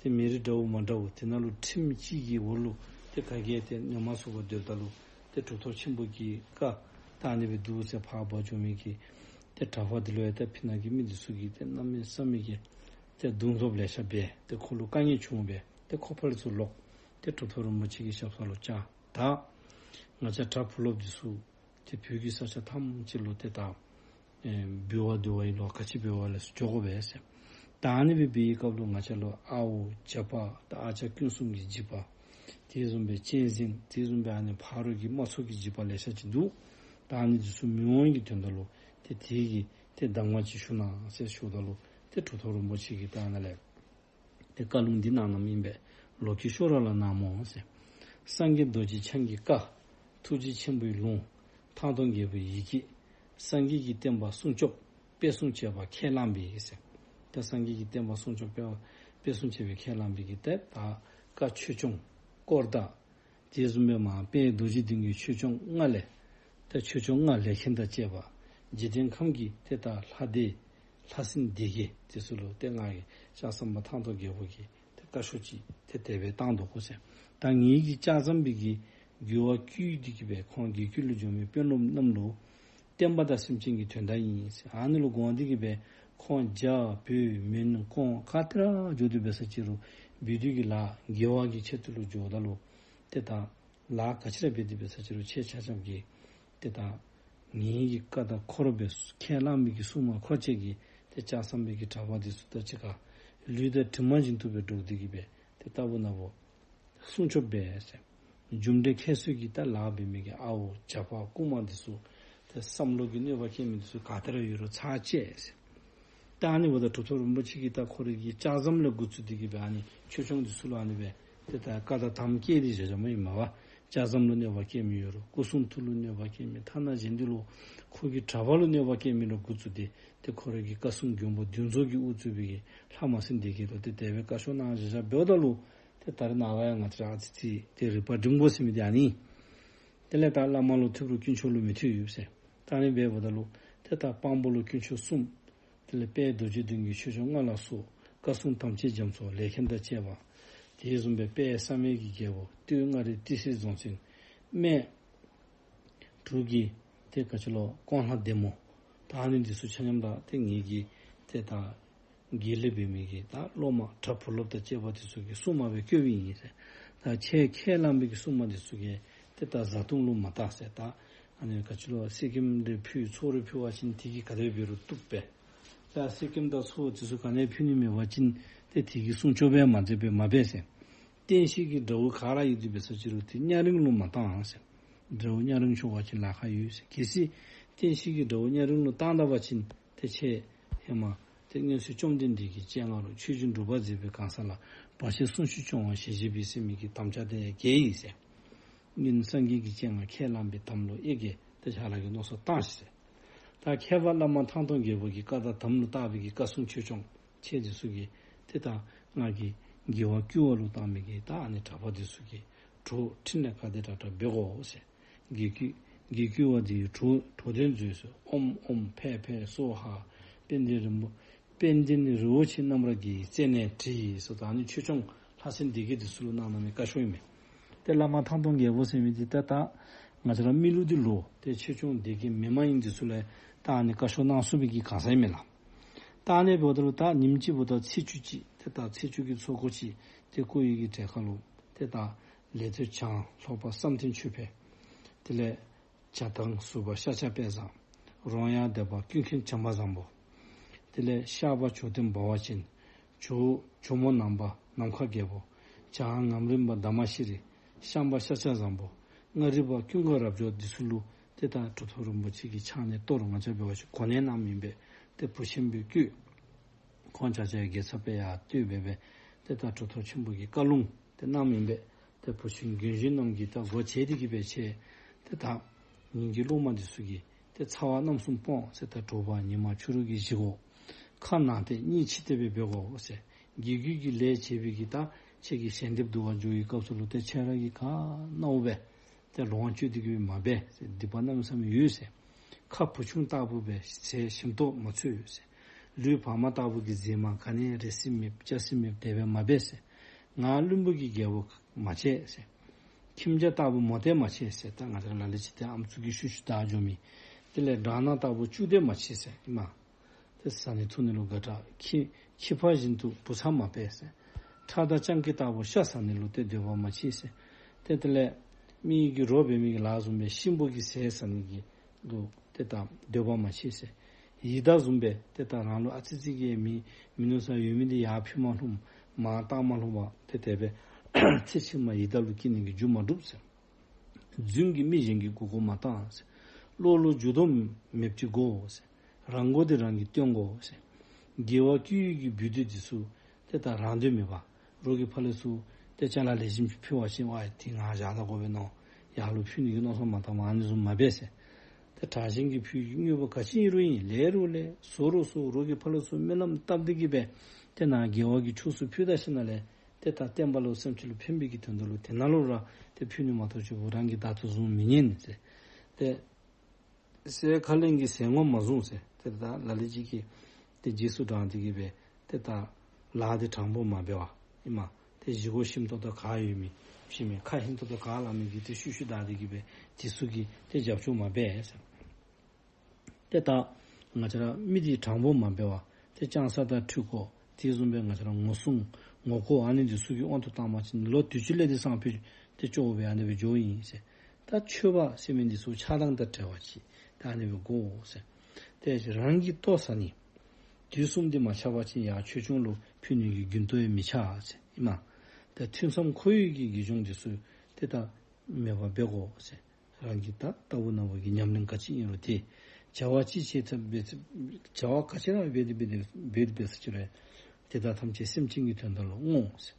ཏེ་མི་རིགས་འདྲཝ་མ་འདྲཝ་དེ་ནང་ལུ་ཁྲིམས་གཅིག་གི་འོག་ལུ་ཏེ་ག་གིས་ཏེ་ཉན་མ་ཚུགས་པར་སྡོདཔ་ད་ལུ་ཏེ་གྲུབ་ཐོབ་ཆེན་པོ་གི་བཀའ་ད་ཨ་ནི་སྦེ་འདུག་ཟེར་ཕར་འབག་འགྱོ་མི་གི་ཏེ་གྲྭ་པ་འདི་ལུ་ཡང་ཏེ་ཕྱི་ནང་གི་མི་འདི་ཚུ་གིས་ཏེ་གནམ་མེད་ས་མེད་ཀྱི་ཏེ་རྡུང་རྡོབ་ལེ་ཤ་འབད་ཏེ་ཁོ་ལུ་དཀའ་ངལ་བྱུང་སྦེ་ཏེ་ཁོ་ཕར་ཚུར་ལོག་ཏེ་གྲུབ་ཐོབ་རིན་པོ་ཆེ་གི་ཞབས་ས་ལུ་བཅར། ད་ང་བཅས་གྲྭ་བུ་སློབ་འདི་ཚུ་ཏེ་བོད་ཀྱི་ས་ཆ་ཐམས་ཅད་ལུ་ཏེ་ད་ཨེ་འབུལ་བ་བཏུལ་བ་ཨིན་ལོ་ག་ཅི་འབད་བ་ལས་སུ་འགྱོ་དགོ་པས་ཟེར། ད་ཨ་ནི་སྦེ་འབད་བའི་སྐབས་ལུ་ང་བཅས་ལུ་ཨརཝ་བྱ་པགས་ད་ཨ་ཅག་སྐུན་གསུམ་གྱི་འཇིགས་པ། དེ་བཟུམ་སྦེ་གཅན་གཟན་དེ་བཟུམ་སྦེ་ཨ་ནི་ཕ་རོལ་གྱི་དམག་ཚོགས་ཀྱི་འཇིགས་པ་ལེ་ཤ་ཅིག་འདུག། ད་ཨ་ནི་འདི་ཚུ་མི་འོང་གི་དོན་དག་ལུ་ཏེ་དེ་གི་ཏེ་གདམས་ངག་ཅིག་ཞུ་གནང་ཟེར་ཞུཝ་ད་ལུ་ཏེ་གྲུབ་ཐོབ་རིན་པོ་ཆེ་གིས་ད་ཨ་ནཱ་ལས་ཏེ་བཀའ་ལུང་འདི་གནང་གནངམ་ཨིན་པས། ལོ་ཀེ་ཤྭ་ར་ལ་གནངམ་སྨོ་ཟེར། སངས་རྒྱས་རྡོ་རྗེ་འཆང་གི་བཀའ། ཐུགས་རྗེ་ཆེན་པོའི་ལུང་། ཐང་སྟོང་རྒྱལ་པོའི་ཡི་གེ། སངས་རྒྱས་ཀྱི་བསྟན་པ་སྲུང་སྐྱོབ། དཔེ་བསྲུང་བྱེད་པ་ཁས་བླངས་པའི་ཟེར། ད་སངས་རྒྱས་ཀྱི་བསྟན་པ་སྲུང་སྐྱོབ་དཔེ་དཔེ་བསྲུང་བྱེད་པའི་ཁས་བླངས་པའི་གི་ཏེ་ད་བཀའ་ཆོས་སྐྱོང་དཀོར་བདག། དེ་བཟུམ་སྦེ་མར་དཔལ་རྡོ་རྗེ་གདན་གྱི་ཆོས་སྐྱོང་ལྔ་ལས་ཏེ་ཆོས་སྐྱོང་ལྔ་ལས་མཁན་དང་བཅས་པ་འཇིག་རྟེན་ཁམས་ཀྱི་ཏེ་ད་ལྷ་སྡེ་ལྷ་སྲིན་སྡེ་བརྒྱད་དེ་ཚུ་ལུ་ཏེ་ང་གིས་ལྕགས་ཟམ་པ་ཐང་སྟོང་རྒྱལ་པོ་གིས་ཏེ་བཀའ་ཤོག་ཅིག་ཏེ་དེ་སྦེ་བཏང་དོ་གོ་ཟེར། ད་ངེ་གི་ལྕགས་ཟམ་པའི་གི་རྒོལ་བ་བཀོལ་ཏེ་གི་སྦེ་ཁོང་གི་རྒྱུད་ལུ་འབྱུང་མི་དཔོན་སློབ་རྣམས་ལུ་བསྟན་པ་དང་སེམས་ཅན་གྱི་དོན་དག་ཨིན་ཟེར། ཨ་ནི་ལུ་དགོངས་ཏེ་གི་སྦེ་ཁོང་རྒྱ་བོད་མོན་གོང་ག་ཏེ་ར་འགྱོ་སྟེ་འབད་ས་ཅིག་རུང་འབད་དེ་གི་ལཱ་དགེ་བ་གི་ཆེད་དུ་ལུ་འགྱོཝ་ད་ལུ་ཏེ་ད་ལཱ་ག་ཅི་ར་འབད་དེ་འབད་ས་ཅིག་རུང་ཁྱེད་ཆ་ཁྱབ་ཀྱིས་ཏེ་ད་ངེ་གི་བཀའ་དང་འཁོར་སྦེ་ཁས་བླངས་མི་གི་སྲུང་མ་འཁོར་བཅས་ཀྱི་ཏེ་ལྕགས་ཟམ་པའི་གི་གྲྭ་པ་འདི་ཚུ་དང་གཅིག་ཁར་ལུས་དང་གྲིབ་མ་བཞིན་དུ་སྦེ་འགྲོགས་ཏེ་གི་སྦེ་ཏེ་ལྟ་བུ་ན་བུ་སྲུང་སྐྱོབ་འབད་ཟེར། རྒྱུ་འབྲས་ཁྱད་གསོད་ཀྱི་ད་ལཱ་འབད་མི་གི་ཨརཝ་བྱ་པགས་རྐུན་མ་འདི་ཚུ་ཏེ་བསམ་བློ་གི་གནོད་པ་བསྐྱལ་མི་འདི་ཚུ་ག་ཏེ་ར་ཡོད་རུང་ཚར་བཅད་ཟེར། ད་ཨ་ནི་འབདཝ་ད་གྲུབ་ཐོབ་རིན་པོ་ཆེ་གིས་ད་ཁོ་རའི་གི་ལྕགས་ཟམ་ལས་འགོ་བཙུགས་ཏེ་གི་སྦེ་ཨ་ནི་ཆོས་སྐྱོང་འདི་ཚུ་ལུ་ཨ་ནི་སྦེ་ཏེ་ད་བཀའ་དང་དམ་བཀལ་ཏེ་བཞག་བཞགཔ་ཨིན་མས་པ། ལྕགས་ཟམ་ལུ་གནོད་པ་བསྐྱལ་མི་ཡོད་རུང་སྐུ་གསུང་ཐུགས་ལུ་གནོད་པ་བསྐྱལ་མི་ཐ་ན་གཞན་འདི་ལུ་ཁོ་གི་གྲྭ་པ་ལུ་གནོད་པ་བསྐྱལ་མི་ལུ་འགོ་བཙུགས་ཏེ་ཏེ་ཁོ་རའི་གི་བཀའ་སྲུང་མགོན་པོ་འདུས་མཛོད་ཀྱིས་དབུ་གཙོས་པའི་གི་ལྷ་མ་སྲིན་སྡེ་བརྒྱད་ལུ་ཏེ་དེ་སྦེ་བཀའ་ཤོག་གནང་བཞག་བཞགཔ་འབདཝ་ད་ལུ་ཏེ་ད་རེས་ནངས་པ་ཡང་ང་བཅས་ར་ཨ་ཙི་ཙི་ཏེ་རིག་པ་སྒྲིམ་དགོ་ཟེར་མི་འདི་ཨ་ནི། དེ་ལས་ད་བླ་མ་ལུ་ཐུབ་རུང་དཀོན་མཆོག་ལུ་མི་ཐུབ་ཟེར། ད་ཨ་ནི་འབདཝ་ད་ལུ་ཏེ་ད་དཔང་པོ་ལུ་དཀོན་མཆོག་གསུམ། དེ་ལས་དཔལ་རྡོ་རྗེ་གདན་གྱི་ཆོས་སྐྱོང་ལྔ་ལ་སོགས་བཀའ་སྲུང་དམ་ཅན་རྒྱ་མཚོ་ལས་མཁན་དང་བཅས་པ། དེ་བཟུམ་སྦེ་དཔལ་བསམ་ཡས་ཀྱི་རྒྱལ་པོ་སྟོད་མངའ་རིས་ཏི་སེ་རྫོང་ཆེན་སྨད་འབྲུག་གི་ཏེ་ག་ཅི་ལོ་ཀོང་ལྷ་ལྡེ་མོ། ད་ཨ་ནི་འདི་ཚུ་ཆ་མཉམ་ད་ཏེ་ངེ་གི་ཏེ་ད་དགེ་ལེགས་འབད་མི་གི་ད་སློབ་མ་གྲྭ་བུ་སློབ་དང་བཅས་པ་འདི་ཚུ་གི་སྲུང་མ་སྦེ་བསྐོས་པའི་ཨིན་ཟེར། ད་ཁྱེད་ཁས་བླངས་པའི་གི་སྲུང་མ་འདི་ཚུ་གིས་ཏེ་ད་བཟའ་བཏུང་ལུ་མ་བལྟ་ཟེར། ད་ཨ་ནི་ག་ཅི་ལོ་གསེར་སྐྱེམས་རེ་ཕུལ་ཚོགས་རེ་ཕུལ་བ་ཅིན་དེ་གིས་ག་དེ་འབད་རུང་བཏུབ་པས། ད་གསེར་སྐྱེམས་དང་ཚོགས་འདི་ཚུ་ག་ནི་ཕུལ་ནི་མེད་པ་ཅིན་ཏེ་དེ་གིས་སྲུང་སྐྱོབ་སྦེ་མ་མཛད་པས་མ་འབད་ཟེར། བསྟན་བཤིག་གི་དགྲ་བོ་ག་ར་ཡོད་དེ་འབད་ས་ཅི་རུང་ཏེ་གཉའ་རིང་ལུ་མ་བཏང་ཟེར། དགྲ་བོ་གཉའ་རིང་ཤོར་བ་ཅིན་ལཱ་ཁག་ཡོད་ཟེར། གལ་སྲིད་བསྟན་བཤིག་གི་དགྲ་བོ་གཉའ་རིང་ལུ་བཏང་ད་པ་ཅིན་ཏེ་ཁྱེད་ཧེ་མ་ཏེ་སྔོན་ཚེ་བཅོམ་ལྡན་འདས་ཀྱི་སྤྱན་སྔ་རུ་ཆོས་རྒྱུན་སྒྲུབ་པར་མཛད་པའི་གང་ཟག་ལ་བར་ཆད་སྲུང་ཞུ་སྐྱོང་བ་ཞེས་བཞེད་པའི་ཟེར་མི་གི་དམ་བཅའ་དེ་ཡང་འགལ་ཡི་ཟེར། སྔོན་སངས་རྒྱས་ཀྱི་སྤྱན་སྔར་ཁས་བླངས་པའི་དམ་ལུ་ཨེ་འགལ། ཏེ་ཁྱེད་ར་གིས་མནོ་བསམ་བཏང་ཤིག་ཟེར། ད་མཁས་པ་བླ་མ་ཐང་སྟོང་རྒྱལ་པོ་གི་བཀའ་དང་དམ་ལུ་བཏགས་པའི་གི་བཀའ་སྲུང་ཆོས་སྐྱོང་ཁྱེད་འདི་ཚུ་གིས་ཏེ་ད་ང་གིས་དགེ་བ་བསྐུལ་བ་ལུ་བཏང་མི་གི་ད་ཨ་ནི་གྲྭ་པ་འདི་ཚུ་གིས་གྲོགས་ཕྲིན་ལས་ག་དེ་དྲག་དྲག་འབད་དགོ་ཟེར། དགེ་བསྐུལ་དགེ་བསྐུལ་བ་འདི་ཡི་གྲོགས་གྲོགས་དོན་མཛོད་ཟེར། ཨོཾ་ཨོཾ་ཕཊ་ཕཊ་སྭཱ་ཧཱ། དཔལ་ལྡན་རི་མོ་དཔལ་ལྡན་རི་བོ་ཆེ་རྣམ་རྒྱལ་གྱི་རྩེ་ནས་བྲིས་ཟེར། ད་ཨ་ནི་ཆོས་སྐྱོང་ལྷ་སྲིན་སྡེ་བརྒྱད་འདི་ཚུ་ལུ་གནང་གནང་མི་བཀའ་ཤོག་ཨིན་མས། ཏེ་བླ་མ་ཐང་སྟོང་རྒྱལ་པོ་ཟེར་མི་འདི་ཏེ་ད་ང་བཅས་ར་མི་ལུགས་འདི་ལུ་ཏེ་ཆོས་སྐྱོང་སྡེ་བརྒྱད་མི་མ་ཡིན་འདི་ཚུ་ལུ་ད་ཨ་ནི་བཀའ་ཤོག་གནང་ཚུགས་པའི་གི་གང་ཟག་ཨིན་མས་ལགས། ད་ཨ་ནི་འབདཝ་ད་ལུ་ད་ཉིནམ་གཅིག་འབདཝ་ད་ཚེས་བཅུ་གཅིག་ཏེ་ད་ཚེས་བཅུ་གི་ཚོགས་འཁོར་ཅིག་ཏེ་བསྐོར་ཡི་གི་གྲལ་ཁར་ལུ་ཏེ་ད་ལས་ཐོག་བྱང་ལྷོ་པ་བསམ་གཏན་ཆོས་འཕེལ། དེ་ལས་བྱ་བཏང་ཟུར་པ་ཤཱཀྱ་དཔལ་བཟང་། རོང་ཡང་སྡེ་པ་ཀུན་མཁྱེན་བྱམས་པ་བཟང་པོ། དེ་ལས་ཤར་པ་ཇོ་བསྟན་འབའ་བ་ཅན། ཇོ་ཇོ་མོ་ནང་པ་ནམ་མཁའ་རྒྱལ་པོ། བྱང་ངམ་རིང་པ་དྷརྨ་ཤྲཱི། ཤངས་པ་ཤཱཀྱ་བཟང་པོ། མངའ་རིས་པ་ཀུན་དགའ་རབ་འབྱོར་འདི་ཚུ་ལུ་ཏེ་ད་གྲུབ་ཐོབ་རིན་པོ་ཆེ་གི་ཕྱག་ནས་གཏོར་ང་བཅས་འབད་བ་ཅིན་གོ་གནས་གནངམ་ཨིན་པས། ཏེ་བུ་ཆེན་སྦེ་བསྐོས། ཁོང་ཆ་ཁྱབ་དགེ་ཚབ་སྦེ་ཡར་བསྟོད་འབད་སྦེ་ཏེ་ད་གྲུབ་ཐོབ་ཆེན་པོ་གི་བཀའ་ལུང་དེ་གནངམ་ཨིན་པས། ཏེ་བུ་ཆེན་རྒྱུན་གཞུང་རྣམས་ཀྱིས་ད་སྒོ་འབྱེད་དེ་གི་སྦེ་ཁྱེད་ཏེ་ད་ངེ་གི་སློབ་མ་འདི་ཚུ་གིས་ཏེ་ཚ་བ་རྣམ་གསུམ་སྤོངས་ཟེར། ད་དྲོ་པ་ཉིན་མ་ཕྱི་རུ་གི་བཞེས་སྒོ་ཁ་ནང་ཏེ་གཉིས་ཕྱི་ཏེ་སྦེ་འབད་དགོ་ཟེར། དགེ་བསྐུལ་གྱི་ལས་བྱེད་པའི་གི་ད་ཁྱེད་ཀྱི་ཞལ་འདེབས་བསྡུ་བར་འགྱོ་བའི་སྐབས་སུ་ལུ་ཏེ་ཁྱེད་ར་གིས་ག་ནཝ་སྦེ་ཏེ་ལོངས་སྤྱོད་དེ་གི་སྦེ་མ་འབད་ཟེར། སྡིག་པ་གནམ་མེད་ས་མེད་ཡོད་ཟེར། ཁ་བུ་ཆུང་ལྟ་བུ་སྦེ་ཟས་ཞིམ་ཏོག་མ་འཚོལ་ཟེར། ལུས་བག་མ་ལྟ་བུ་གི་རྫས་མ་ག་ནི་རེག་ས་མེད་སྤྱོད་ས་མེད་དེ་སྦེ་མ་འབད་ཟེར། ང་བློན་པོ་གི་རྒྱལ་པོ་མ་བྱེད་ཟེར། ཁྱིམ་རྒྱ་ལྟ་བུ་མོ་སྟེ་མ་བྱེད་ཟེར། ད་ང་བཅས་ལ་ལུ་ཅིག་ཏེ་ཨམ་སྲུ་གི་ཤུལ་ཤུལ་བདའ་འགྱོ་མི། དེ་ལས་སྦྲང་ནག་ལྟ་བུ་སྐྱུག་སྟེ་མ་བྱེད་ཟེར་ཨིན་མས། ཏེ་བཟའ་ནི་འཐུང་ནི་ལུ་དགའ་དྲགས། ཁྱི་ཁྱི་ཕག་བཞིན་དུ་བུ་ཚ་མ་འབད་ཟེར། ཁྲག་དང་སྤྱང་ཀི་ལྟ་བུ་ཤ་ཟ་ནི་ལུ་ཏེ་འདོད་པ་མ་བྱེད་ཟེར། ཏེ་དེ་ལས་མི་གི་རོ་འབད་མི་གི་ལཱ་བཟུམ་སྦེ་གཤིན་པོ་གི་ཟས་ཟ་ནི་གི་ལུ་ཏེ་ད་འདོད་པ་མ་བྱེད་ཟེར། ཡི་དྭགས་བཟུམ་སྦེ་ཏེ་ད་རང་ལུ་ཨ་ཙི་ཙི་གི་མི་མི་ནུས་ས་ཡོད་མི་འདི་ཡར་ཕུད་མ་ལྷོངམ་མར་བཏང་མ་ལྷོངམ་ཏེ་དེ་སྦེ་ཚེ་ཕྱི་མ་ཡི་དྭགས་ལུ་སྐྱེ་ནི་གི་རྒྱུ་མ་སྒྲུབ་ཟེར། རྫུན་གྱིས་མི་གཞན་གྱི་མགོ་སྐོར་མ་བཏང་ཟེར། བློ་ལུ་འགྱུར་ལྡོག་མེདཔ་ཅིག་དགོ་ཟེར། རང་མགོ་འདི་རང་གིས་བཏོན་དགོ་ཟེར། དགེ་བ་བསྐུལ་ཡུལ་གྱི་སྦུལ་སྡེ་འདི་ཚུ་ཏེ་ད་རང་དོན་མེད་པར་རོགས་ཀྱི་ཕར་ལས་ཚུར་ཏེ་ཅ་ལ་ལེགས་ཤོམ་ཅིག་ཕུལ་བ་ཅིན་ཝའེ་དེ་ང་བཞག་ད་དགོ་པས་མནོ། ཡར་ལུ་ཕུལ་ནི་གི་མནོ་བསམ་མ་བཏང་མ་ཨ་ནི་བཟུམ་མ་འབད་ཟེར། ཏེ་དྲག་ཞན་གྱིས་ཕུལ་ཡུལ་གྱི་དངོས་པོ་ག་ཅི་ཨིན་རུང་ཨིན། ལེགས་རུང་ལེགས་བཟོ་རུང་བཟོ་རོགས་ཀྱི་ཕར་ལས་ཚུར་སྨོན་ལམ་བཏབ་སྟེ་གི་སྦེ་ཏེ་ནཱ་དགེ་བ་གི་ཕྱོགས་སུ་ཕུལ་ད་ཞིནམ་ལས་ཏེ་ད་བསྟན་པ་ལུ་སེམས་ཅན་ལུ་ཕན་པའི་གི་དོན་དག་ལུ་དེ་ནང་ལུ་ར་ཏེ་ཕུལ་ནི་མ་གཏོགས་ཅིག་རང་གི་བདག་ཏུ་བཟུང་མི་ཉན་ཟེར། ཏེ་ཟས་ཁ་ལེན་གྱི་ཟས་ངོ་མ་བཟུང་ཟེར། ཏེ་ད་ལ་ལུ་ཅིག་གིས་ཏེ་རྗེས་སུ་འབྲངས་ཏེ་གི་སྦེ་ཏེ་ད་ལཱ་འདི་དྲང་པོ་མ་འབད་བར་ཨིན་མས། ཏེ་བཞེས་སྒོ་ཞིམ་ཏོག་ཏོ་ག་ཡོད་མི་ཞིམ་མི་ཁ་ཧིང་ཏོག་ཏོ་ག་ལང་མི་གི་ཏེ་ཤུལ་ཤུལ་བདའ་སྟེ་གི་སྦེ་དེ་ཚུ་གི་ཏེ་རྒྱབ་སྐྱོར་མ་འབད་ཟེར། ཏེ་ད་ང་བཅས་ར་མི་འདི་དྲང་པོ་མ་འབད་བར་ཏེ་སྤྱང་ས་དང་འཁྲུལ་འཁོར་དེ་བཟུམ་སྦེ་ང་བཅས་ར་ངོ་སྲུང་ངོ་རྒོལ་ཨ་ནི་འདི་ཚུ་གི་དབང་དུ་བཏང་བ་ཅིན་ལོ་དུས་ཅི་ལས་འདི་སང་ཕོད་ཏེ་སྐྱོ་བོ་སྦེ་ཨ་ནི་སྦེ་འགྱོཝ་ཨིན་ཟེར། ད་ཆོས་པ་ཟེར་མི་འདི་ཚུ་ཆགས་སྡང་དང་བྲལ་བ་ཅིག་ད་ཨ་ནི་སྦེ་དགོ་ཟེར། ཏེ་རང་གི་ལྟོ་ཟ་ནི་དུས་གསུམ་འདི་མ་ཆགས་པ་ཅིན་ཡང་ཆོས་སྐྱོང་ལུ་ཕུལ་ནི་གི་རྒྱུན་ལྟོ་ཡང་མི་ཆགས་ཟེར་ཨིན་མས། ཏེ་ཐུན་མཚམས་ཁོར་ཡུག་གི་དགེ་སྦྱོང་འདི་ཚུ་ཏེ་ད་མེད་པར་འབད་དགོ་ཟེར། རང་གི་ད་ལྟ་བུ་ན་བུ་གི་ཉམས་ལེན་ག་ཅི་ཨིན་རུང་ཏེ་བྱ་བ་ཅི་བྱེད་ཐབས་འབད་བྱ་བ་ག་ཅི་ར་འབད་དེ་འབད་དེ་འབད་དེ་འབད་ས་ཅི་རུང་དེ་དག་ཐམས་ཅད་སེམས་ཅན་གྱི་དོན་དག་ལུ་བསྔོ་ཟེར།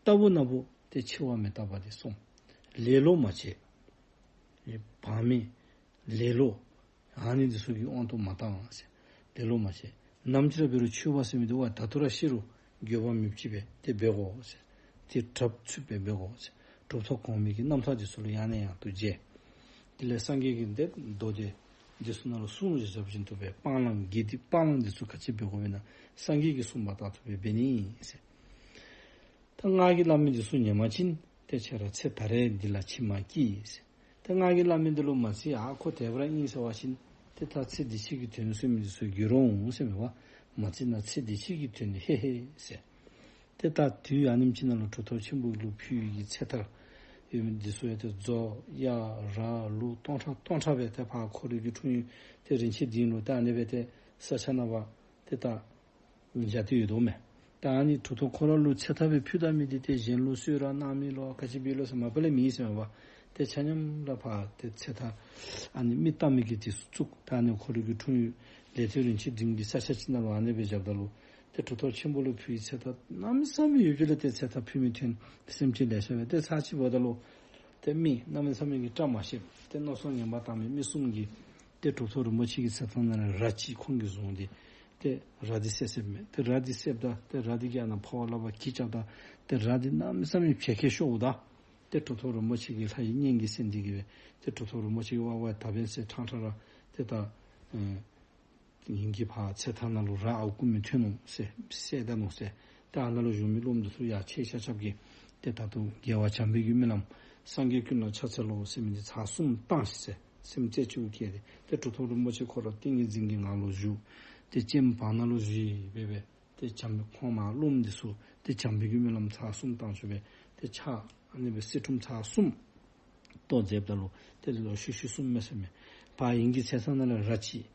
ལྟ་བུ་ན་བུ་ཏེ་འཆི་བ་མི་རྟག་པ་དེ་གསུམ། ལེ་ལོ་མ་བྱེད། བག་མེད་ལེ་ལོ་ཨ་ནི་འདི་ཚུ་གི་དབང་དུ་མ་བཏང་ཟེར། ལེ་ལོ་མ་བྱེད། ནམ་ཅིག་ར་འབད་རུང་འཆི་བ་ཟེར་མི་འདི་བ་ད་ལྟོ་ར་ཤི་རུང་འགྱོད་པ་མེདཔ་ཅིག་སྦེ་ཏེ་འབད་དགོ་ཟེར། ཏེ་གྲབས་ཚུདཔ་སྦེ་འབད་དགོ་ཟེར། གྲུབ་ཐོབ་གོང་མའི་གི་རྣམ་ཐར་འདི་ཚུ་ལུ་ཡང་ནས་ཡང་དུ་མཇལ། དེ་ལས་སངས་རྒྱས་ཀྱི་འདི་མདོ་སྡེ་ འདི་ཚུ་ནང་ལུ་གསུངས་བཞག་བཞིན་དུ་སྦེ་སྤང་བླང་དགེ་སྡིག་སྤང་བླང་འདི་ཚུ་ག་ཅི་འབད་དགོ་པས་ན་སངས་རྒྱས་ཀྱིས་གསུངས་པ་ལྟར་དུ་སྦེ་འབད་ནི་ཨིན་ཟེར། ད་ང་གིས་སླབ་མི་འདི་ཚུ་ཉན་པ་ཅིན་ཏེ་ཁྱེད་ར་ཚེ་ད་རེས་འདི་ལ་ཕྱི་མ་སྐྱིད་ཟེར། ཏེ་ང་གིས་སླབ་མི་འདི་ལུ་མ་ཚད་ཨ་ཁོ་དེ་སྦེ་ར་ཨིན་ཟེར་བ་ཅིན་ཏེ་ད་ཚེ་འདི་ཕྱི་གི་དོན་གསུངས་མི་འདི་ཚུ་འགྱུར་འོང་ཟེར་མས་པ། མ་ཚད་ན་ཚེ་འདི་ཕྱི་གི་དོན་ཧེ་ཧེ་ཟེར། ཏེ་ད་དུས་ཨ་ནེམ་ཅིག་ནང་ལུ་གྲུབ་ཐོབ་ཆེན་པོ་ལུ་ཕུལ་བའི་གི་ཚེ་ཐར་ཡོད་མི་འདི་ཚུ་ཡང་ཏེ་མཛོ་གཡག་ར་ལུག་སྟོང་ཕྲག་སྟོང་ཕྲག་སྦེ་ཏེ་ཕར་ཁོ་རའི་གི་འཁྲུངས་ཡུལ་ཏེ་རིན་ཆེན་སྡིངས་ལུ་ད་ཨ་ནི་སྦེ་ཏེ་ས་ཆ་ནང་པ་ཏེ་ད་བཞག་སྟེ་ཡོད་དོ་མས། ད་ཨ་ནི་གྲུབ་ཐོབ་ཁོ་ར་ལུ་ཚེ་ཐར་སྦེ་ཕུལ་ད་མི་འདི་ཏེ་གཞན་ལུ་གསོལ་རས་གནང་མི་ལོ་ག་ཅི་འབད་ལོ་ཟེར་མ་པ་ལས་མེད་ཟེར་མས་པ། ཏེ་ཆ་མཉམ་ར་ཕར་ཏེ་ཚེ་ཐར་ཨ་ནི་མི་བཏང་མི་གི་དེ་ཚུ་བཙུགས། ད་ཨ་ནི་ཁོ་རའི་གི་འཁྲུངས་ཡུལ་ལེགས་སྟོན་རིན་ཆེན་སྡིངས་ཀྱི་ས་ཆ་ཅིག་ནང་ལུ་ཨ་ནི་སྦེ་བཞགཔ་ད་ལུ་ཏེ་གྲུབ་ཐོབ་ཆེན་པོ་ལུ་ཕུལ་བའི་ཚེ་ཐར་གནམ་མེད་ས་མེད་ཡོད་པ་ལས་ཏེ་ཚེ་ཐར་ཕུལ་མི་ཐོན་སེམས་ཅན་ལེ་ཤ་སྦེ་ཏེ་ཚར་གཅིག་འབདཝ་ད་ལུ་ཏེ་མི་གནམ་མེད་ས་མེད་ཀྱི་བཀྲ་མ་ཤིསཔ་ཏེ་མནོ་བསམ་ངན་པ་བཏང་མི་མི་གསུམ་གྱིས་ཏེ་གྲུབ་ཐོབ་རིན་པོ་ཆེ་གི་ཚེ་ཐར་ནང་ལས་ར་ཅིག་ཁོང་གིས་བཟུང་སྟེ་ཏེ་ར་འདི་བསད་བསདཔ་མས། ཏེ་ར་འདི་བསདཔ་ད་ཏེ་ར་འདི་གིས་ཨ་ནཱ་ཕོཝ་ལག་པར་འཁྱིལ་རྐྱབ་ད་ཏེ་ར་འདི་གནམ་མེད་ས་མེད་བྱད་ཁ་ཤོརཝ་ད་ཏེ་གྲུབ་ཐོབ་རིན་པོ་ཆེ་གི་ལྷ་ཡི་གཉེན་གྱིས་གསན་ཏེ་གི་སྦེ་ཏེ་གྲུབ་ཐོབ་རིན་པོ་ཆེ་གིས་ཝའི་ཝའི་ད་འབདན་ཟེར་ཕྲང་ཕྲང་ར་ཏེ་ད་ཨེ་ངེ་གི་ཕར་ཚེ་ཐར་ནང་ལུ་ར་ཨརཝ་རྐུ་མི་ཐོན་ནུག་ཟེར་བསད་ད་ནུག་ཟེར། ཏེ་ཨ་ནཱ་ལུ་བཞུགས་མི་སློབ་མ་འདི་ཚུ་ཡར་ཁྱེད་ཆ་ཁྱབ་ཀྱིས་ཏེ་ད་ལྟོ་རྒྱལ་བ་བྱམས་པའི་གི་སྨོན་ལམ་སངས་རྒྱས་ཀུན་ལ་ཕྱག་འཚལ་ལོ་ཟེར་མི་འདི་ཚར་གསུམ་བཏང་ཤིག་ཟེར་སེམས་རྩེ་གཅིག་བསྐྱེད་དེ་ཏེ་གྲུབ་ཐོབ་རིན་པོ་ཆེ་ཁོ་ར་ཏིང་ངེ་འཛིན་གྱི་ངང་ལུ་བཞུགས། ཏེ་སྤྱན་བར་ན་ལུ་གཟིགས་སྦེ་སྦེ་ཏེ་བྱམས་པའི་ཁོང་མ་སློབ་མ་འདི་ཚུ་ཏེ་བྱམས་པའི་གི་སྨོན་ལམ་ཚར་གསུམ་བཏང་བཅུག་སྦེ་ཏེ་ཕྱག་ཨ་ནི་སྦེ་གསེར་ཁྲུམས་ཚར་གསུམ་གཏོར་མཛདཔ་ད་ལུ་ཏེ་ལོག་ཤུལ་ཤུལ་གསུམ་མས་ཟེར་མས། ཕར་ངེ་གི་ཚེ་ཐར་ནང་ལས་ར་ཅིག་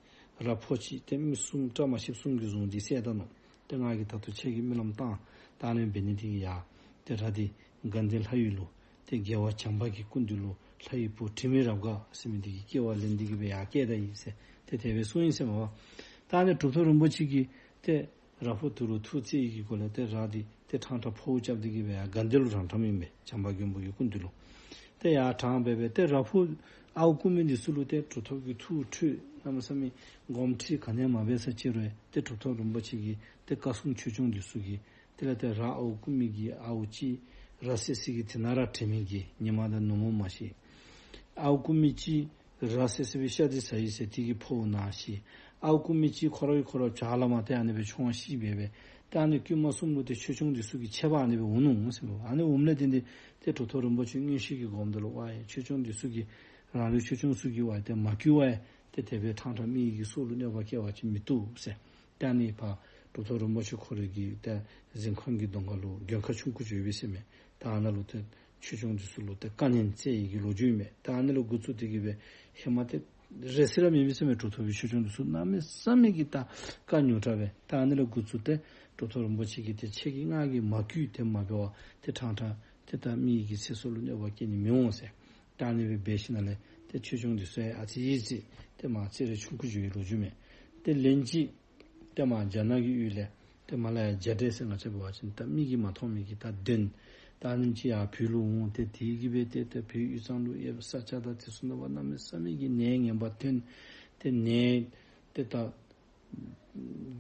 ར་ཕོ་ཅིག་ཏེ་མི་གསུམ་བཀྲ་མ་ཤིསཔ་གསུམ་གྱིས་བཟུང་སྟེ་བསད་ད་ནུག། ཏེ་ང་གིས་ད་ལྟོ་ཁྱེད་ཀྱི་སྨོན་ལམ་བཏང་ད་ཨ་ནི་འབད་ནི་འདི་གིས་ཡར་ཏེ་ར་འདི་དགའ་ལྡན་ལྷ་ཡུལ་ལུ་ཏེ་རྒྱལ་བ་བྱམས་པ་གི་སྐུ་མདུན་ལུ་ལྷ་ཡི་བུ་དྲི་མེད་རབ་དགའ་ཟེར་མི་འདི་གི་སྐྱེ་བ་ལེན་ཏེ་གི་སྦེ་ཡར་སྐྱེས་ད་ཡི་ཟེར་ཏེ་དེ་སྦེ་གསུངས་ཡི་ཟེར་མས་པ། ད་ཨ་ནི་གྲུབ་ཐོབ་རིན་པོ་ཆེ་གིས་ཏེ་ར་ཕོ་དེ་ལུ་ཐུགས་བརྩེ་བའི་གི་སྒོ་ལས་ཏེ་ར་འདི་ཏེ་ཕྲང་ཕྲང་ཕོཝ་རྐྱབ་སྟེ་གི་སྦེ་ཡར་དགའ་ལྡན་ལུ་རང་འཁྲམ་ཨིན་པས། བྱམས་པ་མགོན་པོ་གི་སྐུ་མདུན་ལུ་ཏེ་ཡར་དྲངས་སྦེ་སྦེ་ཏེ་ར་ཕོ་ཨརཝ་རྐུ་མི་འདི་ཚུ་ལུ་ཏེ་གྲུབ་ཐོབ་ཀྱིས་ཐུགས་ཁྲོས་གནམ་མེད་ས་མེད་དགོངསམ་ཁྲེལ་ག་ནི་ཡང་མ་འབད་ས་ཅིག་རུང་ཏེ་གྲུབ་ཐོབ་རིན་པོ་ཆེ་གིས་ཏེ་བཀའ་སྲུང་ཆོས་སྐྱོང་འདི་ཚུ་གིས་དེ་ལས་ཏེ་ར་ཨརཝ་རྐུ་མི་གི་ཨརཝ་ཅིག་ར་བསད་བསད་ཀྱི་དེ་ནང་ར་དྲན་མི་གི་ཉི་མ་དང་ནུབ་མོ་མ་ཤེས། ཨརཝ་རྐུ་མི་ཅིག་ར་བསད་བསད་པའི་ཤ་འདི་ཟ་ཡི་ཟེར་དེ་གིས་ཕོཝ་ན་ཤི། ཨརཝ་རྐུ་མི་ཅིག་ཁོ་ར་གིས་ཁོ་ར་བྱག་ལས་མར་ཏེ་ཨ་ནི་སྦེ་མཆོང་ཤི་སྦེ་སྦེ། ཏེ་ཨ་ནི་དཀྱུས་མ་གསུམ་ལུ་ཏེ་ཆོས་སྐྱོང་འདི་ཚུ་གིས་ཆད་པ་ཨ་ནི་སྦེ་འོང་ནུག་ཟེར་མས། ཨ་ནི་འོངམ་ལས་ཏེ་འདི་ཏེ་གྲུབ་ཐོབ་རིན་པོ་ཆེ་མངོན་ཤེས་ཀྱིས་སྒོམ་ད་ལུ་ཝའི་ཆོས་སྐྱོང་འདི་ཚུ་གིས་རང་ལུ་ཆོས་སྐྱོང་ཚུ་གིས་ཝའི་ཏེ་མ་བསྐུལ་བ་ཏེ་དེ་སྦེ་ཕྲང་ཕྲང་མི་གི་སྲོག་ལུ་གནོད་པ་བསྐྱལ་བ་ཅིན་མི་བཏུབ་ཟེར། ཏེ་ཨ་ནི་ཕར་གྲུབ་ཐོབ་རིན་པོ་ཆེ་ཁོ་རའི་གི་ཏེ་གཟིམ་ཁང་གི་གདོང་ཁ་ལུ་མགོན་ཁང་ཆུང་ཀུ་ཅིག་ཡོད་པས་ཟེར་མས། ད་ཨ་ནཱ་ལུ་ཏེ་ཆོས་སྐྱོང་འདི་ཚུ་ལུ་ཏེ་བཀའ་ནན་སྩལ་ཡི་གི་ལོ་རྒྱུས་མས། ད་ཨ་ནི་ལུ་འགོ་བཙུགས་ཏེ་གི་སྦེ་ཧེ་མ་ཏེ་རེ་ཟེར་ར་མེད་པས་ཟེར་མས། གྲུབ་ཐོབ་ཀྱི་ཆོས་སྐྱོང་འདི་ཚུ་གནམ་མེད་ས་མེད་ཀྱི་ད་བཀའ་ཉོག་དྲགས་སྦེ། ད་ཨ་ནི་ལུ་འགོ་བཙུགས་ཏེ་གྲུབ་ཐོབ་རིན་པོ་ཆེ་གིས་ཏེ་ཁྱེད་ཀྱིས་ང་གིས་མ་བསྐུལ་ཏེ་མ་འབད་བར་ཏེ་ཕྲང་ཕྲང་ཏེ་ད་མི་གི་ཚེ་སྲོག་ལུ་གནོད་པ་བསྐྱལ་ནི་མི་འོང་ཟེར། ད་ཨ་ནི་སྦེ་འབད་ཞིནམ་ལས་ཏེ་ཆོས་སྐྱོང་འདི་ཚུ་ཡང་ཨ་ཙི་ཨ་ཙི་ཏེ་མར་རྩེད་ར་ཆུང་ཀུ་ཅིག་ཡོད་ལོ་རྒྱུས་མས། ཏེ་ལན་ཅིག་ཏེ་མར་རྒྱ་ནག་གི་ཡུལ་ལས་ཏེ་མར་ལས་ཡར་རྒྱ་འདྲེ་ཟེར་ང་བཅས་འབད་བ་ཅིན་ད་མིག་གིས་མ་མཐོང་མི་གི་ད་གདོན་ད་ཨ་ནེམ་ཅིག་ཡར་བོད་ལུ་འོང་། ཏེ་དེ་གིས་སྦེ་ཏེ་ཏེ་བོད་དབུས་གཙང་ལུ་ཡོད་པའི་ས་སྐྱ་དང་དེ་ཚུ་ནང་པ་གནམ་མེད་ས་མེད་ཀྱི་ནད་ངན་པ་ཐོན། ཏེ་ནད་ཏེ་ད་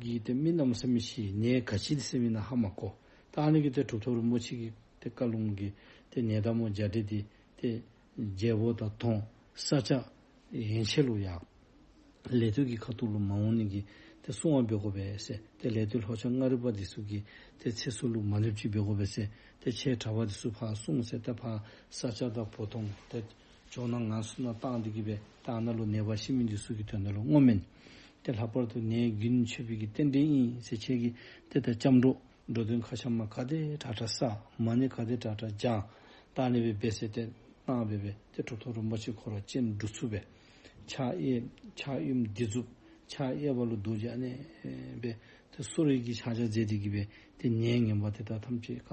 གིས་ཏེ་མི་གནམ་མེད་ས་མེད་ཤི། ནད་ག་ཅི་འདི་ཟེར་མི་ནང་ཧ་མ་གོ། ད་ཨ་ནི་གིས་ཏེ་གྲུབ་ཐོབ་རིན་པོ་ཆེ་གི་ཏེ་བཀའ་ལུང་གིས་ཏེ་ནད་དང་མོ་རྒྱ་འདྲེ་འདི་ཏེ་རྒྱལ་པོ་དང་དོན་ས་སྐྱ་ཡན་ཆད་ལུ་ཡང་ལས་སྟོད་ཀྱི་ཁ་ཐུག་ལུ་མ་འོང་ནི་གི་ཏེ་སྲུང་བ་འབད་དགོ་པས་ཟེར། ཏེ་ལས་སྟོད་ལྷོ་ཕྱོགས་མངའ་རིས་པ་འདི་ཚུ་གི་ཏེ་ཚེ་སྲོག་ལུ་མ་གནོདཔ་ཅིག་འབད་དགོ་པས་ཟེར། ཏེ་ཁྱེད་གྲྭ་པ་འདི་ཚུ་ཕར་སོང་ཟེར། ཏེ་ཕར་ས་སྐྱ་དང་བོ་དོང་ཏེ་ཇོ་ནང་ང་སུ་ནང་བཏང་སྟེ་གི་སྦེ་ད་ཨ་ནཱ་ལུ་ནད་པ་ཤི་མི་འདི་ཚུ་གི་དོན་དག་ལུ་བསྔོ་སྨོན། ཏེ་ལྷག་པར་དུ་ནད་རྒྱུན་ཆད་པའི་གི་རྟེན་འབྲེལ་ཨིན་ཟེར། ཁྱེད་ཀྱིས་ཏེ་ད་སྐྱབས་འགྲོ་འགྲོ་དོན་མཁའ་ཁྱབ་མ་ག་དེ་དྲག་དྲག་བསགས། མ་ཎི་ག་དེ་དྲག་དྲག་བགྱང་། ད་ཨ་ནི་སྦེ་འབད་ཟེར་ཏེ་གནང་སྦེ་སྦེ་ཏེ་གྲུབ་ཐོབ་རིན་པོ་ཆེ་ཁོ་ར་སྤྱན་འབྲུ་ཚུགས་སྦེ་ཕྱག་གཡས་ཕྱག་གཡོནམ་སྡིགས་མཛུབ་ཕྱག་གཡས་པ་ལུ་རྡོ་རྗེ་ཨ་ནི་སྦེ་ཏེ་གསོ་རིག་གི་ཕྱག་རྒྱ་མཛད་དེ་གི་སྦེ་ཏེ་ནད་ངན་པ་དེ་དག་ཐམས་ཅད་ག་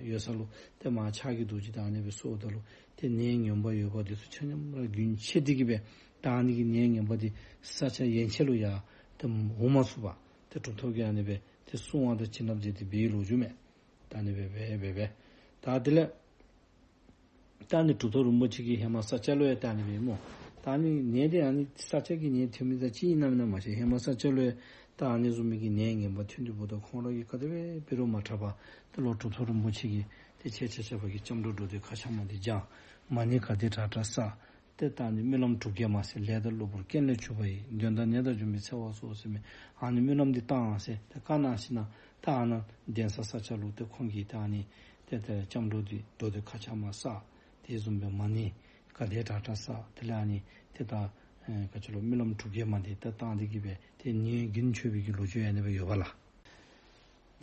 ཡོད་ས་ལུ་ཏེ་མར་ཕྱག་གི་རྡོ་རྗེ་དང་ཨ་ནི་སྦེ་གསོཝ་ད་ལུ་ཏེ་ནད་ངན་པ་ཡོད་པ་འདི་ཚུ་ཆ་མཉམ་ར་རྒྱུན་ཆད་དེ་གི་སྦེ་ད་ཨ་ནི་གི་ནད་ངན་པ་འདི་ས་སྐྱ་ཡན་ཆད་ལུ་ཡང་ཏེ་འོང་མ་ཚུགས་པར་ཏེ་གྲུབ་ཐོབ་ཀྱིས་ཨ་ནི་སྦེ་ཏེ་སྲུང་བ་དང་བྱིན་རླབས་མཛད་དེ་འབད་བའི་ལོ་རྒྱུས་མས། ད་ཨ་ནི་སྦེ་སྦེ་སྦེ་སྦེ་ད་དེ་ལས་ད་ཨ་ནི་གྲུབ་ཐོབ་རིན་པོ་ཆེ་གིས་ཧེ་མ་ས་སྐྱ་ལུ་ཡང་ད་ཨ་ནི་སྦེ་སྨོ། ད་ཨ་ནི་ནད་དེ་ཨ་ནི་ས་སྐྱ་གི་ནད་ཐོན་མི་དང་གཅིག་ཨིན་ན་མེན་ན་མ་ཤེས། ཧེ་མ་ས་སྐྱ་ལུ་ཡང་ད་ཨ་ནི་བཟུམ་མའི་གི་ནད་ངན་པ་ཐོན་དོ་འབདཝ་ད་ཁོང་ར་གིས་ག་དེ་སྦེ་འབད་རུང་མ་དྲག་པར་ཏེ་ལོག་གྲུབ་ཐོབ་རིན་པོ་ཆེ་གིས་ཏེ་ཁྱེད་ཆ་ཁྱབ་ཀྱིས་སྐྱབས་འགྲོ་འགྲོ་དོན་མཁའ་ཁྱབ་མ་འདི་བགྱང་། མ་ཎི་ག་དེ་དྲག་དྲག་བསགས། ཏེ་ད་ཨ་ནི་སྨོན་ལམ་དྲུག་བརྒྱ་མ་ཟེར། ལས་དང་གློ་བུར་རྐྱེན་ལས་གྱུར་པ་ཡི། གདོན་དང་ནད་དང་འབྱུང་པོའི་འཚེ་བ་སོགས་ཟེར་མི་ཨ་ནི་སྨོན་ལམ་འདི་བཏང་ཟེར་ཏེ་བཀའ་གནང་ཞིནམ་ལས་ད་ཨ་ནཱ་གདན་ས་ས་ཆ་ལུ་ཏེ་ཁོང་གིས་ད་ཨ་ནི་ཏེ་ད་སྐྱབས་འགྲོ་འདི་འགྲོ་འདོད་མཁའ་ཁྱབ་མ་བསགས། དེ་བཟུམ་སྦེ་མ་ཎི་ག་དེ་དྲག་དྲག་བསགས། དེ་ལས་ཨ་ནི་ཏེ་ད་ཨེ་ག་ཅི་ལོ་སྨོན་ལམ་དྲུག་བརྒྱ་མ་འདི་ད་བཏང་སྟེ་གི་སྦེ་ཏེ་ཉིན་རྒྱུན་མཆོད་པའི་གི་ལོ་རྒྱུས་ཨ་ནི་སྦེ་ཡོདཔ་ལགས།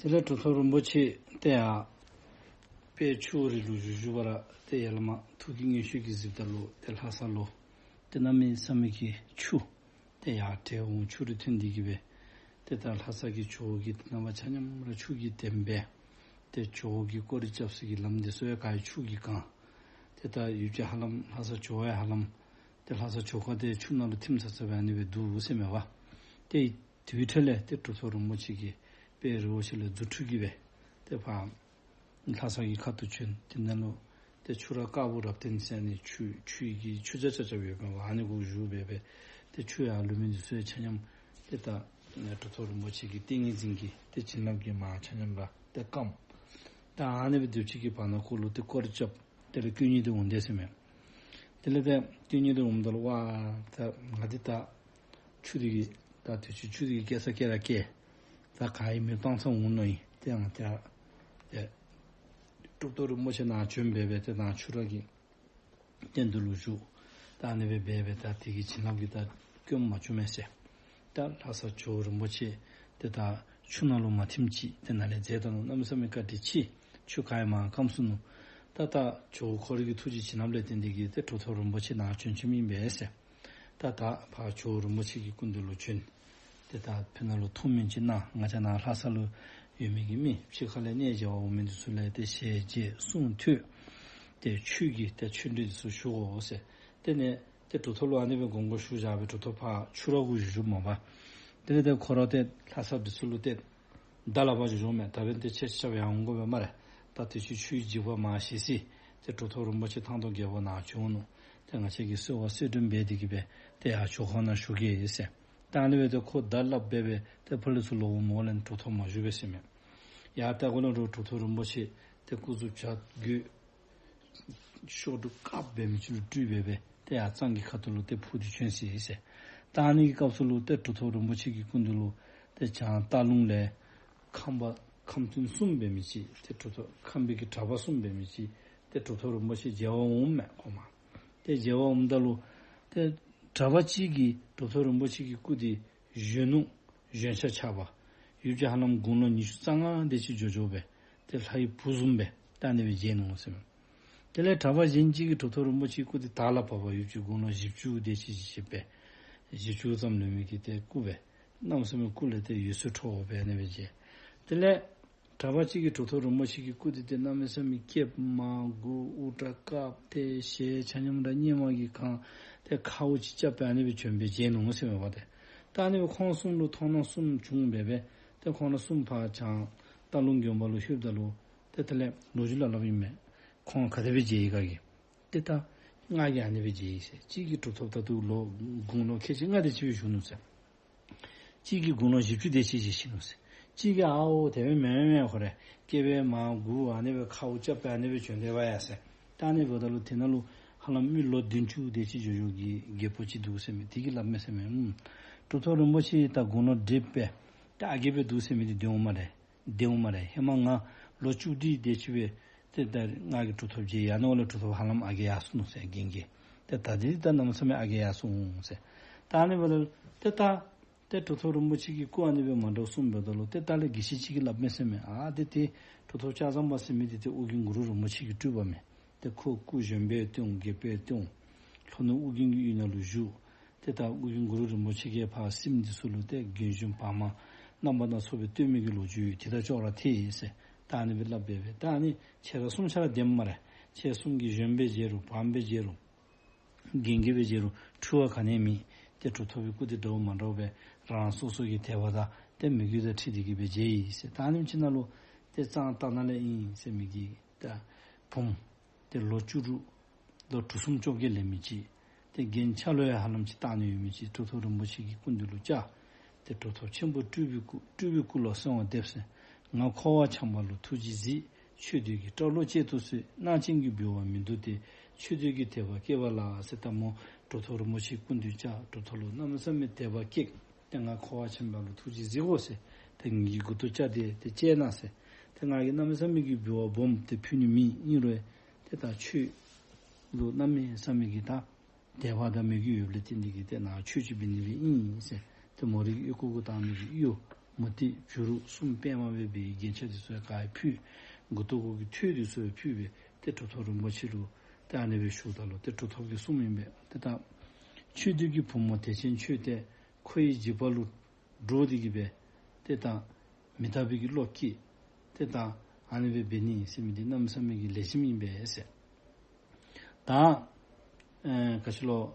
དེ་ལས་གྲུབ་ཐོབ་རིན་པོ་ཆེ་ཏེ་ཡར་དཔལ་ཆུ་བོ་རི་ལུ་བཞུགས་བཞུགས་པ་ར་ཏེ་ཡར་ལས་མར་ཐུགས་ཀྱི་མངོན་ཤེས་ཀྱིས་གཟིགསཔ་ད་ལུ་ཏེ་ལྷ་ས་ལུ་ཏེ་གནམ་མེད་ས་མེད་ཀྱི་ཆུ་ཏེ་ཡར་འཕྲལ་འོང་ཆུ་རུད་ཐོན་ཏེ་གི་སྦེ་ཏེ་ད་ལྷ་ས་གི་ཇོ་བོ་གི་རྣམ་པ་ཆ་མཉམ་ར་ཆུ་གིས་ལྡེམ་སྦེ་ཏེ་ཇོ་བོ་གིས་སྐོར་ར་རྐྱབ་ས་གི་ལམ་འདི་ཚུ་ཡང་ག་ཡི་ཆུ་གིས་གང་། ཏེ་ད་ཡུདཔ་ཅིག་ཧ་ལམ་ལྷ་ས་ཇོ་བོ་ཡང་ཧ་ལམ་ཏེ་ལྷ་ས་ཇོ་ཁང་འདི་ཆུ་ནང་ལུ་ཐིམ་ཚར་ཚར་སྦེ་ཨ་ནི་སྦེ་འདུག་ཟེར་མས་པ། ཏེ་དེའི་འཕྲོ་ལས་ཏེ་གྲུབ་ཐོབ་རིན་པོ་ཆེ་གིས་དཔལ་རི་བོ་ཆེ་ལས་རྫུ་འཕྲུལ་གྱིས་སྦེ་ཏེ་ཕར་ལྷ་ས་གི་ཁ་ཐུག་བྱོན། དེ་ནང་ལུ་ཏེ་ཆུ་ར་དཀར་པོ་རབ་བརྟན་ཟེར་ཨ་ནི་ཆུ་ཆུ་ཡི་གི་ཆུ་རྫ་རྐྱབ་རྐྱབ་ཡོདཔ་མས་པ། ཨ་ནི་གུ་བཞུགས་སྦེ་སྦེ་ཏེ་ཆུ་ཡར་ལུད་མི་འདི་ཚུ་ཡང་ཆ་མཉམ་ཏེ་ད་གྲུབ་ཐོབ་རིན་པོ་ཆེ་གི་ཏིང་ངེ་འཛིན་གྱི་ཏེ་བྱིན་རླབས་ཀྱིས་མར་ཆ་མཉམ་ར་ཏེ་སྐམ། ད་ཨ་ནི་སྦེ་སྡོད་ཅི་གི་བར་ན་ཁོ་ལུ་ཏེ་སྐོར་ར་རྐྱབ། དེ་ལས་དཀོན་གཉེར་འདི་འོང་དེས་ཟེར་མས། དེ་ལས་ཏེ་དཀོན་གཉེར་འདི་འོངམ་ད་ལུ་ཝ་ད་ང་འདི་ད་ཆུ་འདི་གི་ད་དུས་ཅི་ཆུ་འདི་གི་སྐྱེ་ས་སྐྱེ་ར་སྐྱེ། ད་ག་ཡི་མི་བཏང་ཚང་འོང་ནོ་ཨིན། ཏེ་ཡང་ཏེ་ཏེ་གྲུབ་ཐོབ་རིན་པོ་ཆེ་ནཱ་བྱོན་སྦེ་སྦེ་ཏེ་ནཱ་ཆུ་ར་གི་སྟེང་དུ་ལུ་བཞུགས། ད་ཨ་ནི་སྦེ་སྦེ་སྦེ་ད་དེ་གི་བྱིན་རླབས་ཀྱིས་ད་སྐྱོན་མ་བྱུང་མས་ཟེར། ད་ལྷ་ས་ཇོ་བོ་རིན་པོ་ཆེ་ཏེ་ད་ཆུ་ནང་ལུ་མ་ཐིམ་ཅིག་ཏེ་ནཱ་ལས་མཛད་ད་ནུག། གནམ་མེད་ས་མེད་བཀའ་དྲིན་ཆེ། ཆུ་ག་ཡི་མར་སྐམ་སོ་ནུག། ད་ད་ཇོ་བོ་ཁོ་རའི་གི་ཐུགས་རྗེ་བྱིན་རླབས་ལས་བརྟེན་ཏེ་གི་ཏེ་གྲུབ་ཐོབ་རིན་པོ་ཆེ་ནཱ་བྱོན་བྱོནམ་ཨིན་པས་ཟེར། ད་ད་ཕར་ཇོ་བོ་རིན་པོ་ཆེ་གི་སྐུ་མདུན་ལུ་བྱོན། ཏེ་ད་ཕི་ནང་ལུ་ཐུགས་སྨོན་ཅིག་གནང་། ང་བཅས་ནཱ་ལྷ་ས་ལུ་ཡོད་མི་གི་མི་ཕྱི་ཁ་ལས་གནས་མཇལ་བར་འོང་མི་འདི་ཚུ་ལུ་ཏེ་ཞལ་མཇལ་གསུང་ཐོས། ཏེ་ཆོས་ཀྱི་ཏེ་ཆོས་འབྲེལ་འདི་ཚུ་ཞུ་དགོ་ཟེར། དེ་ནས་ཏེ་གྲུབ་ཐོབ་ལུ་ཨ་ནི་སྦེ་དགོངས་སྐོར་ཞུ་བཞག་སྦེ་གྲུབ་ཐོབ་ཕར་ཆུ་ར་གུ་བཞུགས་བཞུགསཔ་མས་པ། དེ་ལས་ཏེ་ཁོ་ར་ཏེ་ལྷ་ས་འདི་ཚུ་ལུ་ཏེ་བརྡ་སླབ་པར་འགྱོ་འགྱོཝ་མས། ད་འབདན་ཏེ་ཆེ་ཆེ་ཡར་འོང་དགོ་པས་སྨ་རེ། ད་དུས་ཅི་ཆུའི་འཇིགས་པ་མར་ཞི་སྟེ་ཏེ་གྲུབ་ཐོབ་རིན་པོ་ཆེ་ཐང་སྟོང་རྒྱལ་པོ་ནཱ་བྱོན་ནུག། ཏེ་ང་བཅས་ཀྱིས་གསོལ་བ་གསོལ་མགྲོན་འབད་དེ་གི་སྦེ་ཏེ་ཡར་ཇོ་ཁང་ནང་བཞུགས་གེ་ཟེར། ད་ཨ་ནི་སྦེ་ཏེ་ཁོ་བརྡ་སླབ་སྦེ་སྦེ་ཏེ་ཕར་ལས་ཚུར་ལོག་འོངམ་ལས་གྲུབ་ཐོབ་མ་བཞུགས་པས་ཟེར་མས། ཡར་ལྟ་དགོ་ལགས། གྲུབ་ཐོབ་རིན་པོ་ཆེ་ཏེ་སྐུ་གཟུགས་བྱ་རྒོད་གཤོག་སྒྲོ་དཀརཔོ་འབད་མི་ཅིག་ལུ་སྤྲུལ་སྦེ་སྦེ་ཏེ་ཡར་གཙང་གི་ཁ་ཐུག་ལུ་ཏེ་འཕུར་ཏེ་བྱོན་ཅི་ཟེར། ད་ཨ་ནི་གི་སྐབས་སུ་ལུ་ཏེ་གྲུབ་ཐོབ་རིན་པོ་ཆེ་གི་སྐུ་མདུན་ལུ་ཏེ་བྱང་སྟག་ལུང་ལས་ཁམས་པ་ཁམས་ཐུན་གསུམ་འབད་མི་ཅིག་ཏེ་གྲུབ་ཐོབ་ཁམས་པའི་གི་གྲྭ་པ་གསུམ་འབད་མི་ཅིག་ཏེ་གྲུབ་ཐོབ་རིན་པོ་ཆེ་མཇལ་བར་འོངམ་མས་ཁོ་མ། ཏེ་མཇལ་བར་འོངམ་ད་ལུ་ཏེ་གྲྭ་པ་ཅིག་གིས་གྲུབ་ཐོབ་རིན་པོ་ཆེ་གི་སྐུ་འདི་བཞོན་ནུག། བཞོན་ཤ་ཆག་པ། ཡུདཔ་ཅིག་ཧ་ལམ་དགུང་ལོ་ཉི་ཤུ་རྩ་ལྔ་དེ་ཅིག་འགྱོ་འགྱོཝ་སྦེ་ཏེ་ལྷའི་བུ་བཟུམ་སྦེ་ད་ཨ་ནི་སྦེ་མཇལ་ནུག་ཟེར་མས། དེ་ལས་གྲྭ་པ་གཞན་ཅིག་གིས་གྲུབ་ཐོབ་རིན་པོ་ཆེའི་སྐུ་འདི་དར་ལ་བབས་པ། ཡུདཔ་ཅིག་དགུང་ལོ་བཞི་བཅུ་དེ་ཅིག་བཞི་བཅུ་སྦེ་བཞི་བཅུ་ཙམ་ལོན་མི་གི་ཏེ་སྐུ་སྦེ་གནམ་མེད་ས་མེད་སྐུ་ལས་ཏེ་འོད་ཟེར་འཕྲོ་བ་སྦེ་ཨ་ནི་སྦེ་མཇལ། དེ་ལས་གྲྭ་པ་ཅིག་གིས་གྲུབ་ཐོབ་རིན་པོ་ཆེ་གི་སྐུ་འདི་ཏེ་གནམ་མེད་ས་མེད་སྐེདཔ་དམར་དགུ་དབུ་སྐྲ་དཀརཔོ་ཏེ་ཞལ་ཆ་མཉམ་ར་གཉེར་མ་གིས་གང་ཏེ་ཁཝ་ཅིག་རྐྱབ་སྦེ་ཨ་ནི་སྦེ་བྱོན་སྦེ་མཇལ་ནུག་ཟེར་མས་པ་ཏེ། ད་ཨ་ནི་སྦེ་ཁོང་གསུམ་ལུ་མཐོང་སྣང་གསུམ་བྱུང་སྦེ་སྦེ་ཏེ་ཁོང་ར་གསུམ་ཕར་བྱང་སྟག་ལུང་དགོན་པ་ལུ་ལྷོདཔ་ད་ལུ་ཏེ་དེ་ལས་ལོ་རྒྱུས་ལ་སླབ་ཨིན་མས། ཁོང་ག་དེ་སྦེ་མཇལ་ཡི་ག་གིས། ཏེ་ད་ང་གིས་ཨ་ནི་སྦེ་མཇལ་ཡི་ཟེར། གཅིག་གིས་གྲུབ་ཐོབ་ད་ལྟོ་ལོ་དགུང་ལོ་ཁལ་གཅིག་ལྔ་དེ་ཅིག་སྦེ་བཞུགས་ནུག་ཟེར། གཅིག་གིས་དགུང་ལོ་བཞི་བཅུ་དེ་ཅིག་བཞེས་ཅི་ནུག་ཟེར། གཅིག་གིས་ཨའོ་དེ་སྦེ་མེན་མེན་མེན་ཁོ་རེ་སྐེདཔ་དམར་དགུ་ཨ་ནི་སྦེ་ཁཝ་རྐྱབ་སྦེ་ཨ་ནི་སྦེ་བྱོན་དེས་པ་ཡ་ཟེར། ད་ཨ་ནི་འབདཝ་ད་ལུ་དེ་ནང་ལུ་ཧ་ལམ་མི་ལོ་བདུན་ཅུ་དེ་ཅིག་འགྱོ་འགྱོཝ་གི་རྒད་པོ་ཅིག་འདུག་ཟེར་མས། དེ་གིས་སླབ་མས་ཟེར་མས། ཨུམ། གྲུབ་ཐོབ་རིན་པོ་ཆེ་ད་དགུང་ལོ་བགྲེསཔ་སྦེ་ད་ཨ་རྒས་སྦེ་འདུག་ཟེར་མི་འདི་བདེན་འོང་སྨ་རེ། བདེན་འོང་སྨ་རེ། ཧེ་མ་ང་ལོ་བཅུ་བདུན་དེ་ཅིག་སྦེ་ཏེ་ད་ང་གིས་གྲུབ་ཐོབ་མཇལ་ཡི། ཨ་ནི་འོག་ལས་གྲུབ་ཐོབ་ཧ་ལམ་ཨ་རྒས་ཡར་སོ་ནུག་ཟེར་རྒན་རྒས། ཏེ་ད་འདི་ད་གནམ་མེད་ས་མེད་ཨ་རྒས་ཡར་སོ་འོང་ཟེར། ད་ཨ་ནི་འབདཝ་ད་ཏེ་ད་ཏེ་གྲུབ་ཐོབ་རིན་པོ་ཆེ་གི་སྐུ་ཨ་ནི་སྦེ་མ་འདྲཝ་གསུངམ་ད་ལུ་ཏེ་ད་ལས་དགེ་བཤེས་ཅིག་གིས་སླབ་མས་ཟེར་མས། ཨ་ཏེ་ཏེ་གྲུབ་ཐོབ་ལྕགས་ཟམ་པ་ཟེར་མི་འདི་ཏེ་ཨོ་རྒྱན་གུ་རུ་རིན་པོ་ཆེ་གི་སྤྲུལ་པ་མས། ཏེ་ཁོ་སྐུ་གཞོན་པའི་སྟེང་རྒས་པའི་སྟེང་ལྷོ་ནུབ་ཨོ་རྒྱན་གྱི་ཡུལ་ནང་ལུ་བཞུགས། ཏེ་ད་ཨོ་རྒྱན་གུ་རུ་རིན་པོ་ཆེ་གིས་ཕར་སྲིནམ་འདི་ཚུ་ལུ་ཏེ་རྒན་གཞོན་བར་མ་རྣམ་པ་སྣ་ཚོགས་སྦེ་སྟོན་མི་གི་ལོ་རྒྱུས་ཡོད། དེ་དང་ཅོག་ར་འཐད་ཟེར། ད་ཨ་ནི་སྦེ་སླབ་སྦེ་སྦེ་ད་ཨ་ནི་ཁྱེད་ར་གསུམ་ཆ་ར་བདེནམ་སྨ་རེ། ཁྱེད་གསུམ་གྱིས་གཞོན་པས་མཇལ་རུང་བར་མ་སྦེ་མཇལ་རུང་རྒན་རྒས་སྦེ་མཇལ་རུང་འཁྲུལ་བ་ག་ནི་ཡང་མེད། ཏེ་གྲུབ་ཐོབ་ཀྱི་སྐུ་འདི་འདྲཝ་མ་འདྲཝ་སྦེ་རང་རང་སོ་སོ་གི་དད་པ་དང་ཏེ་མོས་གུས་དང་འཁྲིལ་ཏེ་གི་སྦེ་མཇལ་ཡི་ཟེར། ད་ཨ་ནེམ་ཅིག་ནང་ལུ་ཏེ་གཙང་སྟག་སྣ་ལས་ཨིན་ཟེར་མི་གི་ད་བུམོ་ཏེ་ལོ་བཅུ་དྲུག་ལོ་དྲུག་གསུམ་བཅོ་བརྒྱད་ལོན་མི་ཅིག་ཏེ་རྒན་ཆ་ལུ་ཡང་ཧ་ལམ་ཅིག་བཏང་ནི་ཡོད་མི་ཅིག་གྲུབ་ཐོབ་རིན་པོ་ཆེ་གི་སྐུ་མདུན་ལུ་བཅར། ཏེ་གྲུབ་ཐོབ་ཆེན་པོ་སྤྲུལ་པའི་སྐུ་སྤྲུལ་པའི་སྐུ་ལ་གསོལ་བ་འདེབས་ཟེར། ང་འཁོར་བ་འཁྱམས་པ་ལུ་ཐུགས་རྗེས་གཟིགས། ཆོས་འདོད་ཀྱི་སྐྲ་ལོ་གཅད་དུ་གསོལ། གནག་ཅན་གྱི་འབུལ་བ་མི་འདོར་ཏེ། ཆོས་འདོད་ཀྱི་དད་པ་སྐྱེས་པ་ལ་ཟེར། ད་མོ་གྲུབ་ཐོབ་རིན་པོ་ཆེའི་སྐུ་མདུན་བཅར། གྲུབ་ཐོབ་ལུ་གནམ་མེད་ས་མེད་དད་པ་སྐྱེས། ཏེ་ང་ཁོ་བ་ཆེན་པོ་ལུ་ཐུགས་རྗེ་གཟིགས་དགོ་ཟེར། ཏེ་ངེ་གི་མགུ་ཏོ་བཅད་དེ་ཏེ་བཅད་གནང་ཟེར། ཏེ་ང་གིས་གནམ་མེད་ས་མེད་ཀྱི་འབུལ་བ་སྦོམ་ཏེ་ཕུལ་ནི་མེད། ཨིན་རུང་ཏེ་ད་ཁྱོད་ལུ་གནམ་མེད་ས་མེད་ཀྱི་ད་དད་པ་དང་མོས་གུས་ཡོདཔ་ལས་བརྟེན་ཏེ་གིས་ཏེ་ནཱ་ཆོས་ཅིག་འབད་ནི་སྦེ་ཨིན་ཟེར། ཏེ་མོ་རའི་གཡོག་གུ་གུ་བཏང་ནི་གི་གཡུ་མུ་ཏིག་བྱུ་རུ་གསུམ་པདྨ་སྦེ་འབད་བའི་རྒྱན་ཆ་འདི་ཚུ་ཡང་ག་ར་ཕུལ། མགུ་ཏོ་གུ་གི་ཐོད་འདི་ཚུ་ཡང་ཕུལ་སྦེ་ཏེ་གྲུབ་ཐོབ་རིན་པོ་ཆེ་ལུ་ཏེ་ཨ་ནི་སྦེ་ཞུཝ་ད་ལུ་ཏེ་གྲུབ་ཐོབ་ཀྱིས་གསུངམ་ཨིན་པས། ཏེ་ད་ཆོས་འདོད་ཀྱི་བུ་མོ་དད་ཅན་ཁྱོད་ཏེ་ཁོ་ཡི་འཇིགས་པ་ལུ་འདྲོགས་ཏེ་གིས་སྦེ་ཏེ་ད་མི་རྟག་པའི་གི་བློ་སྐྱེས། ཏེ་ད་ཨ་ནི་སྦེ་འབད་ནི་ཟེར་མི་འདི་གནམ་མེད་ས་མེད་ཀྱི་ལེགས་ཤོམ་ཨིན་པས་ཟེར། ད་ཨེ་ག་ཅི་ལོ།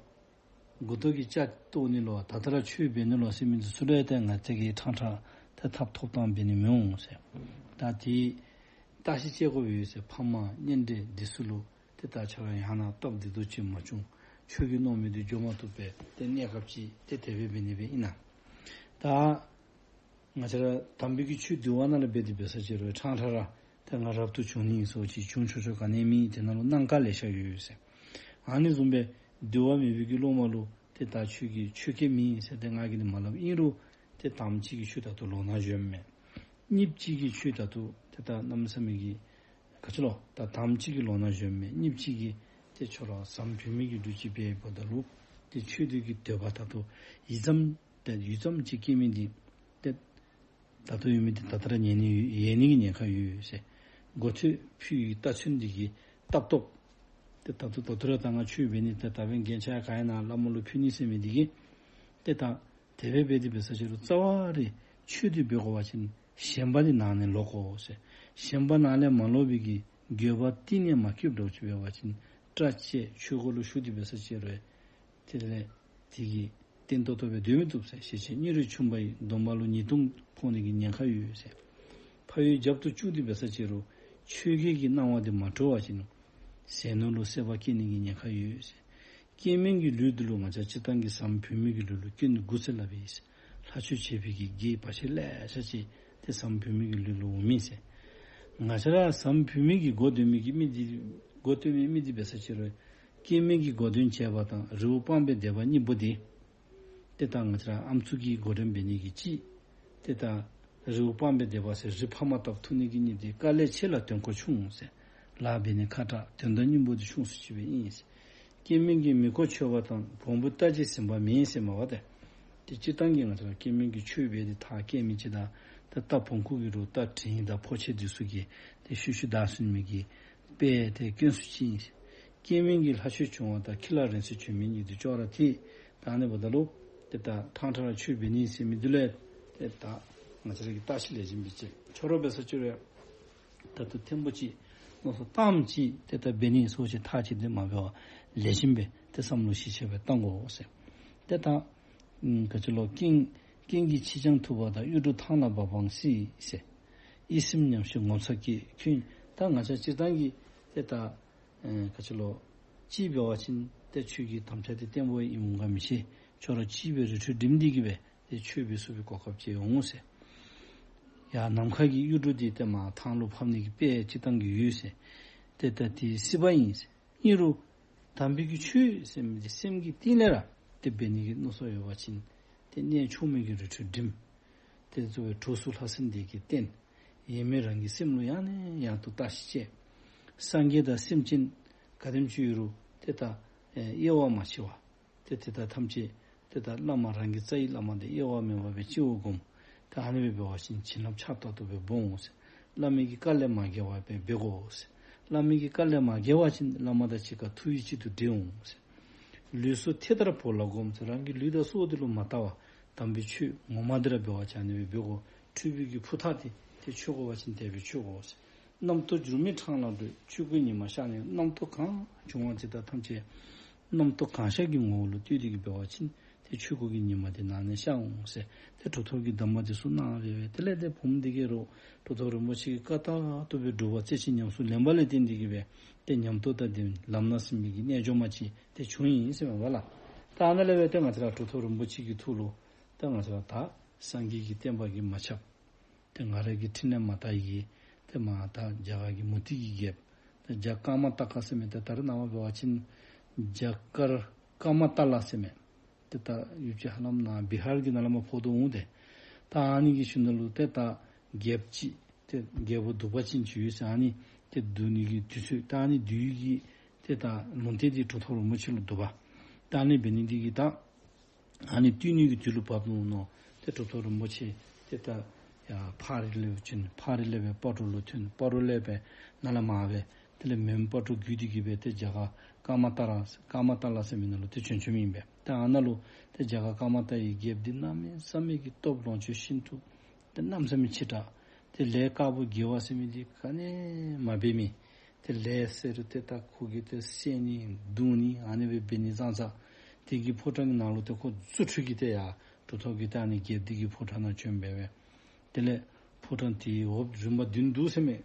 མགུ་ཏོ་གི་སྐྱ་བཏོག་ནི་ལུ་ད་ལྟོ་ར་ཆོས་འབད་ནི་ལུ་ཟེར་མི་འདི་ཚུ་ལུ་ཡང་ཏེ་ང་བཅས་ཀྱིས་ཕྲང་ཕྲང་ཏེ་ཐབ་ཐོབ་ཐངས་འབད་ནི་མི་འོང་ཟེར། ད་དེ་བརྟག་ཞིབ་དཔྱད་དགོཔ་ཡོད་ཟེར། ཕམ་གཉེན་འབྲེལ་འདི་ཚུ་ལུ་ཏེ་ད་ཁྱོད་ར་ཡང་ན་སྟབས་བདེ་ཏོག་ཅིག་མ་བྱུང་། ཁྱོད་ཀྱིས་མནོ་མི་འདི་འགྱོ་མ་བཏུབ་པས། ཏེ་གནས་སྐབས་ཅིག་ཏེ་དེ་སྦེ་འབད་ནི་སྦེ་ཨིན་ན། ད་ང་བཅས་ར་དམ་པའི་གི་ཆོས་འདུལ་བ་ནང་ལུ་འབད་དེ་འབད་ས་ཅིག་རུང་ཕྲང་ཕྲང་ར་ཏེ་ང་རབ་ཏུ་བྱུང་ནི་སོགས་ཅིག་བྱུང་ཆོག་ཆོག་ག་ནི་མེད། དེ་ནང་ལུ་གནད་འགག་ལེ་ཤ་ཡོད་ཟེར། ཨ་ནི་བཟུམ་སྦེ་འདུལ་བ་མེད་པའི་གི་སློབ་མ་ལུ་ཏེ་ད་ཁྱོད་ཀྱིས་ཆོས་སྐལ་མེད་ཟེར་ཏེ་ང་གིས་ནི་མ་སླབ། ཨིན་རུང་ཏེ་དམ་ཅིག་གིས་ཁྱོད་ད་ལྟོ་ལོ་ན་གཞོནམ་མས། གཉིས་ཅིག་གིས་ཁྱོད་ད་ལྟོ་ཏེ་ད་གནམ་མེད་ས་མེད་ཀྱི་ག་ཅི་ལོ། ད་དམ་ཅིག་གིས་ལོ་ན་གཞོནམ་མས། གཉིས་ཅིག་གིས་ཏེ་ཁྱོད་ར་ཟམ་བུད་མེད་ཀྱི་ལུས་ཅིག་འབདཝ་ད་ལུ་ཏེ་ཆོས་འདོད་ཀྱི་འདོད་པ་ད་ལྟོ་ཡུད་ཙམ་ཏེ་ཡུད་ཙམ་ཅིག་སྐྱེ་མི་འདི་ཏེ་ད་ལྟོ་ཡོད་མི་འདི་ད་ལྟོ་ར་ཉལ་ནི་ཡོད། ཡལ་ནི་གི་ཉེན་ཁ་ཡོད་ཟེར། མགུ་ཏོ་ཕུལ་བའི་རྟགས་མཚན་འདི་གིས་ལྟ་སྟོབས་ཏེ་ད་ལྟོ་ད་ལྟོ་ར་ད་ང་ཆོས་འབད་ནི་ཏེ་ད་འབདན་རྒྱན་ཆ་ག་ཡང་ན་བླ་མ་ལུ་ཕུལ་ནི་ཟེར་མི་འདི་གིས་ཏེ་ད་དེ་སྦེ་འབད་དེ་འབད་ས་ཅིག་རུང་རྩ་བ་ར་ཆོས་འདི་འབད་དགོ་པ་ཅིན་ཞེན་པ་འདི་ནང་ན་ལོག་དགོ་ཟེར། ཞེན་པ་ནང་ལས་མ་ལོག་པའི་གི་འགྱོད་པ་གཏིང་ནས་མ་སྐྱེསཔ་འདྲཝ་ཅིག་འབད་བ་ཅིན་སྐྲ་བཅད་ཆོས་སྒོ་ལུ་ཞུགས་ཏེ་འབད་ས་ཅིག་རུང་དེ་ལས་དེ་གིས་བརྟན་ཏོག་ཏོ་སྦེ་སྡོད་མི་བཏུབ་ཟེར། ཞེ་ཆེ་སྙིང་རུས་ཆུང་བ་ཡིས། སྡོམ་པ་ལུ་ཉེས་ལྟུང་ཕོག་ནི་གི་ཉེན་ཁ་ཡོད་ཟེར། ཕ་ཡུལ་རྒྱབ་ཏུ་བཅུག་སྟེ་འབད་ས་ཅིག་རུང་ཆོས་བརྒྱད་ཀྱི་སྣང་བ་འདི་མ་གྲོལ་བ་ཅིན་ཟས་ནོར་ལུ་སྲེད་པ་སྐྱེ་ནི་གི་ཉེན་ཁ་ཡོད་ཟེར། སྐྱེ་མེད་ཀྱི་ལུས་འདི་ལུ་ང་བཅས་སྤྱིར་བཏང་གི་ཟམ་བུད་མེད་ཀྱི་ལུས་ལུ་སྐྱོན་དགུ་ཟེར་སླབ་ཨིན་ཟེར། ལྷག་སྤྱོད་བྱེད་པའི་གི་དགེ་བ་ཆེ་ལེ་ཤ་ཅིག་ཏེ་ཟམ་བུད་མེད་ཀྱི་ལུས་ལུ་འོང་མི་ཟེར། ང་བཅས་ར་ཟམ་བུད་མེད་ཀྱི་སྒོ་སྡོད་མི་གི་མི་འདི་སྒོ་སྟོན་མི་མི་འདི་འབད་ས་ཅིག་རུང་སྐྱེ་མེད་ཀྱི་སྒོ་སྡོན་བྱེད་པ་དང་རི་བོ་སྤང་པའི་སྡེ་པ་གཉིས་པོ་འདི་ཏེ་ད་ང་བཅས་ར་ཨམ་སྲུ་གི་གོ་རིམ་འབད་ནི་གི་ཅིག་ཏེ་ད་རི་བོ་སྤང་པའི་སྡེ་པ་ཟེར་རི་ཕ་མ་བཏབ་འཐུ་ནི་གི་གཉིས་འདི་དཀའ་ལས་ཆེ་ལ་དོན་གོ་ཆུང་ཟེར། ལཱ་འབད་ནི་ཁག་དྲག་དོན་དག་སྙིང་པོ་འདི་ཆུང་སུ་ཅིག་སྦེ་ཨིན་ཟེར། སྐྱེ་མེད་ཀྱི་མི་ཁོག་ཆོད་པ་དང་བོང་བུ་རྟ་ཅན་ཟིན་པ་མེད་ཟེར་མ་པ་ཏེ། ཏེ་སྤྱིར་བཏང་གི་ང་བཅས་ར་སྐྱེ་མེད་ཀྱི་ཆོས་འབད་དེ་ཐག་སྐྱེ་མི་ཅིག་དང་ཏེ་རྟ་བོང་ཀུ་གི་རུ་རྟ་དྲེལ་དང་ཕོ་ཆས་འདི་ཚུ་གིས་ཏེ་ཤུལ་ཤུལ་བདའ་ཚུགས་མི་གི་དཔེ་ཏེ་དཀོན་སུ་ཅིག་ཨིན་ཟེར། སྐྱེ་མེད་ཀྱི་ལྷག་སྤྱོད་ཆུང་བ་དང་ཁྱི་ལ་རིང་བསྲེལ་ཆུང་མི་གཉིས་འདི་ཅོག་ར་འཐད། ད་ཨ་ནི་འབདཝ་ད་ལུ་ཏེ་ད་ཕྲང་ཕྲང་ར་ཆོས་འབད་ནི་ཟེར་མི་འདི་ལུ་ཏེ་ད་ང་བཅས་ར་གིས་བརྟག་ཞིབ་ལེགས་ཤོམ་འབད་ཅི། ཁྱོད་ར་འབད་ས་ཅིག་རུང་ད་ལྟོ་ཐེངས་པོ་ཅིག་མནོ་བསམ་བཏངམ་ཅིག་ཏེ་ད་འབད་ནི་སོགས་ཅིག་ཐག་ཅིག་འདི་མ་འབད་བར་ལེགས་ཤོམ་སྦེ་ཏེ་བསམ་བློ་ཞིབ་ཆ་སྦེ་བཏང་དགོ་ཟེར། ཏེ་ད་ཨམ་ག་ཅི་ལོ། རྐྱེན་རྐྱེན་གྱིས་ཆེ་འགྱངས་ཐུབ་པ་དང་། གཡུ་འབྲུག་ཐང་ལ་བབས་པའང་སྲིད་ཟེར། ཡིད་སེམས་ཉམས་ཤིང་ངོ་ཚ་སྐྱེས་ཁྱོད། ད་ང་བཅས་སྤྱིར་བཏང་གི་ཏེ་ད་ཨེ་ག་ཅི་ལོ། ཅིག་འབད་བ་ཅིན་ཏེ་ཁྱོད་ཀྱི་དམ་བཅའ་འདི་བརྟན་པོ་ཨིནམ་ག་མི་ཤེས། ཁྱོད་ར་ཅིག་སྦེ་རི་ཁྲོད་འགྲིམ་སྟེ་གིས་སྦེ་ཏེ་ཆོས་འབད་ཚུགས་པའི་གོ་སྐབས་ཅིག་འོང་ཟེར། ཡར་ནམ་མཁའ་གི་གཡུ་འབྲུག་འདི་ཏེ་མར་ཐང་ལུ་ཕབ་ནི་གི་དཔེ་སྤྱིར་བཏང་གི་ཡོད་ཟེར། ཏེ་ད་དེ་སྲིད་པ་ཨིན་ཟེར། ཨིན་རུང་དམ་པའི་གི་ཆོས་ཟེར་མི་འདི་སེམས་ཀྱི་གཏིང་ལས་ར་ཏེ་འབད་ནི་གི་མནོ་བསམ་ཡོད་པ་ཅིན་ཏེ་གནས་མཆོག་མའི་གི་རི་ཁྲོད་འགྲིམ། ཏེ་གཙོ་བོ་གྲོགས་སུ་ལྷ་སྲིན་སྡེ་བརྒྱད་བསྟེན། ཡེངས་མེད་རང་གི་སེམས་ལུ་ཡང་ནས་ཡང་དུ་བརྟག་ཞིབ་དཔྱད། སངས་རྒྱས་དང་སེམས་ཅན་ག་དེམ་ཅིག་ཡོད་རུང་ཏེ་ད་ཨེ་དབྱེ་བ་མ་ཕྱེ་བར་ཏེ་དེ་དག་ཐམས་ཅད་ཏེ་ད་བླ་མ་རང་གི་རྩ་བའི་བླ་མ་དེ་དབྱེ་བ་མེད་པར་སྦེ་སྤྱི་བོར་བསྒོམ། ད་ཨ་ནི་སྦེ་འབད་བ་ཅིན་བྱིན་རླབས་ཆརཔ་ལྟར་དུ་སྦེ་སྦོམ་འོང་ཟེར། བླ་མའི་གི་བཀའ་ལས་མ་འགལ་བར་སྦེ་འབད་དགོ་ཟེར། བླ་མའི་གི་བཀའ་ལས་མ་འགལ་བ་ཅིན་བླ་མ་དང་གཅིག་ཁར་ཐུགས་ཡིད་གཅིག་ཏུ་འདྲེས་འོང་ཟེར། ལུས་སྲོག་ཐད་ཀར་བོར་ལ་བསྒོམ་ཟེར། རང་གི་ལུས་དང་སྲོག་འདི་ལུ་མ་ལྟ་བར་དམ་པའི་ཆོས་ངོ་མ་འདི་ར་འབད་བ་ཅིན་ཨ་ནི་སྦེ་འབད་དགོ། འཁྲུལ་པའི་གི་ཕུ་ཐག་འདི་ཏེ་ཆོད་དགོ་པ་ཅིན་དེ་སྦེ་ཆོད་དགོ་ཟེར། རྣམ་རྟོག་འགྱུར་མེད་འཕྲང་ལ་འགྲོ། ཆོས་སྐུའི་ཉི་མ་ཤར་ནས། རྣམ་རྟོག་གང་བྱུང་བ་དེ་དག་ཐམས་ཅད་རྣམ་རྟོག་གང་ཤར་གྱི་ངོ་བོ་ལུ་ལྟོས་ཏེ་གིས་འབད་བ་ཅིན་ཏེ་ཆོས་སྐུ་གི་ཉི་མ་དེ་ནང་ན་ཤར་འོང་ཟེར། ཏེ་གྲུབ་ཐོབ་ཀྱིས་གདམས་པ་དེ་ཚུ་གནང་སྦེ་སྦེ་དེ་ལས་ཏེ་བུམོ་འདི་གིས་ར་གྲུབ་ཐོབ་རིན་པོ་ཆེ་གི་བཀའ་ལྟར་དུ་སྦེ་སྒྲུབ་པ་རྩེ་གཅིག་ཉམས་སུ་ལེན་པ་ལས་བརྟེན་ཏེ་གིས་སྦེ་ཏེ་ཉམས་རྟོགས་དང་ལྡན་ལམ་སྣ་ཟིན་པའི་གི་རྣལ་འབྱོར་མ་ཅིག་ཏེ་བྱུང་ཡི་ཟེར་མས་པ་ལགས། ད་ཨ་ནཱ་ལས་སྦེ་ཏེ་ང་བཅས་ར་གྲུབ་ཐོབ་རིན་པོ་ཆེ་གི་ཐུགས་ལུ་ད་ང་བཅས་ར་ད་སངས་རྒྱས་ཀྱི་བསྟན་པ་གིས་མ་ཁྱབ། ཏེ་ང་ར་གི་ཕྲིན་ལས་མ་དར་བའི་གི་ཏེ་མར་ད་རྒྱ་གར་གྱི་མུ་སྟེགས་ཀྱི་རྒྱལཔོ་ རྒྱ་ཀ་མ་ཏ་ཀ་ཟེར་མི་ཏེ་ད་རེས་ནངས་པ་འབད་བ་ཅིན་རྒྱ་གར་ཀ་མ་ཏ་ལ་ཟེར་མི་ཏེ་ད་ཡུལ་ཅིག་ཧ་ལམ་ནཱ་བི་ཧར་གྱི་ནང་ལས་མར་ཕོག་དོ་འོང་། ཏེ་ད་ཨ་ནི་གི་ཤུལ་ནང་ལུ་ཏེ་ད་རྒྱལཔོ་ཅིག་ཏེ་རྒྱལཔོ་གདུག་པ་ཅན་ཅིག་ཡོད་ཟེར། ཨ་ནི་ཏེ་བསྡུ་ནི་གི་དུས་ཚོད་ད་ཨ་ནི་བསྡུ་ནི་གི་ཏེ་ད་ལུང་བསྟན་འདི་གྲུབ་ཐོབ་རིན་པོ་ཆེ་ལུ་འདུག་པ། ད་ཨ་ནི་འབད་ནི་འདི་གིས་ད་ཨ་ནི་བསྡུ་ནི་གི་དུས་ལུ་བབས་ནུག་ནོ། ཏེ་གྲུབ་ཐོབ་རིན་པོ་ཆེ་ཏེ་ད་ཡར་ཕག་རི་ལས་བྱོན། ཕག་རི་ལས་སྦེ་སྤ་རོ་ལུ་ཐོན། སྤ་རོ་ལས་སྦེ་ནཱ་ལས་མར་སྦེ་དེ་ལས་མོན་སྤ་རོ་བརྒྱུད་དེ་གི་སྦེ་ཏེ་རྒྱ་གར་ཀ་མ་ཏ་ར་ཀ་མ་ཏ་ལ་ཟེར་མི་ནང་ལུ་ཏེ་བྱོན་བྱོནམ་ཨིན་པས། ཏེ་ཨ་ནཱ་ལུ་ཏེ་རྒྱ་གར་ཀ་མ་ཏ་ཡི་རྒྱལཔོ་འདི་གནམ་མེད་ས་མེད་ཀྱི་སྟོབས་ལོངས་སྤྱོད་ཤིན་ཏུ་ཏེ་གནམ་མེད་ས་མེད་ཆེ་དྲགས། ཏེ་ལས་དཀརཔོ་དགེ་བ་ཟེར་མི་འདི་ག་ནི་མ་འབད་མི། ཏེ་ལས་ཟེར་རུང་ཏེ་ད་ཁོ་གིས་ཏེ་བསད་ནི་བརྡུང་ནི་ཨ་ནི་སྦེ་འབད་ནི་ཙང་ཙང་དེ་གི་ཕོ་བྲང་གི་ནང་ལུ་ཏེ་ཁོ་རྫུ་འཕྲུལ་གྱིས་ཏེ་ཡར་གྲུབ་ཐོབ་ཀྱིས་ད་ཨ་ནི་རྒྱལཔོ་འདི་གི་ཕོ་བྲང་ནང་བྱོན་སྦེ་སྦེ། དེ་ལས་ཕོ་བྲང་དེའི་འོག་རིམ་པ་བདུན་འདུག་ཟེར་མས།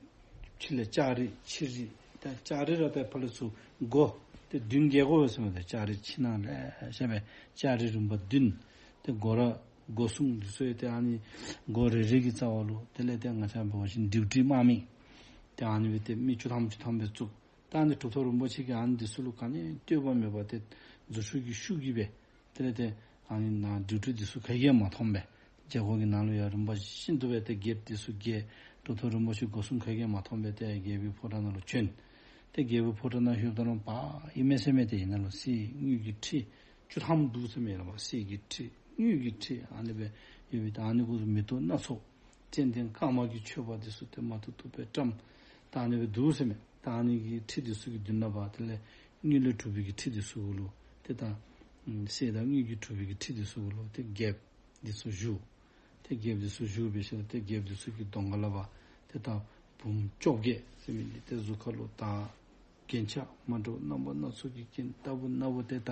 ཕྱི་ལས་ལྕགས་རི་ཕྱི་རི་ད་ལྕགས་རི་ར་ཏེ་ཕར་ལས་ཚུར་སྒོ་ཏེ་བདུན་བརྒྱད་སྒོ་ཡོད་ཟེར་མས། ཏེ་ལྕགས་རི་ཕྱི་ནང་ལེ་ཤ་སྦེ་ལྕགས་རི་རིམ་པ་བདུན། ཏེ་སྒོ་ར་སྒོ་སྲུང་འདི་ཚུ་ཡང་ཏེ་ཨ་ནི་སྒོ་རེ་རེ་གི་རྩ་བ་ལུ་དེ་ལས་ཏེ་ང་བཅས་འབད་བ་ཅིན་ཌིའུ་ཊི་དམག་མི་ཏེ་ཨ་ནི་སྦེ་ཏེ་མི་བཅུ་ཐམ་བཅུ་ཐམ་སྦེ་བཙུགས། ད་ཨ་ནི་གྲུབ་ཐོབ་རིན་པོ་ཆེ་གིས་ཨ་ནི་འདི་ཚུ་ལུ་ག་ནི་ལྟོས་པ་མེད་པར་ཏེ་རྫུ་འཕྲུལ་གྱི་ཤུགས་ཀྱིས་སྦེ་དེ་ལས་ཏེ་ཨ་ནི་ནཱ་ཌིའུ་ཊི་འདི་ཚུ་ག་གིས་ཡང་མ་མཐོང་པས། རྒྱལ་སྒོ་གི་ནང་ལུ་ཡང་རིམ་པ་བཞིན་དུ་སྦེ་ཏེ་རྒྱལཔོ་འདི་ཚུ་རྒྱལ་གྲུབ་ཐོབ་རིན་པོ་ཆེ་སྒོ་སྲུང་ག་གིས་ཡང་མ་མཐོང་པས། ཏེ་རྒྱལ་པོའི་ཕོ་བྲང་ནང་ལུ་བྱོན། ཏེ་རྒྱལ་པོའི་ཕོ་བྲང་ནང་ལྷོདཔ་ད་ལུ་པ་ཨིན་མས་ཟེར་མས། ཏེ་ཨ་ནཱ་ལུ་གསེར་དངུལ་གྱི་ཁྲི་བཅུ་ཐམ་འདུག་ཟེར་མས་ལགས། གསེར་གྱི་ཁྲི་དངུལ་གྱི་ཁྲི་ཨ་ནི་སྦེ་ཡོད་པའི་ད་ཨ་ནི་གུ་མེ་ཏོག་སྣ་ཚོགས་ཙན་དན་དཀར་དམར་གྱི་མཆོད་པ་འདི་ཚུ་ཏེ་མ་ཐུབ་ཐུབ་སྦེ་བཀྲམ། ད་ཨ་ནི་སྦེ་འདུག་ཟེར་མས། ད་ཨ་ནི་གི་ཁྲི་འདི་ཚུ་གི་མདུན་ལས་ཕར་དེ་ལས་དངུལ་ལས་གྲུབ་པའི་གི་ཁྲི་འདི་ཚུ་གུ་ལུ་ཏེ་ད་གསེར་དང་དངུལ་གྱིས་གྲུབ་པའི་གི་ཁྲི་འདི་ཚུ་གུ་ལུ་ཏེ་རྒྱལཔོ་འདི་ཚུ་བཞུགས། ཏེ་རྒྱལཔོ་འདི་ཚུ་བཞུགས་པའི་ཤུལ་ཏེ་རྒྱལཔོ་འདི་ཚུ་གི་གདོང་ཁ་ལས་ཕར་ཏེ་ད་བུམོ་བཅོ་བརྒྱད་ཟེར་མི་འདི་ཏེ་གཟུགས་ཁ་ལུ་ད་རྒྱན་ཆ་མ་འདྲཝ་རྣམ་པ་སྣ་ཚོགས་ཀྱིས་བརྒྱན་ལྟ་བུ་ན་བུ་ཏེ་ད་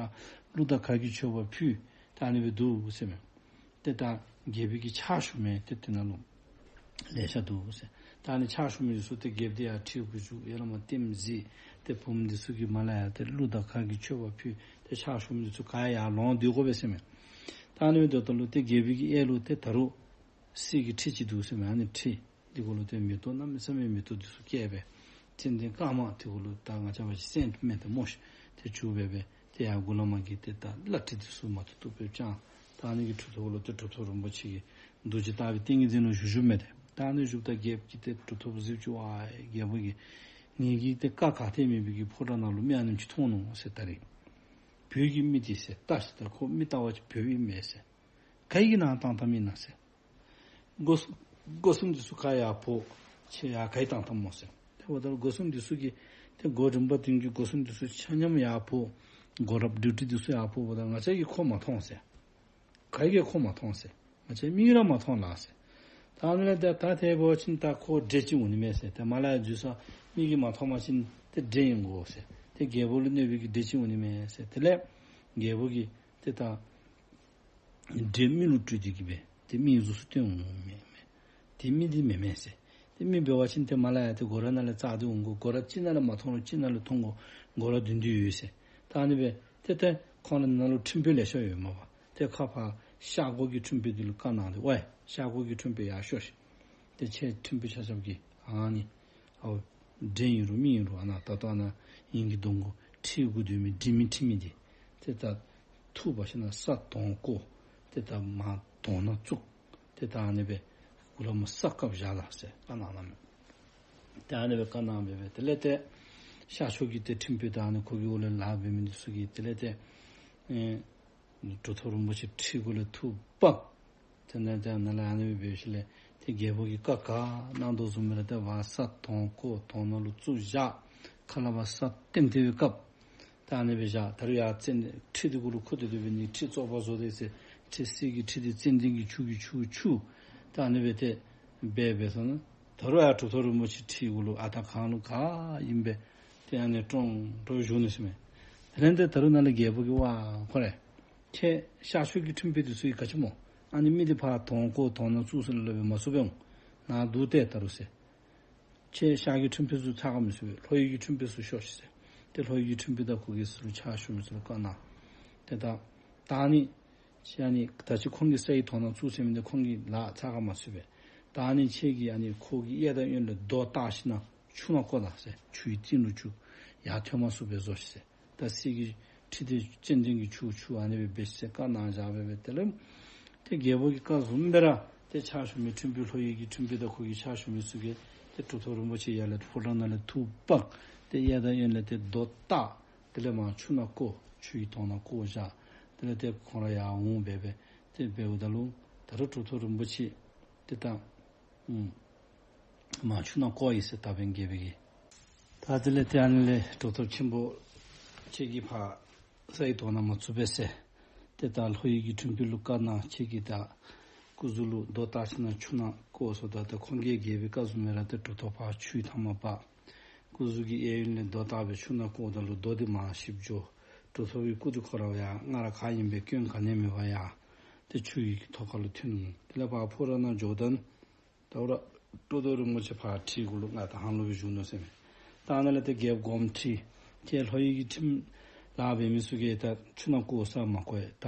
གླུ་དང་གར་གྱི་མཆོད་པ་ཕུལ། ད་ཨ་ནི་སྦེ་འདུག་ཟེར་མས། ཏེ་ད་རྒྱལ་པོ་གི་ཕྱག་ཞུ་མི་ཏེ་དེ་ནང་ལུ་ལེ་ཤ་འདུག་ཟེར། ད་ཨ་ནི་ཕྱག་ཞུ་མི་འདི་ཚུ་ཏེ་རྒྱལཔོ་འདི་ཡར་ཁྲི་གུ་བཞུགས། ཡར་ལས་མར་ལྟདམོ་གཟིགས། ཏེ་བུམོ་འདི་ཚུ་གིས་མར་ལས་ཡར་ཏེ་གླུ་དང་གར་གྱི་མཆོད་པ་ཕུལ། ཏེ་ཕྱག་ཞུ་མི་འདི་ཚུ་ག་ཡར་ལོང་སྡོད་དགོ་པས་ཟེར་མས། ད་ཨ་ནི་སྦེ་འདུག་ད་ལུ་ཏེ་རྒྱལ་པོ་གི་གཡས་ལུ་ཏེ་ད་རུང་གསེར་གྱི་ཁྲི་ཅིག་འདུག་ཟེར་མས། ཨ་ནི་ཁྲི་འདི་གུ་ལུ་ཏེ་མེ་ཏོག་གནམ་མེད་ས་མེད་མེ་ཏོག་འདི་ཚུ་བཀལ་སྦེ་ཙན་དན་དཀར་དམར་འདི་གུ་ལུ་ད་ང་བཅས་འབད་བ་ཅིན་སེནཊ་མེད་ད་སྨོ་ཤིག་ཏེ་བྱུགས་སྦེ་སྦེ་ཏེ་ཡར་མགུ་ལས་མར་གྱི་ཏེ་ད་བླ་བྲེ་འདི་ཚུ་མ་ཐུབ་ཐུབ་སྦེ་དཔྱང་། ད་ཨ་ནི་གི་གྲུབ་ཐོབ་ལུ་ཏེ་གྲུབ་ཐོབ་རིན་པོ་ཆེ་གིས་རྡོ་རྗེ་ལྟ་བུའི་ཏིང་ངེ་འཛིན་ལུ་བཞུགས་བཞུགསཔ་མས་ཏེ། ད་ཨ་ནི་བཞུགསཔ་ད་རྒྱལཔོ་གིས་ཏེ་གྲུབ་ཐོབ་གཟིགས་བྱུང་། ཨ་རྒྱལ་པོ་གིས་ངེ་གི་ཏེ་བཀའ་ག་ཏེ་མེད་པའི་གི་ཕོ་བྲང་ནང་ལུ་མི་ཨ་ནེམ་ཅིག་མཐོང་ནུག་ཟེར། ད་རེས་བོད་ཀྱི་མི་འདི་ཟེར་བལྟ་ཤིག། ད་ཁོ་མི་ལྟ་བ་ཅིན་བོདཔ་ཨིན་མས་ཟེར། ག་གིས་ནཱ་བཏང་བཏངམ་ཨིན་ན་ཟེར། སྒོ་སྒོ་སྲུང་འདི་ཚུ་ག་ཡར་འཕོ། ཁྱེད་ཡར་ག་གིས་བཏང་བཏངམ་སྨོ་ཟེར། དེ་འབདཝ་ད་ལུ་སྒོ་སྲུང་འདི་ཚུ་གིས་ཏེ་སྒོ་རིམ་པ་བདུན་གྱི་སྒོ་སྲུང་འདི་ཚུ་ཆ་མཉམ་ཡར་འཕོ། སྒོ་ར་ཌིའུ་ཊི་འདི་ཚུ་ཡར་འཕོཝ་ད་ང་བཅས་ཀྱིས་ཁོ་མ་མཐོང་ཟེར། ག་གིས་ཁོ་མ་མཐོང་ཟེར། ང་བཅས་མིག་གིས་ར་མ་མཐོང་ལགས་ཟེར། ད་ཨ་ནི་ལས་ད་ད་དེ་འབད་བ་ཅིན་ད་ཁོ་བྲེ་ཅིག་འོང་ནི་མས་ཟེར། ཏེ་མར་ལས་ཡར་འཛུལ་ས་མིག་གིས་མ་མཐོང་པ་ཅིན་ཏེ་བྲེ་ཨིན་གོ་ཟེར། ཏེ་རྒྱལ་པོ་ལུ་གནོད་པའི་གི་བྲེ་ཅིག་འོང་ནི་མས་ཟེར། དེ་ལས་རྒྱལ་པོ་གིས་ཏེ་ད་བྲེ་མི་ལུ་སྤྲུལ་ཏེ་གི་སྦེ་ཏེ་མིའི་གཟུགས་སུ་སྟོན་འོང་མས་མས། ཏེ་མི་འདི་མེན་མས་ཟེར། ཏེ་མི་འབད་བ་ཅིན་ཏེ་མར་ལས་ཡར་ཏེ་སྒོ་ར་ནང་ལས་ཙག་སྟེ་འོང་དགོ། སྒོ་ར་ཅིག་ནང་ལས་མ་མཐོང་རུང་ཅིག་ནང་ལས་མཐོང་དགོ། སྒོ་ར་བདུན་བདུན་ཡོད་ཟེར། ད་ཨ་ནི་སྦེ་ཏེ་ཏེ་ཁོང་ར་ནང་ལུ་ཁྲིམས་དཔོན་ལེ་ཤ་ཡོད་མས་པ། ཏེ་ཁོ་ཕར་ཤར་སྒོ་གི་ཁྲིམས་དཔོན་འདི་ལུ་བཀའ་གནང་སྟེ་ཝའི་ཤར་སྒོ་གི་ཁྲིམས་དཔོན་ཡར་ཤོག་ཤིག། ཏེ་ཁྱེད་ཁྲིམས་དཔོན་ཆ་ཁྱབ་ཀྱིས་ཨ་ནི་ཨའོ་བྲེ་ཨིན་རུང་མི་ཨིན་རུང་ཨ་ནཱ་ད་ལྟོ་ཨ་ནཱ་ངེ་གི་གདོང་གུ་ཁྲི་གུ་སྡོད་མི་འདྲེ་མི་ཁྲི་མི་འདི་ཏེ་ད་འཐུ་འབག་ཞིན་ན་ས་དོང་བརྐོ། ཏེ་ད་མར་དོང་ནང་བཙུགས། ཏེ་ད་ཨ་ནི་སྦེ་གུ་ལས་མར་ས་བཀབ་བཞག་ལགས་ཟེར་བཀའ་གནང་གནངམ་མས། ཏེ་ཨ་ནི་སྦེ་བཀའ་གནང་སྦེ་སྦེ་དེ་ལས་ཏེ་ཤར་ཕྱོགས་ཀྱི་ཏེ་ཁྲིམས་དཔོན་དང་ཨ་ནི་ཁོ་གི་འོག་ལས་ལཱ་འབད་མི་འདི་ཚུ་གིས་དེ་ལས་ཏེ་ཨེ་གྲུབ་ཐོབ་རིན་པོ་ཆེ་ཁྲི་གུ་ལས་འཐུ་འབག། ཏེ་ནཱ་ཏེ་ནཱ་ལས་ཨ་ནི་སྦེ་འབད་ཞིནམ་ལས་ཏེ་རྒྱལ་པོ་གིས་བཀའ་ག་གནང་དོ་བཟུམ་སྦེ་ར་ཏེ་ཕར་ས་དོང་བརྐོ། དོང་ནང་ལུ་བཙུགས་བཞག། ཁ་ལས་ཕར་ས་ལྟེམ་ལྟེ་སྦེ་བཀབ། ད་ཨ་ནི་སྦེ་བཞག། ད་རུང་ཡར་ཙན་ཁྲི་འདི་གུ་ལུ་འཁོར་ཏེ་སྡོད་པའི་ནི་ཁྲི་བཙོག་པ་བཟོ་སྟེ་ཟེར། ཁྲི་གསེར་གྱི་ཁྲི་འདི་ཙན་དན་གྱི་ཆུ་གིས་འཁྱུ་འཁྱུ། ད་ཨ་ནི་སྦེ་ཏེ་འབད་འབད་སོང་ན་ད་རུང་ཡར་གྲུབ་ཐོབ་རིན་པོ་ཆེ་ཁྲི་གུ་ལུ་ཨ་ད་གང་ལུ་ག་ཨིན་པས། ཏེ་ཨ་ནི་ཀྲོང་ཀྲོ་བཞུགས་ནུག་ཟེར་མས། དེ་ལས་ཏེ་ད་རུང་ནཱ་ལས་རྒྱལ་པོ་གིས་ཝའི་ཁོ་རེ་ཁྱེད་ཤར་ཕྱོགས་ཀྱི་ཁྲིམས་དཔོན་འདི་ཚུ་གིས་ག་ཅི་སྨོ། ཨ་ནི་མི་འདི་ཕར་དོང་བརྐོ་དོང་ནང་བཙུགས་ཟེར་སླབ་སྦེ་མ་བཙུགས་པས་འོང་། ནཱ་འདུག་སྟེ་ད་རུང་ཟེར། ཁྱེད་ཤར་གྱི་ཁྲིམས་དཔོན་ཚུ་ཚ་ཁ་མི་ཚུད་པས། ལྷོ་ཡུལ་གྱི་ཁྲིམས་དཔོན་ཚུ་ཤོག་ཤིག་ཟེར། ཏེ་ལྷོ་ཡུལ་གྱི་ཁྲིམས་དཔོན་དང་ཁོ་གི་ཚུ་ལུ་ཕྱག་ཞུ་མི་ཚུ་ལུ་བཀའ་གནང་། ཏེ་ད་ད་ཨ་ནི་ཁྱེད་ཨ་ནི་ད་ཅི་ཁོང་གིས་ས་ཡི་དོང་ནང་བཙུགས་ཟེར་མི་འདི་ཁོང་གིས་ལཱ་ཚ་ཁ་མ་ཚུད་པས། ད་ཨ་ནི་ཁྱེད་ཀྱིས་ཨ་ནི་ཁོ་གི་གཡས་དང་གཡོན་ལས་རྡོ་བཏགས་ཞིན་ན་ ཆུ་ནང་བཀོ་ད་ཟེར། ཆུའི་གཏིང་ལུ་ཆུ་ཡར་ཐོན་མ་ཚུགས་པའི་བཟོ་ཅིག་ཟེར། ད་གསེར་གྱི་ཁྲི་དེ་ཙན་དན་གྱི་ཆུ་ཆུ་ཨ་ནི་སྦེ་འབད་ཟེར་བཀའ་གནང་བཞག་པས། དེ་ལས་ཏེ་རྒྱལ་པོ་གིས་བཀའ་བཟུམ་སྦེ་ར་ཏེ་ཕྱག་ཞུ་མི་ཁྲིམས་དཔོན་ལྷོ་ཡུལ་གྱི་ཁྲིམས་དཔོན་དང་ཁོ་གི་ཕྱག་ཞུ་མི་ཚུ་གིས་ཏེ་གྲུབ་ཐོབ་རིན་པོ་ཆེ་ཡར་ལས་ཕོ་བྲང་ནང་ལས་འཐུ་འབག། ཏེ་གཡས་དང་གཡོན་ལས་ཏེ་རྡོ་བཏགས། དེ་ལས་མར་ཆུ་ནང་བཀོ། ཆུའི་དོང་ནང་བཀོ་བཞག། དེ་ལས་ཏེ་ཁོང་ར་ཡར་འོང་སྦེ་སྦེ་ཏེ་འབདཝ་ད་ལུ་ད་རུང་གྲུབ་ཐོབ་རིན་པོ་ཆེ་ཏེ་ད་ཨུམ་མར་ཆུ་ནང་བཀོ་ཡི་ཟེར། ད་འབདན་རྒྱལ་པོ་གིས། ད་དེ་ལས་ཏེ་ཨ་ནི་ལས་གྲུབ་ཐོབ་ཆེན་པོ་ཁྱེད་ཀྱིས་ཕར་ས་ཡི་དོང་ནང་མ་བཙུགས་པས་ཟེར། ཏེ་ད་ལྷོ་ཡུལ་གྱི་ཁྲིམས་དཔོན་ལུ་བཀའ་གནང་། ཁྱེད་ཀྱིས་ད་སྐུ་གཟུགས་ལུ་རྡོ་བཏགས་ཞིནམ་ཆུ་ནང་བཀོ་ཟེརཝ་ད་ད་ཁོང་གིས་རྒྱལ་པོའི་བཀའ་བཟུམ་སྦེ་ར་ཏེ་གྲུབ་ཐོབ་ཕར་ཆུའི་མཐའ་མར་འབག། སྐུ་གཟུགས་ཀྱི་གཡས་གཡོན་ལས་རྡོ་བཏགས་སྦེ་ཆུ་ནང་བཀོཝ་ད་ལུ་རྡོ་འདི་མར་ཞིབ་འགྱོ། གྲུབ་ཐོབ་ཀྱི་སྐུ་འདི་ཁོ་ར་ཡང་སྔར་ག་ཨིནམ་སྦེ་སྐྱོན་ག་ནི་མེད་པར་ཡང་ཏེ་ཆུ་ཡི་གི་ཐོག་ཁ་ལུ་ཐོན་ནུག། དེ་ལས་ཕར་ཕོ་བྲང་ནང་འགྱོཝ་ད་ད་རུང་གྲུབ་ཐོབ་རིན་པོ་ཆེ་ཕར་ཁྲི་གུ་ལུ་ང་ད་ཧང་ལུ་སྦེ་བཞུགས་ནུག་ཟེར་མས། ད་ཨ་ནཱ་ལས་ཏེ་རྒྱལཔོ་དགོངསམ་ཁྲེལ། ཁྱེད་ལྷོ་ཡུལ་གྱི་ཁྲིམས་ལཱ་འབད་མི་ཚུ་གིས་ད་ཆུ་ནང་བཀོ་ས་མ་བཀོ་ཡི། ད་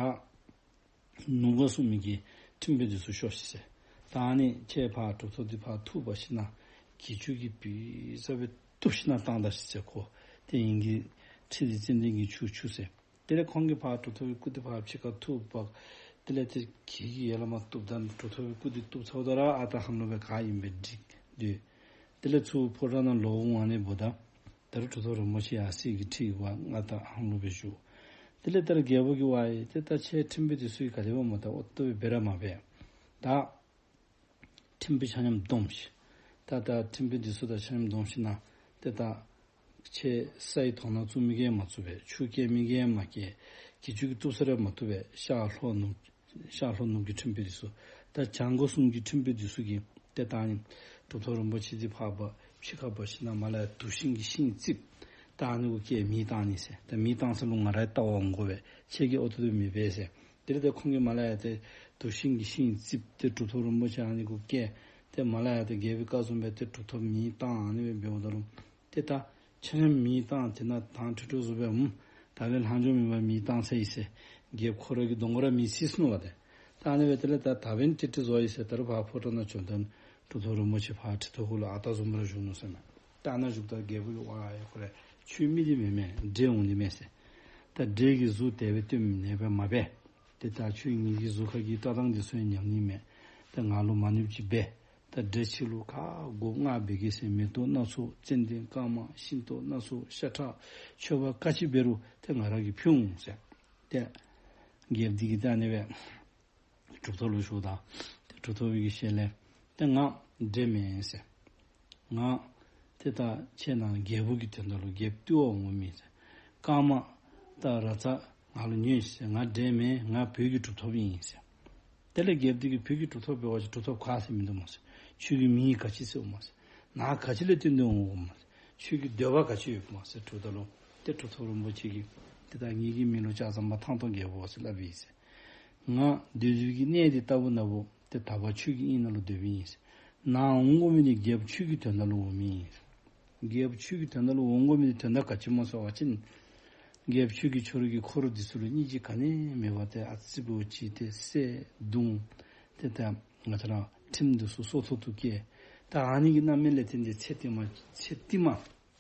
ནུབ་ཁ་སྲུང་མི་གི་ཁྲིམས་དཔོན་འདི་ཚུ་ཤོག་ཤིག་ཟེར། ད་ཨ་ནི་ཁྱེད་ཕར་གྲུབ་ཐོབ་འདི་ཕར་འཐུ་འབག་ཞིནམ་གྱི་ཆུ་གིས་བུ་ས་སྦེ་གཏུབ་ཞིནམ་བཏང་ད་ཤིག་ཟེར། ཁོ་དེ་ཨིན་གྱི་ཁྲི་འདི་ཙན་དན་གྱི་ཆུ་ཆུ་ཟེར། དེ་ལས་ཁོང་གིས་ཕར་གྲུབ་ཐོབ་ཀྱི་སྐུ་འདི་ཕར་ཕྱི་ཁར་འཐུ་འབག། དེ་ལས་ཏེ་གྱི་གིས་ཡར་ལས་མར་གཏུབ་ད་གྲུབ་ཐོབ་ཀྱི་སྐུ་འདི་གཏུབ་ཚརཝ་ད་ར་ཨ་རྟག་ཧང་ལུ་སྦེ་ག་ཨིནམ་སྦེ་འགྲིག་སྡོད། དེ་ལས་ཚུར་ཕོ་བྲང་ནང་ལོག་འོང་། ཨ་ནི་འབདཝ་ད་ད་རུང་གྲུབ་ཐོབ་རིན་པོ་ཆེ་ཡར་གསེར་གྱི་ཁྲི་གུ་ང་ད་ཧང་ལུ་སྦེ་བཞུགས། དེ་ལས་ད་རུང་རྒྱལ་པོ་གིས་ཝའི་ཏེ་ད་ཁྱེད་ཁྲིམས་དཔོན་འདི་ཚུ་གིས་ག་དེ་སྦེ་མ་ད་ཨོ་ཏོ་སྦེ་འབད་ར་མ་འབད། ད་ཁྲིམས་དཔོན་ཆ་མཉམ་བསྡོམས་ཤིག། ད་ད་ཁྲིམས་དཔོན་འདི་ཚུ་དང་ཆ་མཉམ་བསྡོམས་ཞིནམ་ཏེ་ད་ཁྱེད་ས་ཡི་དོང་ནང་བཙུགས་མི་གིས་མ་བཙུགས་པས། ཆུ་བསྐྱལ་མི་གིས་མ་བསྐྱལ། གྱི་ཆུ་གིས་གཏུབ་ས་ར་མ་གཏུབ་པས། ཤར་ལྷོ་ནུབ་ཤར་ལྷོ་ནུབ་ཀྱི་ཁྲིམས་དཔོན་འདི་ཚུ། ད་བྱང་ཁ་སྲུང་གི་ཁྲིམས་དཔོན་འདི་ཚུ་གིས་ཏེ་ད་ཨ་ནི་གྲུབ་ཐོབ་རིན་པོ་ཆེ་འདི་ཕར་འབག་ཕྱི་ཁར་འབག་ཞིནམ་མར་ལས་ཡར་དུག་ཤིང་གི་ཤིང་བརྩིགས། ད་ཨ་ནི་གུ་བཀལ་མེ་བཏང་ནི་ཟེར། ད་མེ་བཏང་ས་ལུ་ང་རའི་ལྟ་བར་འོང་དགོ་པས། ཁྱེད་ཀྱིས་ཨོ་ཏོ་ཏོ་མི་འབད་ཟེར། དེ་ལས་ཏེ་ཁོང་གིས་མར་ལས་ཡར་ཏེ་དུག་ཤིང་གི་ཤིང་བརྩིགས་ཏེ་གྲུབ་ཐོབ་རིན་པོ་ཆེ་ཨ་ནི་གུ་བཀལ། ཏེ་མར་ལས་ཡར་ཏེ་རྒྱལ་པོའི་བཀའ་བཟུམ་སྦེ་ཏེ་གྲུབ་ཐོབ་མེ་བཏང་། ཨ་ནི་སྦེ་འབདཝ་ད་ལུ་ཏེ་ད་ཆ་མཉམ་མེ་བཏང་། དེ་ནང་དྭངས་ཁྲིག་ཁྲི་བཟོ་སྦེ་འོང་། ད་ལས་ལྷག་འཕྲོ་མེད་པར་མེ་བཏང་ཚར་ཡི་ཟེར། རྒྱལཔོ་ཁོ་ར་གི་གདོང་ཁར་ར་མེ་ཚིག་སོང་ནུག་པ་ཏེ། ད་ཨ་ནི་སྦེ་དེ་ལས་ད་ད་འབདན་ཏིག་ཏིག་བཟོ་ཡི་ཟེར། ད་རུང་ཕར་ཕོ་བྲང་ནང་བྱོནམ་ད་གྲུབ་ཐོབ་རིན་པོ་ཆེ་ཕར་ཁྲི་ཐོག་གུ་ལུ་ཨ་རྟག་བཟུམ་ར་བཞུགས་ནུག་ཟེར་མས། ད་ཨ་ནཱ་བཞུགསཔ་ད་རྒྱལ་པོ་གིས་ཝའི་ཁོ་ར་ཁྱོད་མི་འདི་མེན་མས། འདྲེ་འོང་ནི་མས་ཟེར། ད་འདྲེ་གི་གཟུགས་དེ་སྦེ་སྟོནམ་ཨིན་པས་མ་འབད། ཏེ་ད་ཁྱོད་ངེ་གི་གཟུགས་ཁ་གི་བཀྲག་མདངས་འདི་ཚུ་ཡང་ཉམས་ནི་མས། ཏེ་ང་ལུ་མ་ནུབ་ཅིག་འབད། ད་འདྲེ་ཁྱོད་ལུ་ག་དགོ་ང་འབད་གེ་ཟེར། མེ་ཏོག་སྣ་ཚོགས་ཙན་དན་དཀར་དམར་ཤིང་ཏོག་སྣ་ཚོགས་ཤ་ཁྲག་མཆོད་པ་ག་ཅི་འབད་རུང་ཏེ་ང་ར་གིས་ཕུལ་འོང་ཟེར། ཏེ་རྒྱལཔོ་འདི་གིས་ད་ཨ་ནི་སྦེ་གྲུབ་ཐོབ་ལུ་ཞུཝ་ད་ཏེ་གྲུབ་ཐོབ་ཀྱི་ཞལ་ལས་ཏེ་ང་འདྲེ་མེན་ཟེར། ང་ཏེ་ད་ཁྱེད་ནཱ་རྒྱལ་པོ་གི་དོན་དག་ལུ་རྒྱལཔོ་བཏུལ་བར་འོང་མི་ཟེར། དཀར་དམར་ད་ར་ཚ་ང་ལུ་ཉོན་ཤིག་ཟེར། ང་འདྲེ་མེན། ང་བོད་ཀྱི་གྲུབ་ཐོབ་ཨིན་ཟེར། དེ་ལས་རྒྱལཔོ་འདི་གིས་བོད་ཀྱི་གྲུབ་ཐོབ་འབད་བ་ཅིན་གྲུབ་ཐོབ་ག་ཟེར་མིང་འདུག་སྨོ་ཟེར། ཁྱོད་ཀྱི་མིང་ག་ཅི་ཟེར་འོང་སྨོ་ཟེར། ནཱ་ག་ཅི་ལས་བཏོན་ཏེ་འོང་འོང་སྨོ་ཟེར། ཁྱོད་ཀྱི་འདོད་པ་ག་ཅི་ཡོད་སྨོ་ཟེར་དྲིཝ་ད་ལུ་ཏེ་གྲུབ་ཐོབ་རིན་པོ་ཆེ་གིས་ཏེ་ད་ངེ་གི་མིང་ལུ་ལྕགས་ཟམ་པ་ཐང་སྟོང་རྒྱལ་པོ་ཟེར་སླབ་ཨིན་ཟེར། ང་སྡོད་སྡོད་ཀྱི་གནས་འདི་ལྟ་བུ་ན་བུ་ཏེ་ད་བར་ཁྱོད་ཀྱི་དབྱིངས་ནང་ལུ་སྡོདཔ་ཨིན་ཟེར། ནཱ་འོང་དགོ་མི་འདི་རྒྱལཔོ་ཁྱོད་ཀྱི་དོན་དག་ལུ་འོང་མི་ཨིན་ཟེར། རྒྱལཔོ་ཁྱོད་ཀྱི་དོན་དག་ལུ་འོང་དགོ་མི་འདི་དོན་དག་ག་ཅི་སྨོ་ཟེར་བ་ཅིན་རྒྱལཔོ་ཁྱོད་ཀྱིས་ཁྱོད་རའི་གི་འཁོར་འདི་ཚུ་ལུ་སྙིང་རྗེ་ག་ནི་མེད་པར་ཏེ་ཨ་ཙི་བུ་ཅིག་ཏེ་བསད་བརྡུང་ཏེ་ད་ང་བཅས་ར་ཁྲིམས་འདི་ཚུ་སྲོག་ཐོག་ཏུ་བཀལ། ད་ཨ་ནི་གི་རྣམ་སྨིན་ལས་བརྟེན་ཏེ་ཚེ་ཕྱི་མ་ཚེ་ཕྱི་མ་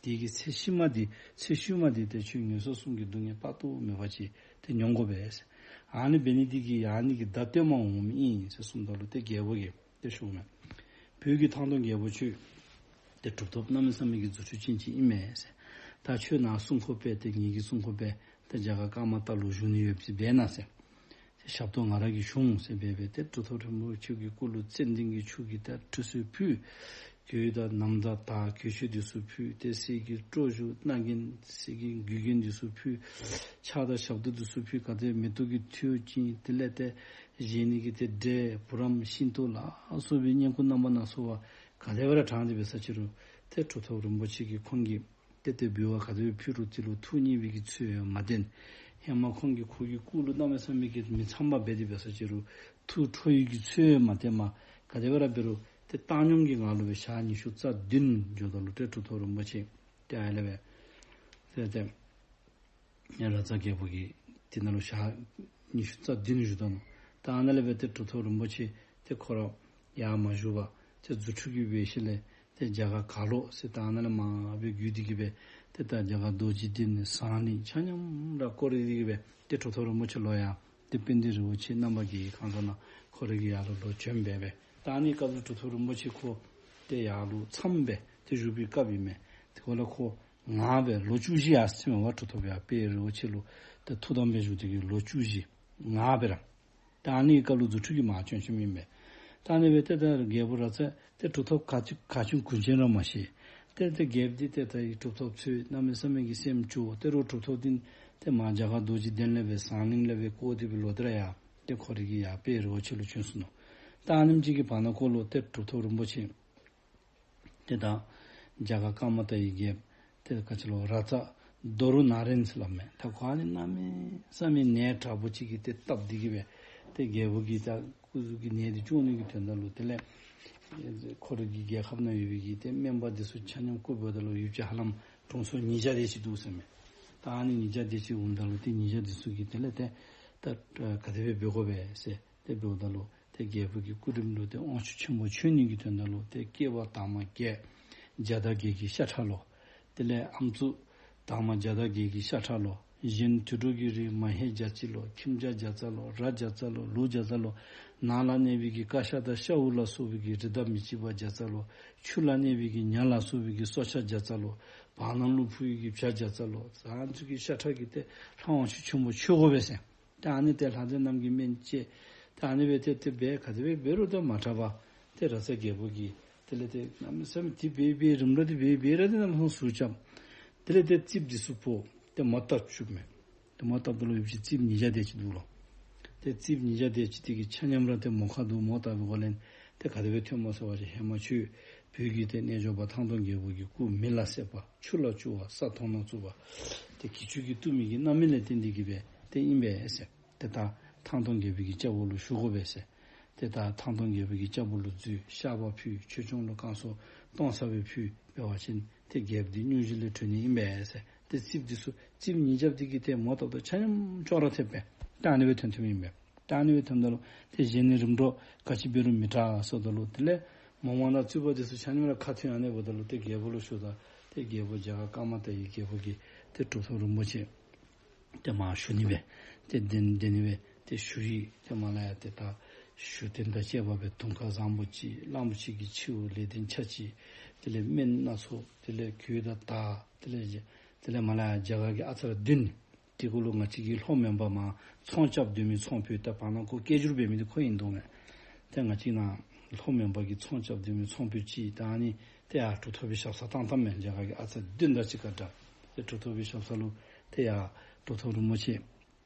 དེ་གི་ཚེ་ཕྱི་མ་འདི་ཚེ་ཤུལ་མ་འདི་ཏེ་ཁྱོད་ངན་སོང་གསུམ་གྱི་སྡུག་བསྔལ་དཔག་ཏུ་མེད་པ་ཅིག་ཏེ་མྱོང་དགོ་པས། ཨ་ནི་འབད་ནི་འདི་གིས་ཨ་ནི་གི་བརྡ་སྟོན་པར་འོང་མི་ཨིན་ཟེར་གསུངམ་ད་ལུ་ཏེ་རྒྱལ་པོ་གིས་ཏེ་ཞུཝ་མས། བོད་ཀྱི་ཐང་སྟོང་རྒྱལ་པོ་ཁྱོད་ཏེ་གྲུབ་ཐོབ་གནམ་མེད་ས་མེད་ཀྱི་རྫུ་འཕྲུལ་ཅན་ཅིག་ཨིན་མས་ཟེར། ད་ཁྱོད་ནཱ་སྲུང་འཁོར་སྦེ་ཏེ་ངེ་གི་སྲུང་འཁོར་སྦེ་ཏེ་རྒྱ་གར་ཀརྨ་ཏཱ་ལུ་བཞུགས་ནི་ཡོདཔ་ཅིག་འབད་ན་ཟེར། ཏེ་ཞབས་ཏོག་ང་ར་གིས་ཞུ་འོང་ཟེར་སྦེ་སྦེ་ཏེ་གྲུབ་ཐོབ་རིན་པོ་ཆེ་གི་སྐུ་ལུ་ཙན་དན་གྱི་ཆུ་གིས་ད་ཁྲུས་གསོལ་ཕུལ། གོས་དང་ན་བཟའ་དང་གོས་ཆས་འདི་ཚུ་ཕུལ། ཏེ་གསེར་གྱི་སྤྲོ་བཅུ་རྣ་རྒྱན་གསེར་གྱི་མགུལ་རྒྱན་འདི་ཚུ་ཕུལ། ཕྱག་དང་ཞབས་ཏོག་འདི་ཚུ་ཕུལ། ག་དེ་མེ་ཏོག་གི་ཐོད་བཅིངས། དེ་ལས་ཏེ་བཞེས་ནི་གི་ཏེ་འབྲས་བུ་རམ་ཤིང་ཏོག་ལ་སོགས་པའི་བསྙེན་བཀུར་རྣམ་པ་སྣ་ཚོགས་པ་ག་དེ་སྦེ་ར་དྲངས་ཏེ་འབད་ས་ཅི་རུང་ཏེ་གྲུབ་ཐོབ་རིན་པོ་ཆེ་གིས་ཁོང་གིས་ཏེ་ཏེ་འབུལ་བ་ག་དེ་སྦེ་ཕུལ་རུང་དེ་ལུ་ཐུགས་མཉེས་པའི་གི་ཚུལ་ཡང་མ་བསྟན། ཧེ་མ་ཁོང་གིས་ཁོ་གི་སྐུ་ལུ་གནམ་མེད་ས་མེད་ཀྱི་མི་འཚམས་པ་འབད་དེ་འབད་ས་ཅི་རུང་ཐུགས་ཁྲོ་བའི་གི་ཚུལ་ཡང་མ་བསྟན་པར་ག་དེ་སྦེ་ར་འབད་རུང་ཏེ་བཏང་སྙོམས་ཀྱི་ངང་ལུ་སྦེ་ཞག་ཉི་ཤུ་རྩ་བདུན་འགྱོཝ་ད་ལུ་ཏེ་གྲུབ་ཐོབ་རིན་པོ་ཆེ་ཏེ་ཨ་ལས་སྦེ་ཏེ་ཏེ་ར་ཚ་རྒྱལ་པོ་གི་དེ་ནང་ལུ་ཞག་ཉི་ཤུ་རྩ་བདུན་བཞུགས་ད་ནུག། ད་ཨ་ནཱ་ལས་སྦེ་ཏེ་གྲུབ་ཐོབ་རིན་པོ་ཆེ་ཏེ་ཁོ་ར་ཡར་མ་བཞུགས་པར་ཏེ་རྫུ་འཕྲུལ་གྱི་སྦེ་ཤུལ་ལས་ ཏེ་རྒྱ་གར་གར་ལོག་ཟེར་ད་ཨ་ནཱ་ལས་མར་སྦེ་བརྒྱུད་དེ་གི་སྦེ་ཏེ་ད་རྒྱ་གར་རྡོ་རྗེ་གདན་ནི་ཟངས་གླིང་ཆ་མཉམ་ར་བསྐོར་ཏེ་གི་སྦེ་ཏེ་གྲུབ་ཐོབ་རིན་པོ་ཆེ་ལོག་ཡར་ཏེ་དཔལ་ལྡན་རི་བོ་ཆེ་རྣམ་པར་རྒྱལ་གྱི་ཁང་ཐོག་ནང་ཁོ་རའི་གི་ཡར་ལུ་ལོག་བྱོན་སྦེ་སྦེ། ད་ཨ་ནི་སྐབས་ལུ་གྲུབ་ཐོབ་རིན་པོ་ཆེ་ཁོ་ཏེ་ཡར་ལུ་མཚམས་སྦེ་ཏེ་བཞུགས་པའི་སྐབས་ཨིན་མས། ཏེ་ཁོ་ལུ་ཁོ་ང་སྦེ་ལོ་བཅུ་བཞི་ཡར་སོ་མས་པ། གྲུབ་ཐོབ་ཡར་དཔལ་རི་བོ་ཆེ་ལུ་ཏེ་ཐུགས་དམ་སྦེ་བཞུགས་ཏེ་གི་ལོ་བཅུ་བཞི་ང་སྦེ་ར། ད་ཨ་ནི་སྐབས་ལུ་རྫུ་འཕྲུལ་གྱིས་མར་བྱོན་བྱོནམ་ཨིན་པས། ད་ཨ་ནི་སྦེ་ཏེ་ད་རྒྱལ་པོ་ར་ཚ་ཏེ་གྲུབ་ཐོབ་ག་ཅི་ག་ཅི་གུ་ཅན་ར་མ་ཤེས། ཏེ་ཏེ་རྒྱལཔོ་འདི་ཏེ་ད་ཨེ་གྲུབ་ཐོབ་ཚུ་གནམ་མེད་ས་མེད་ཀྱི་སེམས་སྐྱོ། ཏེ་རོགས་གྲུབ་ཐོབ་འདི་ཏེ་མར་རྒྱ་གར་རྡོ་རྗེ་གདན་ལས་སྦེ་ཟངས་གླིང་ལས་སྦེ་བསྐོར་ཏེ་སྦེ་ལོག་སྟེ་ར་ཡར་ཏེ་ཁོ་རའི་གི་ཡར་དཔལ་རི་བོ་ཆེ་ལུ་བྱོན་སོ་ནུག། ད་ཨ་ནེམ་ཅིག་གི་བར་ན་ཁོ་ལུ་ཏེ་གྲུབ་ཐོབ་རིན་པོ་ཆེ་ཏེ་ད་རྒྱ་གར་ཀ་མ་ཏ་ཡི་རྒྱལཔོ་ཏེ་ག་ཅི་ལོ་ར་ཙ་དོ་རུ་ན་རེན་ཟེར་སླབ་མས། ད་ཁོ་ཨ་ནི་གནམ་མེད་ས་མེད་ནད་དྲག་པོ་ཅིག་གིས་ཏེ་བཏབ་སྟེ་གི་སྦེ་ཏེ་རྒྱལ་པོ་གི་ད་སྐུ་གཟུགས་ཀྱི་ནད་འདི་བཅོ་ནི་གི་དོན་དག་ལུ་དེ་ལས་ཁོ་རའི་གི་རྒྱལ་ཁབ་ནང་ཡོད་པའི་གི་ཏེ་སྨན་པ་འདི་ཚུ་ཆ་མཉམ་བསྐུར་འབདཝ་ད་ལུ་ཡོདཔ་ཅིག་ཧ་ལམ་དྲུང་འཚོ་ཉིས་བརྒྱ་དེ་ཅིག་འདུག་ཟེར་མས། ད་ཨ་ནི་ཉིས་བརྒྱ་དེ་ཅིག་འོངམ་ད་ལུ་ཏེ་ཉིས་བརྒྱ་འདི་ཚུ་གིས་དེ་ལས་ཏེ་ད་ག་དེ་སྦེ་འབད་དགོ་པས་ཟེར། ཏེ་འབདཝ་ད་ལུ་ཏེ་རྒྱལ་པོ་གི་སྐུ་རིམ་ལུ་ཏེ་དབང་ཕྱུག་ཆེན་པོ་མཆོད་ནི་གི་དོན་དག་ལུ་ཏེ་སྐྱེས་པ་དང་མ་བརྒྱད་བརྒྱ་དང་བརྒྱད་ཀྱི་ཤ་ཁྲག་ལོ། དེ་ལས་ཨམ་སྲུ་དང་མ་བརྒྱ་དང་བརྒྱད་ཀྱི་ཤ་ཁྲག་ལོ། གཞན་དུད་འགྲོ་གི་རིགས་མ་ཧེ་བརྒྱ་གཅིག་ལོ། ཁྱིམ་བྱ་བརྒྱ་རྩ་ལོ། ར་བརྒྱ་རྩ་ལོ། ལུག་བརྒྱ་རྩ་ལོ། ནགས་ལ་གནས་པའི་གི་ཀ་ཤ་དང་ཤཝ་ལ་སོགས་པའི་གི་རི་དྭགས་མི་གཅིག་པ་བརྒྱ་རྩ་ལོ། ཆུ་ལ་གནས་པའི་གི་ཉ་ལ་སོགས་པའི་གི་སྲོག་ཆགས་བརྒྱ་རྩ་ལོ། བར་སྣང་ལུ་འཕུར་བའི་གི་བྱ་བརྒྱ་རྩ་ལོ། ཨ་ནི་ཚུ་གི་ཤ་ཁྲག་གིས་ཏེ་ལྷ་དབང་ཕྱུག་ཆེན་པོ་མཆོད་དགོ་པས་ཟེར། ད་ཨ་ནི་ཏེ་ལྷ་ལྡན་རྣམས་ཀྱིས་སྨན་བཅོས། ད་ཨ་ནི་སྦེ་ཏེ་ཏེ་འབད་ག་དེ་སྦེ་འབད་རུང་ཏེ་མ་དྲག་པར་ཏེ་ར་ཚ་རྒྱལ་པོ་གིས་དེ་ལས་ཏེ་གནམ་མེད་ས་མེད་ཏེ་འབད་འབད་རིམ་གྲོ་ཏེ་འབད་འབད་ར་ཏེ་གནམ་མེད་ས་མེད་ཟུག་རྐྱབ། དེ་ལས་ཏེ་རྩིསཔ་འདི་ཚུ་ཕོག་ཏེ་མོ་བཏབ་བཅུག་མས། ཏེ་མོ་བཏབ་ད་ལུ་ཡོདཔ་ཅིག་རྩིསཔ་ཉིས་བརྒྱ་དེ་ཅིག་འདུག་ལོ། ཏེ་རྩིསཔ་ཉིས་བརྒྱ་དེ་ཅིག་དེ་གིས་ཆ་མཉམ་ར་ཏེ་མོ་ཁ་འདུག། མོ་བཏབ་པའི་སྒོ་ལས་ཏེ་ག་དེ་སྦེ་ཐོན་མོ་ཟེར་བ་ཅིན་ཧེ་མ་ཁྱོད་བོད་ཀྱི་ཏེ་རྣལ་འབྱོར་པ་ཐང་སྟོང་རྒྱལ་པོ་གི་སྐུ་མེ་ལ་བསྲེགས་པ་ཆུ་ལ་བསྐྱུར་བ་ས་དོང་ནང་བཙུགས་པ་ཏེ་གྱི་ཅུང་གིས་བཏུམས་མི་གི་རྣམ་སྨིན་ལས་བརྟེན་ཏེ་གི་སྦེ་ཏེ་ཨིན་པས་ཟེར། ཏེ་ད་ཐང་སྟོང་རྒྱལ་པོ་གི་སྐྱབས་འོག་ལུ་ཞུ་དགོ་པས་ཟེར། ཏེ་ད་ཐང་སྟོང་རྒྱལ་པོ་གི་སྐྱབས་འོག་ལུ་འཛུལ། བཤགས་པ་ཕུལ། ཆོས་སྐྱོང་ལུ་བསྐང་གསོ་གཏོང་ཚར་བའི་ཕུལ་འབད་བ་ཅིན་ཏེ་རྒྱལཔོ་འདི་སྙུང་གཞི་ལས་གྲོལ་ནི་ཨིན་པས་ཟེར། ཏེ་རྩིསཔ་འདི་ཚུ་རྩིསཔ་ཉིས་བརྒྱ་འདི་གིས་ཏེ་མོ་བཏབ་ད་ཆ་མཉམ་ཅོག་ར་འཐདཔ་སྦེ་ད་ཨ་ནི་སྦེ་ཐོན་ཐོནམ་ཨིན་པས། ད་ཨ་ནི་སྦེ་ཐོནམ་ད་ལུ་ཏེ་གཞན་ནི་རིམ་གྲོ་ག་ཅི་འབད་རུང་མི་དྲག་ཟེརཝ་ད་ལུ་དེ་ལས་མོ་མ་ན་རྩིསཔ་འདི་ཚུ་ཆ་མཉམ་ར་ཁ་ཐོན། ཨ་ནི་འབདཝ་ད་ལུ་ཏེ་རྒྱལ་པོ་ལུ་ཞུཝ་ད་ཏེ་རྒྱལ་པོ་རྒྱ་གར་ཀ་མ་ཏ་ཡི་རྒྱལ་པོ་གིས་ཏེ་གྲུབ་ཐོབ་རིན་པོ་ཆེ་ཏེ་མར་ཞུ་ནི་སྦེ་ཏེ་གདན་འདྲེན་ནི་སྦེ་ཏེ་ཞུ་ཡི། ཏེ་མར་ལས་ཡར་ཏེ་ད་ཞུ་རྟེན་དང་བཅས་པ་སྦེ་དུང་དཀར་བཟང་པོ་གཅིག། གླང་པོ་ཆེ་གི་ཁྱེའུ་ལེགས་ལྡན་ཆ་གཅིག། དེ་ལས་སྨན་སྣ་ཚོགས། དེ་ལས་གོས་དང་དར། དེ་ལས་དེ་ལས་མར་ལས་ཡར་རྒྱ་གར་གྱི་ཨ་ཙར་བདུན། དེ་གུ་ལུ་ང་བཅས་ཀྱི་ལྷོ་མོན་པ་མར་ཚོང་རྐྱབ་སྡོད་མི་ཚོང་དཔོན་ད་བར་ན་ཁོ་སྐད་སྒྱུར་འབད་མི་འདི་ཁོ་ཨིན་འདུག་མས། ཏེ་ང་བཅས་ནཱ་ལྷོ་མོན་པ་གི་ཚོང་རྐྱབ་སྡོད་མི་ཚོང་དཔོན་གཅིག། ད་ཨ་ནི་ཏེ་ཡར་གྲུབ་ཐོབ་པའི་ཞབས་སར་བཏང་བཏངམ་མས། རྒྱ་གར་གྱི་ཨ་ཙར་བདུན་དང་གཅིག་ཁར་འདྲ། ཏེ་གྲུབ་ཐོབ་པའི་ཞབས་སར་ལུ་ཏེ་ཡར་གྲུབ་ཐོབ་རིན་པོ་ཆེ་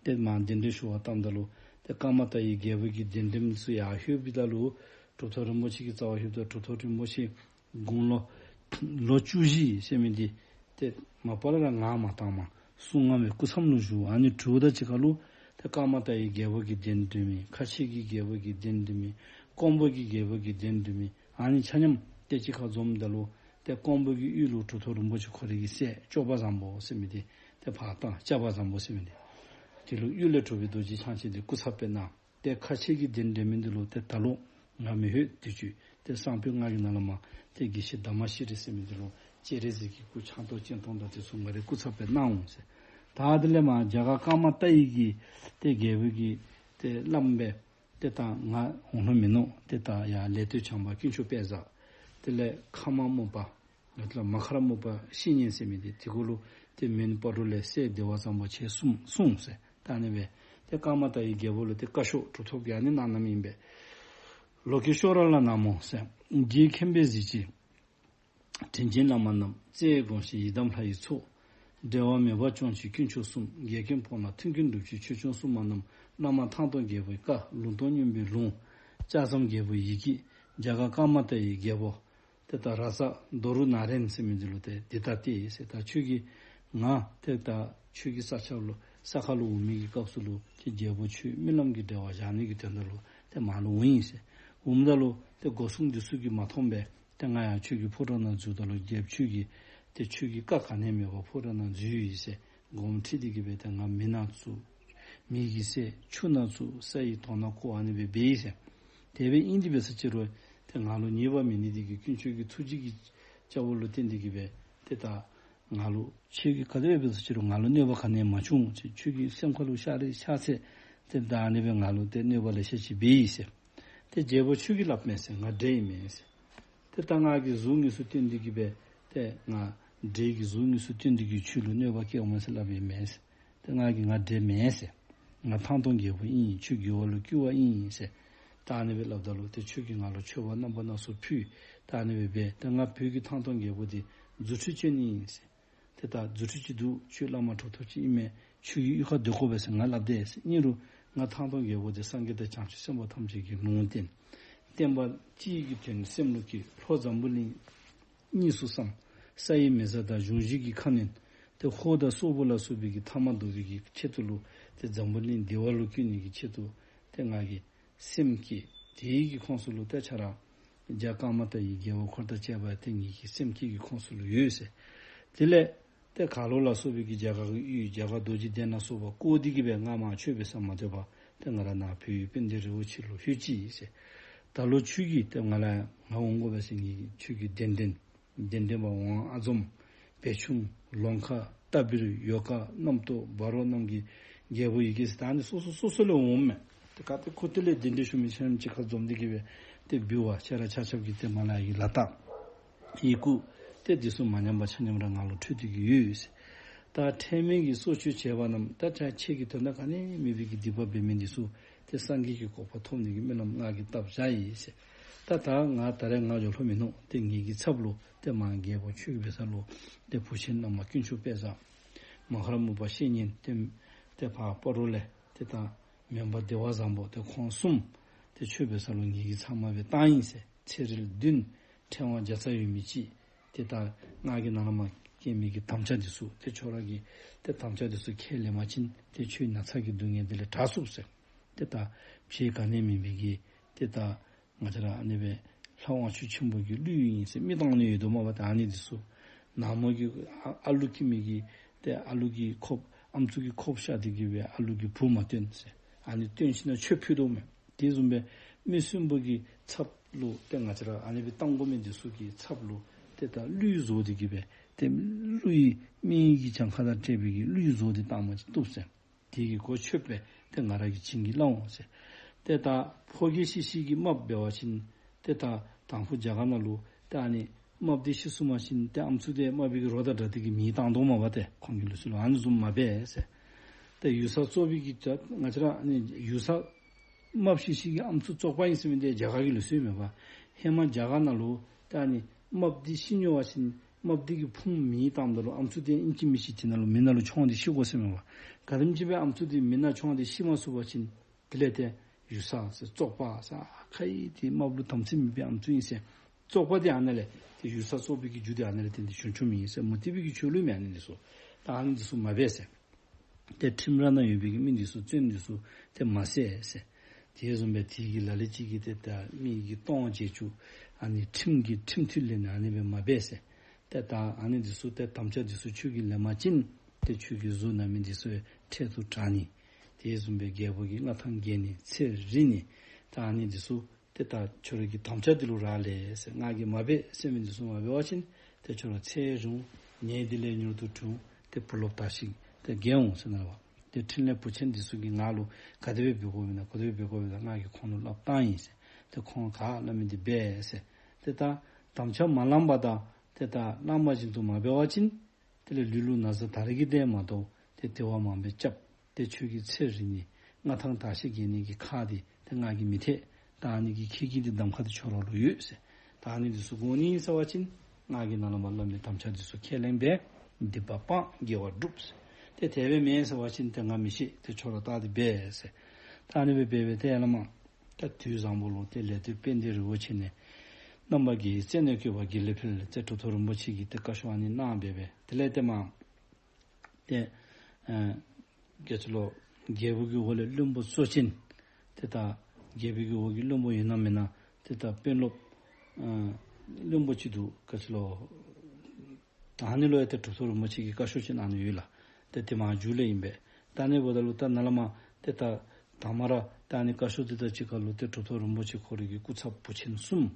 ཏེ་མར་གདན་འདྲེན་ཞུ་བར་བཏངམ་ད་ལུ་ཏེ་ཀ་མ་ཏ་ཡི་རྒྱལ་པོ་གི་གདན་འདྲེནམ་ཚུ་ཡར་ལྷོད་པའི་ད་ལུ་གྲུབ་ཐོབ་རིན་པོ་ཆེ་གི་རྩ་བར་ལྷོདཔ་ད་གྲུབ་ཐོབ་རིན་པོ་ཆེ་དགུང་ལོ་ལོ་བཅུ་བཞི་ཟེར་མི་འདི་ཏེ་མ་པ་ལས་ར་ང་མ་བཏང་མ་གསུང་ངམ་སྦེ་སྐུ་མཚམས་ལུ་བཞུགས། ཨ་ནི་གྲུབ་ད་གཅིག་ཁར་ལུ་ཏེ་ཀ་མ་ཏ་ཡི་རྒྱལ་པོ་གི་གདན་འདྲེན་མི། ཁ་ཆེ་གི་རྒྱལ་པོ་གི་གདན་འདྲེན་མི། ཀོང་པོ་གི་རྒྱལ་པོ་གི་གདན་འདྲེན་མི། ཨ་ནི་ཆ་མཉམ་ཏེ་གཅིག་ཁར་འཛོམས་ད་ལུ་ཏེ་ཀོང་པོ་གི་ཡུལ་ལུ་གྲུབ་ཐོབ་རིན་པོ་ཆེ་ཁོ་རའི་གི་སྲས་སྐྱོབ་པ་བཟང་པོ་ཟེར་མི་འདི་ཏེ་ཕར་བཏང་། སྐྱབས་པ་བཟང་པོ་ཟེར་མི་འདི་དེ་ལུ་གཡུལ་ལས་གྲུབ་པའི་རྡོ་རྗེ་འཆང་ཆེན་འདི་སྐུ་ཚབ་སྦེ་གནང་། ཏེ་ཁ་ཆེ་གི་གདན་འདྲེན་མི་འདི་ལུ་ཏེ་ད་ལོ་ང་མི་ལྷོད། དུས་ཅི་ཏེ་སང་ཕོད་ང་གི་ནང་ལས་མར་ཏེ་དགེ་བཤེས་དྷརྨ་ཤྲཱི་ཟེར་མི་འདི་ལུ་སྤྱན་རས་གཟིགས་ཀྱི་སྐུ་ཕྱག་རྡོར་སྤྱན་སྟོང་དང་དེ་ཚུ་ང་རའི་སྐུ་ཚབ་སྦེ་གནང་འོང་ཟེར། ད་དེ་ལས་མར་རྒྱ་གར་ཀ་མ་ཏ་ཡི་གི་ཏེ་རྒྱལ་པོ་གི་ཏེ་བླམ་སྦེ་ཏེ་ད་ང་འོང་ལོང་མིན་ནུག། ཏེ་ད་ཡར་ལེགས་སྟོད་བྱམས་པ་དཀོན་མཆོག་དཔལ་བཟང་། དེ་ལས་ཁ་མ་སྨུག་པ་ང་བཅས་ར་མ་ཁ་ར་སྨུག་པ་བཤེས་གཉེན་ཟེར་མི་འདི་དེ་གུ་ལུ་ཏེ་མོན་སྤ་རོ་ལས་སྲས་བདེ་བ་བཟང་པོ་ཆེ་གསུམ་གསུངས་ཟེར། ད་ཨ་ནི་སྦེ་ཏེ་ཀ་མ་ཏ་ཡི་རྒྱལ་པོ་ལུ་ཏེ་བཀའ་ཤོག་གྲུབ་ཐོབ་ཀྱིས་ཨ་ནི་གནང་གནངམ་ཨིན་པས། ལོ་ཀེ་ཤྭ་ར་ལ་ན་མོ་ཟེར། རྗེ་མཁན་པོས་གཟིགས་ཀྱིས་དྲིན་ཅན་བླ་མ་རྣམས། བརྩེ་བས་དགོངས་ཤིག་ཡི་དམ་ལྷ་ཡི་ཚོགས། འབྲལ་བ་མེད་པར་སྐྱོང་ཕྱིར་དཀོན་མཆོག་གསུམ། འགལ་རྐྱེན་སྤོང་ལ་མཐུན་རྐྱེན་སྒྲུབ་ཕྱིར་ཆོས་སྐྱོང་སྲུང་མ་རྣམས། བླ་མ་ཐང་སྟོང་རྒྱལ་པོའི་བཀའ། ལུང་སྟོང་སྨྱོན་པའི་ལུང་། ལྕགས་ཟམ་རྒྱལ་པོའི་ཡི་གེ། རྒྱ་གར་ཀ་མ་ཏ་ཡི་རྒྱལ་པོ། ཏེ་ད་ར་ཙ་དོ་རུ་ན་རེན་ཟེར་མི་འདི་ལུ་ཏེ་འདི་ལྟ་སྟེ་ཟེར། ད་ཁྱོད་ཀྱིས་ང་ཏེ་ད་ཁྱོད་ཀྱི་ས་ཆ་ལུ་ས་ཁར་ལུ་འོང་མི་གི་སྐབས་སུ་ལུ་ཏེ་རྒྱལ་པོ་ཁྱོད་རྨི་ལམ་གྱི་འབྲེལ་བ་བཞག་ནི་གི་དོན་དག་ལུ་ཏེ་མར་ལུ་འོང་ཡི་ཟེར། འོངམ་ད་ལུ་ཏེ་སྒོ་སྲུང་འདི་ཚུ་གིས་མ་མཐོངམ་སྦེ་ཏེ་ང་ཡར་ཁྱོད་ཀྱི་ཕོ་བྲང་ནང་འཛུལཝ་ད་ལུ་རྒྱལཔོ་ཁྱོད་ཀྱིས་ཏེ་ཁྱོད་ཀྱི་བཀའ་ག་ནི་མེད་པར་ཕོ་བྲང་ནང་འཛུལ་ཡི་ཟེར། དགོངསམ་ཁྲེལ་ཏེ་གི་སྦེ་ཏེ་ང་མེ་ནང་བཙུགས། མེ་གིས་བསད། ཆུ་ནང་བཙུགས། ས་ཡི་དོང་ནང་བཀོ། ཨ་ནི་སྦེ་འབད་ཡི་ཟེར། དེ་སྦེ་ཨིན་ཏེ་འབད་ས་ཅིག་རུང་ཏེ་ང་ལུ་ཉེས་པ་མེད་ནི་འདི་གིས་དཀོན་མཆོག་གི་ཐུགས་རྗེ་གིས་ སྐྱ་བོ་ལུ་བརྟེན་ཏེ་གི་སྦེ་ཏེ་ད་ང་ལུ་ཁྱོད་ཀྱིས་ག་དེ་སྦེ་འབད་ཟེར་ཅི་རུང་ང་ལུ་གནོད་པ་ག་ནི་ཡང་མ་བྱུང་ཟེར། ཁྱོད་ཀྱི་སེམས་ཁ་ལུ་ཤ་རུས་ཤ་ཚ་ཏེ་ད་ཨ་ནི་སྦེ་ང་ལུ་ཏེ་གནོད་པ་ལེ་ཤ་ཅིག་འབད་ཡི་ཟེར། ཏེ་རྒྱལ་པོ་ཁྱོད་ཀྱིས་སླབ་མས་ཟེར། ང་འདྲེ་ཨིན་མས་ཟེར། ཏེ་ད་ང་གི་གཟུགས་དངོས་སུ་སྟོན་ཏེ་གི་སྦེ་ཏེ་ང་འདྲེ་གི་གཟུགས་དངོས་སུ་སྟོན་ཏེ་གི་ཁྱོད་ལུ་གནོད་པ་བཀལཝ་མས་ཟེར་སླབ་ཨིན་མས་ཟེར། ཏེ་ང་གིས་ང་འདྲེ་མེན་ཟེར། ང་ཐང་སྟོང་རྒྱལ་པོ་ཨིན། ཁྱོད་རྒྱུ་བ་ལུ་སྐྱུར་བ་ཨིན་ཟེར། ད་ཨ་ནི་སྦེ་སླབ་ད་ལུ་ཏེ་ཁྱོད་ཀྱིས་ང་ལུ་མཆོད་པ་རྣམ་པ་སྣ་ཚོགས་ཕུལ། ད་ཨ་ནི་སྦེ་འབད། ཏེ་ང་བོད་ཀྱི་ཐང་སྟོང་རྒྱལ་པོ་འདི་རྫུ་འཕྲུལ་ཅན་ཨིན་ཟེར། ཏེ་ད་རྫུ་འཕྲུལ་ཅིག་འདུག། ཁྱོད་བླ་མ་གྲུབ་ཐོབ་ཅིག་ཨིན་མས། ཁྱོད་ཀྱི་གཡུས་ཁར་སྡོད་དགོ་པས་ཟེར་ང་སླབ་དེས་ཟེར། ཨིན་རུང་ང་ཐང་སྟོང་རྒྱལ་པོ་འདི་སངས་རྒྱས་དང་བྱང་ཆུབ་སེམས་དཔའ་ཐམས་ཅད་ཀྱི་ལུང་བསྟན། བསྟན་པ་སྤྱིའི་གི་དོན་སེམས་ལུ་བསྐྱེད། ལྷོ་འཛམ་བུ་གླིང་གཉིས་སུ་བསམ། ས་ཡི་མེ་བཟའ་དང་གཞུང་བཞི་གི་ཁ་གནོན། ཏེ་ཧོར་དང་སོག་པོ་ལ་སོགས་པའི་གི་མཐའ་དམག་བཟློག་པའི་གི་ཆེད་དུ་ལུ་ཏེ་འཛམ་བུ་གླིང་བདེ་བ་ལུ་བཀོད་ནི་གི་ཆེད་དུ་ཏེ་ང་གིས་སེམས་བསྐྱེད། དེའི་གི་ཁོངས་སུ་ལུ་ཏེ་ཁྱོད་ར་རྒྱ་ཀ་མ་ཏ་ཡི་རྒྱལ་པོ་འཁོར་དང་བཅས་པ་ཏེ་ངེ་གི་སེམས་བསྐྱེད་ཀྱི་ཁོངས་སུ་ལུ་ཡོད་ཟེར། དེ་ལས་ཏེ་ག་ལོ་ལ་སོགས་པའི་གི་རྒྱ་གར་གྱི་ཡུལ་རྒྱ་གར་རྡོ་རྗེ་གདན་ལ་སོགས་པ་བསྐོར་ཏེ་གི་སྦེ་ང་མར་ཆོས་འབད་སར་མ་སྡོད་པར་ཏེ་ང་ར་ནཱ་བོད་ཡུལ་དཔལ་ལྡན་རི་བོ་ཆེ་ལུ་ལྷོད་ཅི་ཟེར། ད་ལོ་ཁྱོད་ཀྱིས་ཏེ་ང་ལུ་ང་འོང་དགོ་པས་ཟེར། ངེ་གི་ཁྱོད་ཀྱི་གདན་འདྲེན་གདན་འདྲེན་པ་ཝང་ཨ་འཛོམ་བེ་ཆུང་ལོང་ཁ་ཏ་བིར་ཡོ་ཀ་རྣམ་རྟོག་འབའ་རོ་རྣམས་ཀྱི་རྒྱལ་པོ་ཡི་གེ་ཟེར། ད་ཨ་ནི་སོ་སོ་སོ་སོ་ལས་འོངམ་མས། ཏེ་ག་ཏེ་ཁོ་ཏེ་ལས་གདན་འདྲེན་ཞུ་མི་ཆ་མཉམ་གཅིག་ཁར་འཛོམས་ཏེ་གི་སྦེ་ཏེ་འབུལ་བ་ཁྱོད་ར་ཆ་ཁྱབ་ཀྱིས་ཏེ་མ་ལ་ཡི་ལ་དྭགས་ཡི་གུ་ཏེ་འདི་ཚུ་མ་ཉམས་པ་ཆ་མཉམ་ར་ང་ལུ་འཕྲོད་དེ་གི་ཡོད་ཟེར། ད་ཕྲད་མེད་ཀྱི་སྲོག་གཅོད་བྱས་པ་རྣམས། ད་ཁྱོད་ཁྱོད་ཀྱིས་དོན་དག་ག་ནི་མེད་པའི་གི་སྡིག་པ་འབད་མི་འདི་ཚུ་ཏེ་སངས་རྒྱས་ཀྱི་གོ་འཕང་ཐོབ་ནི་གི་སྨོན་ལམ་ང་གིས་བཏབ་བཞག་ཡི་ཟེར། ད་ད་ང་ད་རེས་ང་འགྱོ་ལྷོད་མི་ནུག། ཏེ་ངེ་གི་ཚབ་ལུ་ཏེ་མར་རྒྱལ་པོ་ཁྱོད་ཀྱིས་འབད་ས་ལུ་ཏེ་བུ་ཆེན་བླ་མ་དཀོན་མཆོག་དཔལ་བཟང་མ་ཧཱ་ར་མུ་པ་བཤེས་གཉེན་ཏེ་ཏེ་ཕར་སྤ་རོ་ལས་ཏེ་ད་མོན་པ་བདེ་བ་བཟང་པོ་ཏེ་ཁོང་གསུམ་ཏེ་ཆོས་འབད་ས་ལུ་ངེ་གི་ཚབ་མ་སྦེ་བཏང་ཡི་ཟེར། ཚེ་རིལ་བདུན། ཕྲེང་བ་བརྒྱ་རྩ་ཡོད་མི་ཅིག། ཏེ་ད་ང་གིས་ནཱ་ལས་མར་བསྐྱལ་མི་གི་དམ་བཅའ་འདི་ཚུ་ཏེ་ཁྱོད་ར་གིས་ཏེ་དམ་བཅའ་འདི་ཚུ་ཁས་ལེན་པ་ཅིན་ཏེ་ཁྱོད་ན་ཚ་གི་སྡུག་བསྔལ་འདི་ལས་དྲག་ཚུགས་ཟེར། ཏེ་ད་ཕྱི་ག་ནི་མེད་པའི་གི་ཏེ་ད་ང་བཅས་ར་ཨ་ནི་སྦེ་ལྷ་དབང་ཕྱུག་ཆེན་པོ་གི་གླུད་ཨིན་ཟེར་མི་བཏང་ནི་ཡོད་དོ་མས་པ། ད་ཨ་ནི་འདི་ཚུ་ནངས་མོ་གི་ཨ་ཨ་ལུ་སྐྱེ་མི་གི་ཏེ་ཨ་ལུ་གི་ཁོག་ཨམ་སྲུ་གི་ཁོག་བཤའ་སྟེ་གི་སྦེ་ཨ་ལུ་གི་བུ་མ་བཏོན་ཟེར། ཨ་ནི་བཏོན་ཞིན་ན་ཆོས་ཕུལ་དོ་མས། དེ་བཟུམ་སྦེ་མི་གསོན་པོ་གི་ཚབ་ལུ་ཏེ་ང་བཅས་ར་ཨ་ནི་སྦེ་བཏང་དགོ་མི་འདི་ཚུ་གི་ཚབ་ལུ་ཏེ་ད་གླུད་བཟོ་སྟེ་གི་སྦེ་ཏེ་གླུད་མི་གི་གྱངས་ཁ་དང་སྤྲད་པའི་གི་གླུད་བཟོ་སྟེ་བཏང་པ་ཅིན་བཏུབ་ཟེར། དེ་གི་གོ་ཆོད་པས་ཏེ་ང་ར་གིས་བྱིན་གྱིས་བརླབ་འོང་ཟེར། ཏེ་ད་ཕོ་རྒྱས་ཤི་ཤི་གི་རྨགཔ་འབད་བ་ཅིན་ཏེ་ད་དང་ཕུ་རྒྱ་གར་ནང་ལུ་ཏེ་ཨ་ནི་རྨགཔ་འདི་ཤི་སོང་པ་ཅིན་ཏེ་ཨམ་སྲུ་འདི་རྨག་པའི་གི་རོ་དང་འདྲ་སྟེ་གི་མེ་བཏང་དོ་མས་པ། ཏེ་ཁོང་གི་ལུགས་སྲོལ་ལུ་ཨ་ནི་བཟུམ་མ་འབད་ཟེར། ཏེ་ཡུགས་ས་བཙོག་པའི་གི་ད་ང་བཅས་ར་ཨ་ནི་ཡུགས་ས་རྨགཔ་ཤི་ཤི་གི་ཨམ་སྲུ་བཙོག་པ་ཨིན་ཟེར་མི་འདི་རྒྱ་གར་གྱི་ལུགས་སྲོལ་མས་པ། ཧེ་མ་རྒྱ་གར་ནང་ལུ་ད་ཨ་ནི་རྨགཔ་འདི་ཤི་ཉོ་བ་ཅིན་རྨགཔ་འདི་གི་ཕུངམ་མེ་བཏངམ་ད་ལུ་ཨམ་སྲུ་འདི་ཨིན་ཅི་མིན་ཅི་དེ་ནང་ལུ་མེ་ནང་ལུ་མཆོངས་ཏེ་ཤི་དགོ་ཟེར་མས་པ། ག་དེམ་ཅིག་སྦེ་ཨམ་སྲུ་འདི་མེ་ནང་མཆོངས་ཏེ་ཤི་མ་ཚུགས་པ་ཅིན་དེ་ལས་ཏེ་ཡུགས་ས་ཟེར་བཙོག་པ་ཟེར་ཁ་ཡི་ཏེ་རྨགཔ་ལུ་དམ་ཚིག་མེད་པའི་ཨམ་སྲུ་ཨིན་ཟེར། བཙོག་པ་འདི་ཨ་ནཱ་ལས་ཏེ་ཡུགས་ས་བཙོག་པའི་གི་རྒྱུ་འདི་ཨ་ནཱ་ལས་ཏེ་འདི་བྱུང་བྱུངམ་ཨིན་ཟེར། མུ་སྟེགས་པའི་གི་ཆོས་ལུགས་མས་ཨ་ནི་འདི་ཚུ། ད་ཨ་ནི་འདི་ཚུ་མ་འབད་ཟེར། ཏེ་ཁྲིམས་ར་ནང་ཡོད་པའི་གི་མི་འདི་ཚུ་བཙོན་འདི་ཚུ་ཏེ་མ་བསད་ཟེར། དེ་བཟུམ་སྦེ་དེ་གི་ལ་ལུ་ཅིག་གིས་ཏེ་ད་མི་གི་སྟོང་བརྒྱད་ཅུ་ཨ་ནི་ཁྲིམས་ཀྱི་ཁྲིམས་མཐུན་ལས་ནི་ཨ་ནི་སྦེ་མ་འབད་ཟེར། ཏེ་ད་ཨ་ནི་འདི་ཚུ་ཏེ་དམ་བཅའ་འདི་ཚུ་ཁྱོད་ཀྱིས་ལེན་པ་ཅིན་ཏེ་ཁྱོད་ཀྱི་གཟུགས་ནང་མི་འདི་ཚུ་འཕྲལ་དུ་དྲག་ནི། དེ་བཟུམ་སྦེ་རྒྱལ་པོ་གི་མངའ་ཐང་རྒྱས་ནི་ཚེ་རིང་ནི། ད་ཨ་ནི་འདི་ཚུ་ཏེ་ད་ཁྱོད་ར་གི་དམ་བཅའ་འདི་ལུ་རག་ལས་ཟེར། ང་གིས་མ་འབད་ཟེར་མི་འདི་ཚུ་མ་འབད་བ་ཅིན་ཏེ་ཁྱོད་ར་ཚེ་རིང་ནད་འདི་ལས་མྱུར་དུ་གྲོལ། ཏེ་བུ་སློབ་དར་ཞིང་ཏེ་རྒྱས་འོང་ཟེར་ན་ར་བ། ཏེ་ཕྲིན་ལས་བུ་ཆེན་འདི་ཚུ་གིས་ང་ལུ་ག་དེ་སྦེ་འབད་དགོཔ་ཨིན་ན་ག་དེ་སྦེ་འབད་དགོཔ་ཨིན་ན་ང་གིས་ཁོང་ལུ་སླབ་བཏང་ཡི་ཟེར། ཏེ་ཁོང་ག་སླབ་མི་འདི་འབད་ཟེར། ཏེ་ད་དམ་བཅའ་མ་བླངས་པ་དང་ཏེ་ད་བླངས་པ་བཞིན་དུ་མ་འབད་བ་ཅིན་དེ་ལས་ལུས་ལུ་ན་ཚ་དར་གྱི་དེ་མ་གཏོགས་ཏེ་དེ་བ་མང་པོ་རྐྱབ། ཏེ་ཁྱོད་ཀྱི་ཚེ་རིང་ནི་མངའ་ཐང་དར་ཞིང་རྒྱས་ནི་གི་ཁ་འདི་ཏེ་ང་གིས་མི་ཐེག། ད་ཨ་ནི་གི་ཁྱོད་ཀྱི་འདི་གདམ་ཁ་འདི་ཁྱོད་ར་ལུ་ཡོད་ཟེར། ད་ཨ་ནི་འདི་ཚུ་དགོ་ནི་ཟེར་བ་ཅིན་ང་གིས་ནཱ་ལས་མར་སླབ་མི་དམ་བཅའ་འདི་ཚུ་ཁས་ལེན་འབད། སྡིག་པ་སྤང་དགེ་བ་སྒྲུབ་ཟེར། ཏེ་དེ་སྦེ་མེན་ཟེར་བ་ཅིན་ཏེ་ང་མི་ཤེས། ཏེ་ཁྱོད་ར་ལྟ་སྟེ་འབད་ཟེར། ད་ཨ་ནི་སྦེ་འབད་འབད་ཏེ་ཡར་ལས་མར་ད་དུས་བཟང་པོ་ལུ་ཏེ་ལས་དེ་དཔལ་ལྡན་རི་བོ་ཆེ་ནས་རྣམ་པ་བརྒྱད་ཀྱི་རྩེ་ནས་བཀོད་པ་དགེ་ལེགས་འཕེལ་ཏེ་གྲུབ་ཐོབ་རིན་པོ་ཆེ་གིས་ཏེ་བཀའ་ཤོག་ཨ་ནི་གནང་འབད་འབད། དེ་ལས་ཏེ་མར་ཏེ་ཨ་ག་ཅི་ལོ་རྒྱལ་པོ་གི་འོག་ལས་བློན་པོ་གཙོ་ཅན་ཏེ་ད་རྒྱལ་པོ་གི་འོག་གི་བློན་པོ་ཡོད་ན་མེན་ན་ཏེ་ད་དཔོན་སློབ་ཨ་བློན་པོ་ཅིག་འདུག། ག་ཅི་ལོ། ད་ཨ་ནི་ལུ་ཡང་ཏེ་གྲུབ་ཐོབ་རིན་པོ་ཆེ་གིས་བཀའ་ཤོག་ཅིག་གནང་ནི་ཡོད་ལགས། ཏེ་དེ་མར་མཇུག་ལས་ཨིན་པས། ད་ཨ་ནི་འབདཝ་ད་ལུ་ད་ནཱ་ལས་མར་ཏེ་ད་དང་མ་ར་ད་ཨ་ནི་བཀའ་ཤོག་འདི་དང་གཅིག་ཁར་ལུ་ཏེ་གྲུབ་ཐོབ་རིན་པོ་ཆེ་ཁོ་རའི་གི་སྐུ་ཚབ་བུ་ཆེན་གསུམ།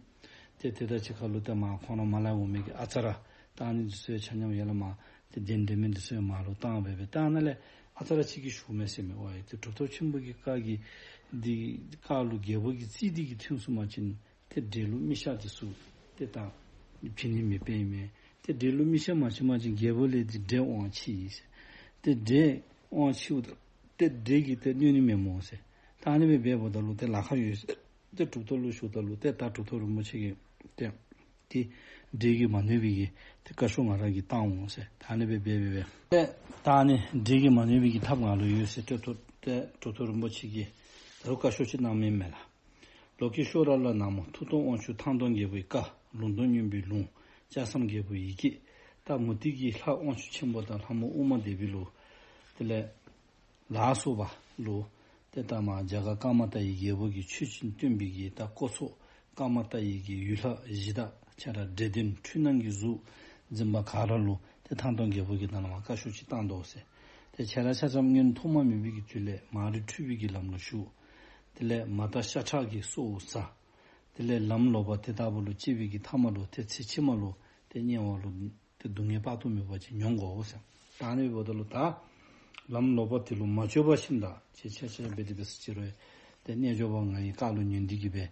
ཏེ་དེ་དང་གཅིག་ཁར་ལུ་ཏེ་མར་ཁོང་ར་མར་ལས་འོང་མི་གི་ཨ་ཙརྱ་ད་ཨ་ནི་འདི་ཚུ་ཡང་ཆ་མཉམ་ཡར་ལས་མར་ཏེ་གདན་འདྲེན་མི་འདི་ཚུ་ཡང་མར་ལུ་བཏང་སྦེ་སྦེ་ད་ཨ་ནཱ་ལས་ཨ་ཙརྱ་གཅིག་གིས་ཞུཝ་མས་ཟེར་མས། ཝའེ་ཏེ་གྲུབ་ཐོབ་ཆེན་པོ་གི་བཀའ་གི་འདི་བཀའ་ལུ་རྒྱལ་པོ་གིས་རྩིས་འདི་གིས་ཐོན་སོང་པ་ཅིན་ཏེ་འདྲེ་ལུ་མི་ཤ་འདི་ཚུ་ཏེ་ད་བྱིན་ནི་མེདཔ་ཨིན་མས། ཏེ་འདྲེ་ལུ་མི་ཤ་མ་བྱིན་པ་ཅིན་རྒྱལ་པོ་ལས་ཏེ་འདྲེ་དབང་ཆེ་ཟེར། ཏེ་འདྲེ་དབང་ཆེཝ་ད་ཏེ་འདྲེ་གིས་ཏེ་གནོད་ནི་མེད་སྨོ་ཟེར། ད་ཨ་ནི་སྦེ་འབདཝ་ད་ལུ་ཏེ་ལཱ་ཁག་ཡོད་ཟེར། ཏེ་གྲུབ་ཐོབ་ལུ་ཞུཝ་ད་ལུ་ཏེ་ད་གྲུབ་ཐོབ་རིན་པོ་ཆེ་གིས་ཏེ་ཏེ་འདྲེ་གིས་མ་གནོད་པའི་གི་ཏེ་བཀའ་ཤོག་ང་ར་གིས་བཏང་འོང་ཟེར། ད་ཨ་ནི་སྦེ་འབད་འབད་འབད་ཏེ་ད་ཨ་ནི་འདྲེ་གིས་མ་གནོད་པའི་གི་ཐབས་ང་ལུ་ཡོད་ཟེར། ཏེ་ཏེ་གྲུབ་ཐོབ་རིན་པོ་ཆེ་གིས་ད་རུང་བཀའ་ཤོག་ཅིག་གནངམ་ཨིན་མས་ལགས། ལོ་ཀེ་ཤྭ་ར་ལ་ན་མོ། མཐུ་སྟོབས་དབང་ཕྱུག་ཐང་སྟོང་རྒྱལ་པོའི་བཀའ། ལུང་སྟོང་སྙན་པའི་ལུང་། ལྕགས་ཟམ་རྒྱལ་པོའི་ཡི་གེ། ད་མུ་སྟེགས་ཀྱི་ལྷ་དབང་ཕྱུག་ཆེན་པོ་དང་ལྷ་མོ་ཨུ་མ་དེ་བི་ལུ་དེ་ལས་ལ་སོགས་པ་ལུ་ཏེ་ད་མར་རྒྱ་གར་ཀ་མ་ཏ་ཡི་རྒྱལ་པོ་གིས་ཆོས་ཅིག་སྟོན་པའི་གི་ད་སྐོར་ཚོགས་ཀ་མ་ཏ་ཡི་གི་ཡུལ་ལྷ་གཞི་བདག་ཁྱེད་ར་འདྲེ་གདོན་འཁྲུལ་སྣང་གི་གཟུགས་འཛིན་པ་ག་ར་ལུ་ཏེ་ཐང་སྟོང་རྒྱལ་པོ་གིས་ད་ནཱ་མར་བཀའ་ཤོག་ཅིག་བཏང་དོ་ཟེར། ཏེ་ཁྱེད་ར་ཆ་ཁྱབ་སྔོན་ཐོག་མ་མེད་པའི་གི་དུས་ལས་མ་རིག་འཁྲུལ་པའི་གི་ལམ་ལུ་ཞུགས། དེ་ལས་མ་དག་ཤ་ཁྲག་གི་སྲོག་བཙའ། དེ་ལས་ལམ་ལོག་པ་དེ་ལྟ་བུ་ལུ་སྐྱེས་པའི་གི་ཐ་མ་ལུ་ཏེ་ཚེ་ཕྱི་མ་ལུ་ཏེ་དམྱལ་བ་ལུ་ཏེ་སྡུག་བསྔལ་དཔག་ཏུ་མེད་པ་ཅིག་མྱོང་དགོ་ཟེར། ད་ཨ་ནི་འབདཝ་ད་ལུ་ད་ལམ་ལོག་པ་དེ་ལུ་མ་སྤྱོད་པ་ཅིན་ད་ཅི་ཆ་ཆ་འབད་དེ་འབད་ཟེར་ཅི་རུང་ཏེ་རྣལ་འབྱོར་པ་ང་ཡི་བཀའ་ལུ་ཉན་ཏེ་གི་སྦེ་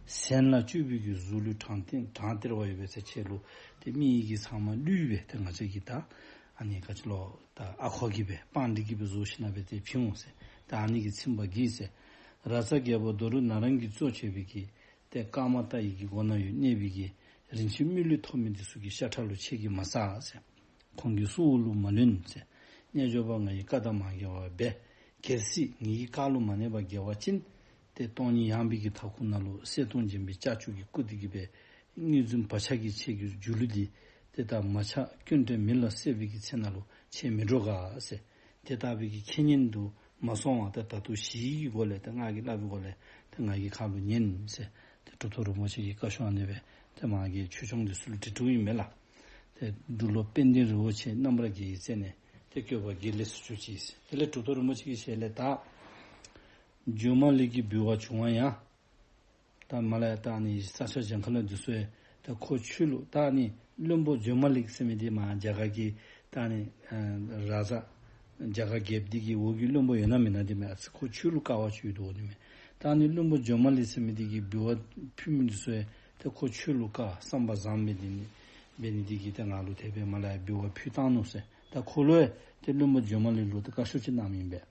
ཟན་ལ་སྤྱོད་པའི་གི་གཟུགས་ལུ་དྲང་བདེན་དྲང་བདེན་བ་ཡོད་པའི་ཚེ་ཁྱེད་ལུ་ཏེ་མི་ཡི་གི་ཚབ་མ་བསླུས་སྦེ་ཏེ་ང་བཅས་ཀྱིས་ད་ཨ་ནི་ག་ཅི་ལོ་ད་ཨ་ཁོ་གིས་སྦེ་དཔང་འདི་གིས་སྦེ་བཟོ་ཞིནམ་སྦེ་ཏེ་བྱིན་འོང་ཟེར། ད་ཨ་ནི་གིས་ཚིམ་པར་གྱིས་ཟེར། ར་ཙ་རྒྱལ་པོ་རྡོ་རུ་ན་རང་གིས་གཙོ་བྱས་པའི་གི་ཏེ་ཀ་མ་ཏ་ཡི་གི་སྒོ་ན་ཡོད་གནས་པའི་གི་རིན་ཆེན་མི་ལུས་ཐོབ་མི་འདི་ཚུ་གི་ཤ་ཁྲག་ལུ་ཁྱེད་ཀྱིས་མ་བཙའ་ཟེར། ཁོང་གི་སྲོག་ལུ་མ་ལོན་ཟེར། རྣལ་འབྱོར་པ་ང་ཡི་བཀའ་དང་མ་འགལ་བར་འབད། གལ་སྲིད་ངེའི་བཀའ་ལུ་མ་གནས་པར་འགལ་བ་ཅིན་ཏེ་སྟོང་ཉིད་ཡངས་པའི་གི་མཐའ་ཁུག་ནང་ལུ་གསལ་སྟོང་འབྱིན་པའི་ལྕགས་ཀྱུ་གིས་བརྐུ་སྟེ་གི་སྦེ་མངོན་རྫུན་བག་ཆགས་ཀྱི་ཆེད་ཀྱི་སྒྱུ་ལུས་འདི་ཏེ་ད་མ་ཆགས་སྐྱོན་བྲལ་མེ་ལ་བསྲེགས་པའི་གི་ཚེ་ན་ལུ་ཁྱེད་མི་འདྲོག་ག་ཟེར། དེ་ལྟ་བུའི་གི་ཁེ་ཉེན་དུ་མ་སོང་བར་ཏེ་ད་ལྟོ་ཞི་བའི་གི་སྒོ་ལས་ཏེ་ང་གིས་སླབ་པའི་སྒོ་ལས་ཏེ་ང་གི་ཁ་ལུ་ཉན་ཟེར། ཏེ་གྲུབ་ཐོབ་རིན་པོ་ཆེ་གིས་བཀའ་ཤོག་ཨ་ནི་སྦེ་ཏེ་མ་གི་ཆོས་སྐྱོང་འདི་ཚུ་ལུ་བྲིས་བྲིསཝ་ཨིན་མས་ལགས། ཏེ་འབྲུག་ལོ་དཔལ་ལྡན་རི་བོ་ཆེ་རྣམ་པར་རྒྱལ་བའི་སྲས་ནས་ཏེ་བཀོད་པ་དགེ་ལེགས་སུ་གྱུར་ཅིག་ཟེར། དེ་ལས་གྲུབ་ཐོབ་རིན་པོ་ཆེ་གི་ཞལ་ལས་ད་འགྱོད་མ་ལུས་ཀྱི་འབུལ་བ་བྱུང་བ་ཡང་ད་མ་ལ་ཡ་ད་ཨ་ནི་ས་སྐྱ་ལྗང་ཁ་ལ་འདི་ཚུ་ཡང་ད་ཁོ་ཆོས་ལུགས་ད་ཨ་ནི་བློན་པོ་འགྱོད་མ་ལུས་ཟེར་མི་འདི་མར་རྒྱ་གར་གྱི་ད་ཨ་ནི་ཨ་ར་ཛ་རྒྱ་གར་རྒྱལཔོ་འདི་གི་འོག་གི་བློན་པོ་ཡོད་ན་མེན་ན་འདི་མས། ཨ་ཙི་ཁོ་ཆོས་ལུགས་དཀར་བ་ཅིག་ཡོད་དོ་ནི་མས། ད་ཨ་ནི་བློན་པོ་འགྱོད་མ་ལུས་ཟེར་མི་འདི་གིས་འབུལ་བ་ཕུལ་མི་འདི་ཚུ་ཡང་ད་ཁོ་ཆོས་ལུགས་དཀར་བསམ་པ་བཟང་མི་འདི་ནི་འབད་ནི་འདི་གིས་ད་ང་ལུ་དེ་སྦེ་མ་ལ་ཡ་འབུལ་བ་ཕུལ་བཏང་ནུག་ཟེར། ད་ཁོ་ལུ་ཡང་ད་བློན་པོ་འགྱོད་མ་ལུས་ལུ་ད་བཀའ་ཤོག་ཅིག་གནངམ་ཨིན་པས།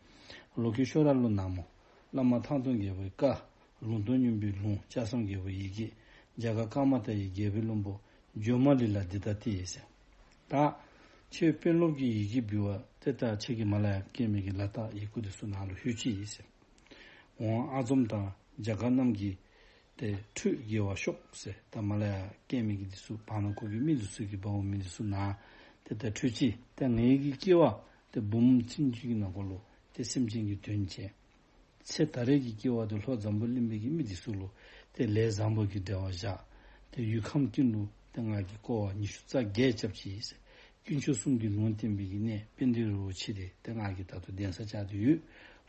ལོ་ཀེ་ཤྭ་ར་ལོ་ན་མོ། བླ་མ་ཐང་སྟོང་རྒྱལ་པོའི་བཀའ། ལུང་སྟོང་སྙན་པའི་ལུང་། ལྕགས་ཟམ་རྒྱལ་པོའི་ཡི་གེ། རྒྱ་གར་ཀ་མ་ཏ་ཡི་རྒྱལ་པོའི་བློན་པོ་འགྱོད་མ་ལུས་ལ་འདི་ལྟ་སྟེ་ཟེར། ད་ཁྱེད་དཔོན་སློབ་ཀྱི་ཡི་གེ་འབུལ་བ་ཏེ་ད་ཁྱེད་ཀྱིས་མ་ལ་ཡ་བསྐྱལ་མི་གི་ལ་དྭགས་ཡི་གུ་འདི་ཚུ་ནང་ལུ་ལྷོད་ཅི་ཟེར། འོང་ཨ་འཛོམ་དང་རྒྱ་གར་རྣམས་ཀྱི་ཏེ་ཁྲུས་དགེ་བ་ཤོག་ཟེར། ད་མ་ལ་ཡ་བསྐྱལ་མི་གི་འདི་ཚུ་བར་ན་ཁོ་གི་མི་འདི་ཚུ་གིས་འབག་འོང་མི་འདི་ཚུ་ནང་ཏེ་ད་ཁྲུས་ཅི། ད་ངེའི་གི་སྐྱེ་བ་ཏེ་བུམོ་ཚུན་ཚོད་ཀྱི་ནང་འཁོད་ལུ་ཏེ་སེམས་ཅན་གྱི་དོན་བྱས། ཚེ་ད་རེས་ཀྱི་སྐྱེ་བ་དེ་ལྷོ་འཛམ་བུ་གླིང་པའི་གི་མི་འདི་ཚུ་ལུ་ཏེ་ལས་བཟང་པོ་གི་འབྲེལ་བ་བཞག། ཏེ་ཡུལ་ཁམས་ཀུན་ལུ་ཏེ་ང་གིས་སྐོར་བ་ཉི་ཤུ་རྩ་བརྒྱད་རྐྱབ་ཅི་ཟེར། དཀོན་མཆོག་གསུམ་གྱི་ལུང་བསྟན་པའི་གི་གནས་དཔལ་ལྡན་རི་བོ་ཆེ་འདི་ཏེ་ང་གིས་ད་ལྟོ་གདན་ས་བཅགས་ཏེ་ཡོད།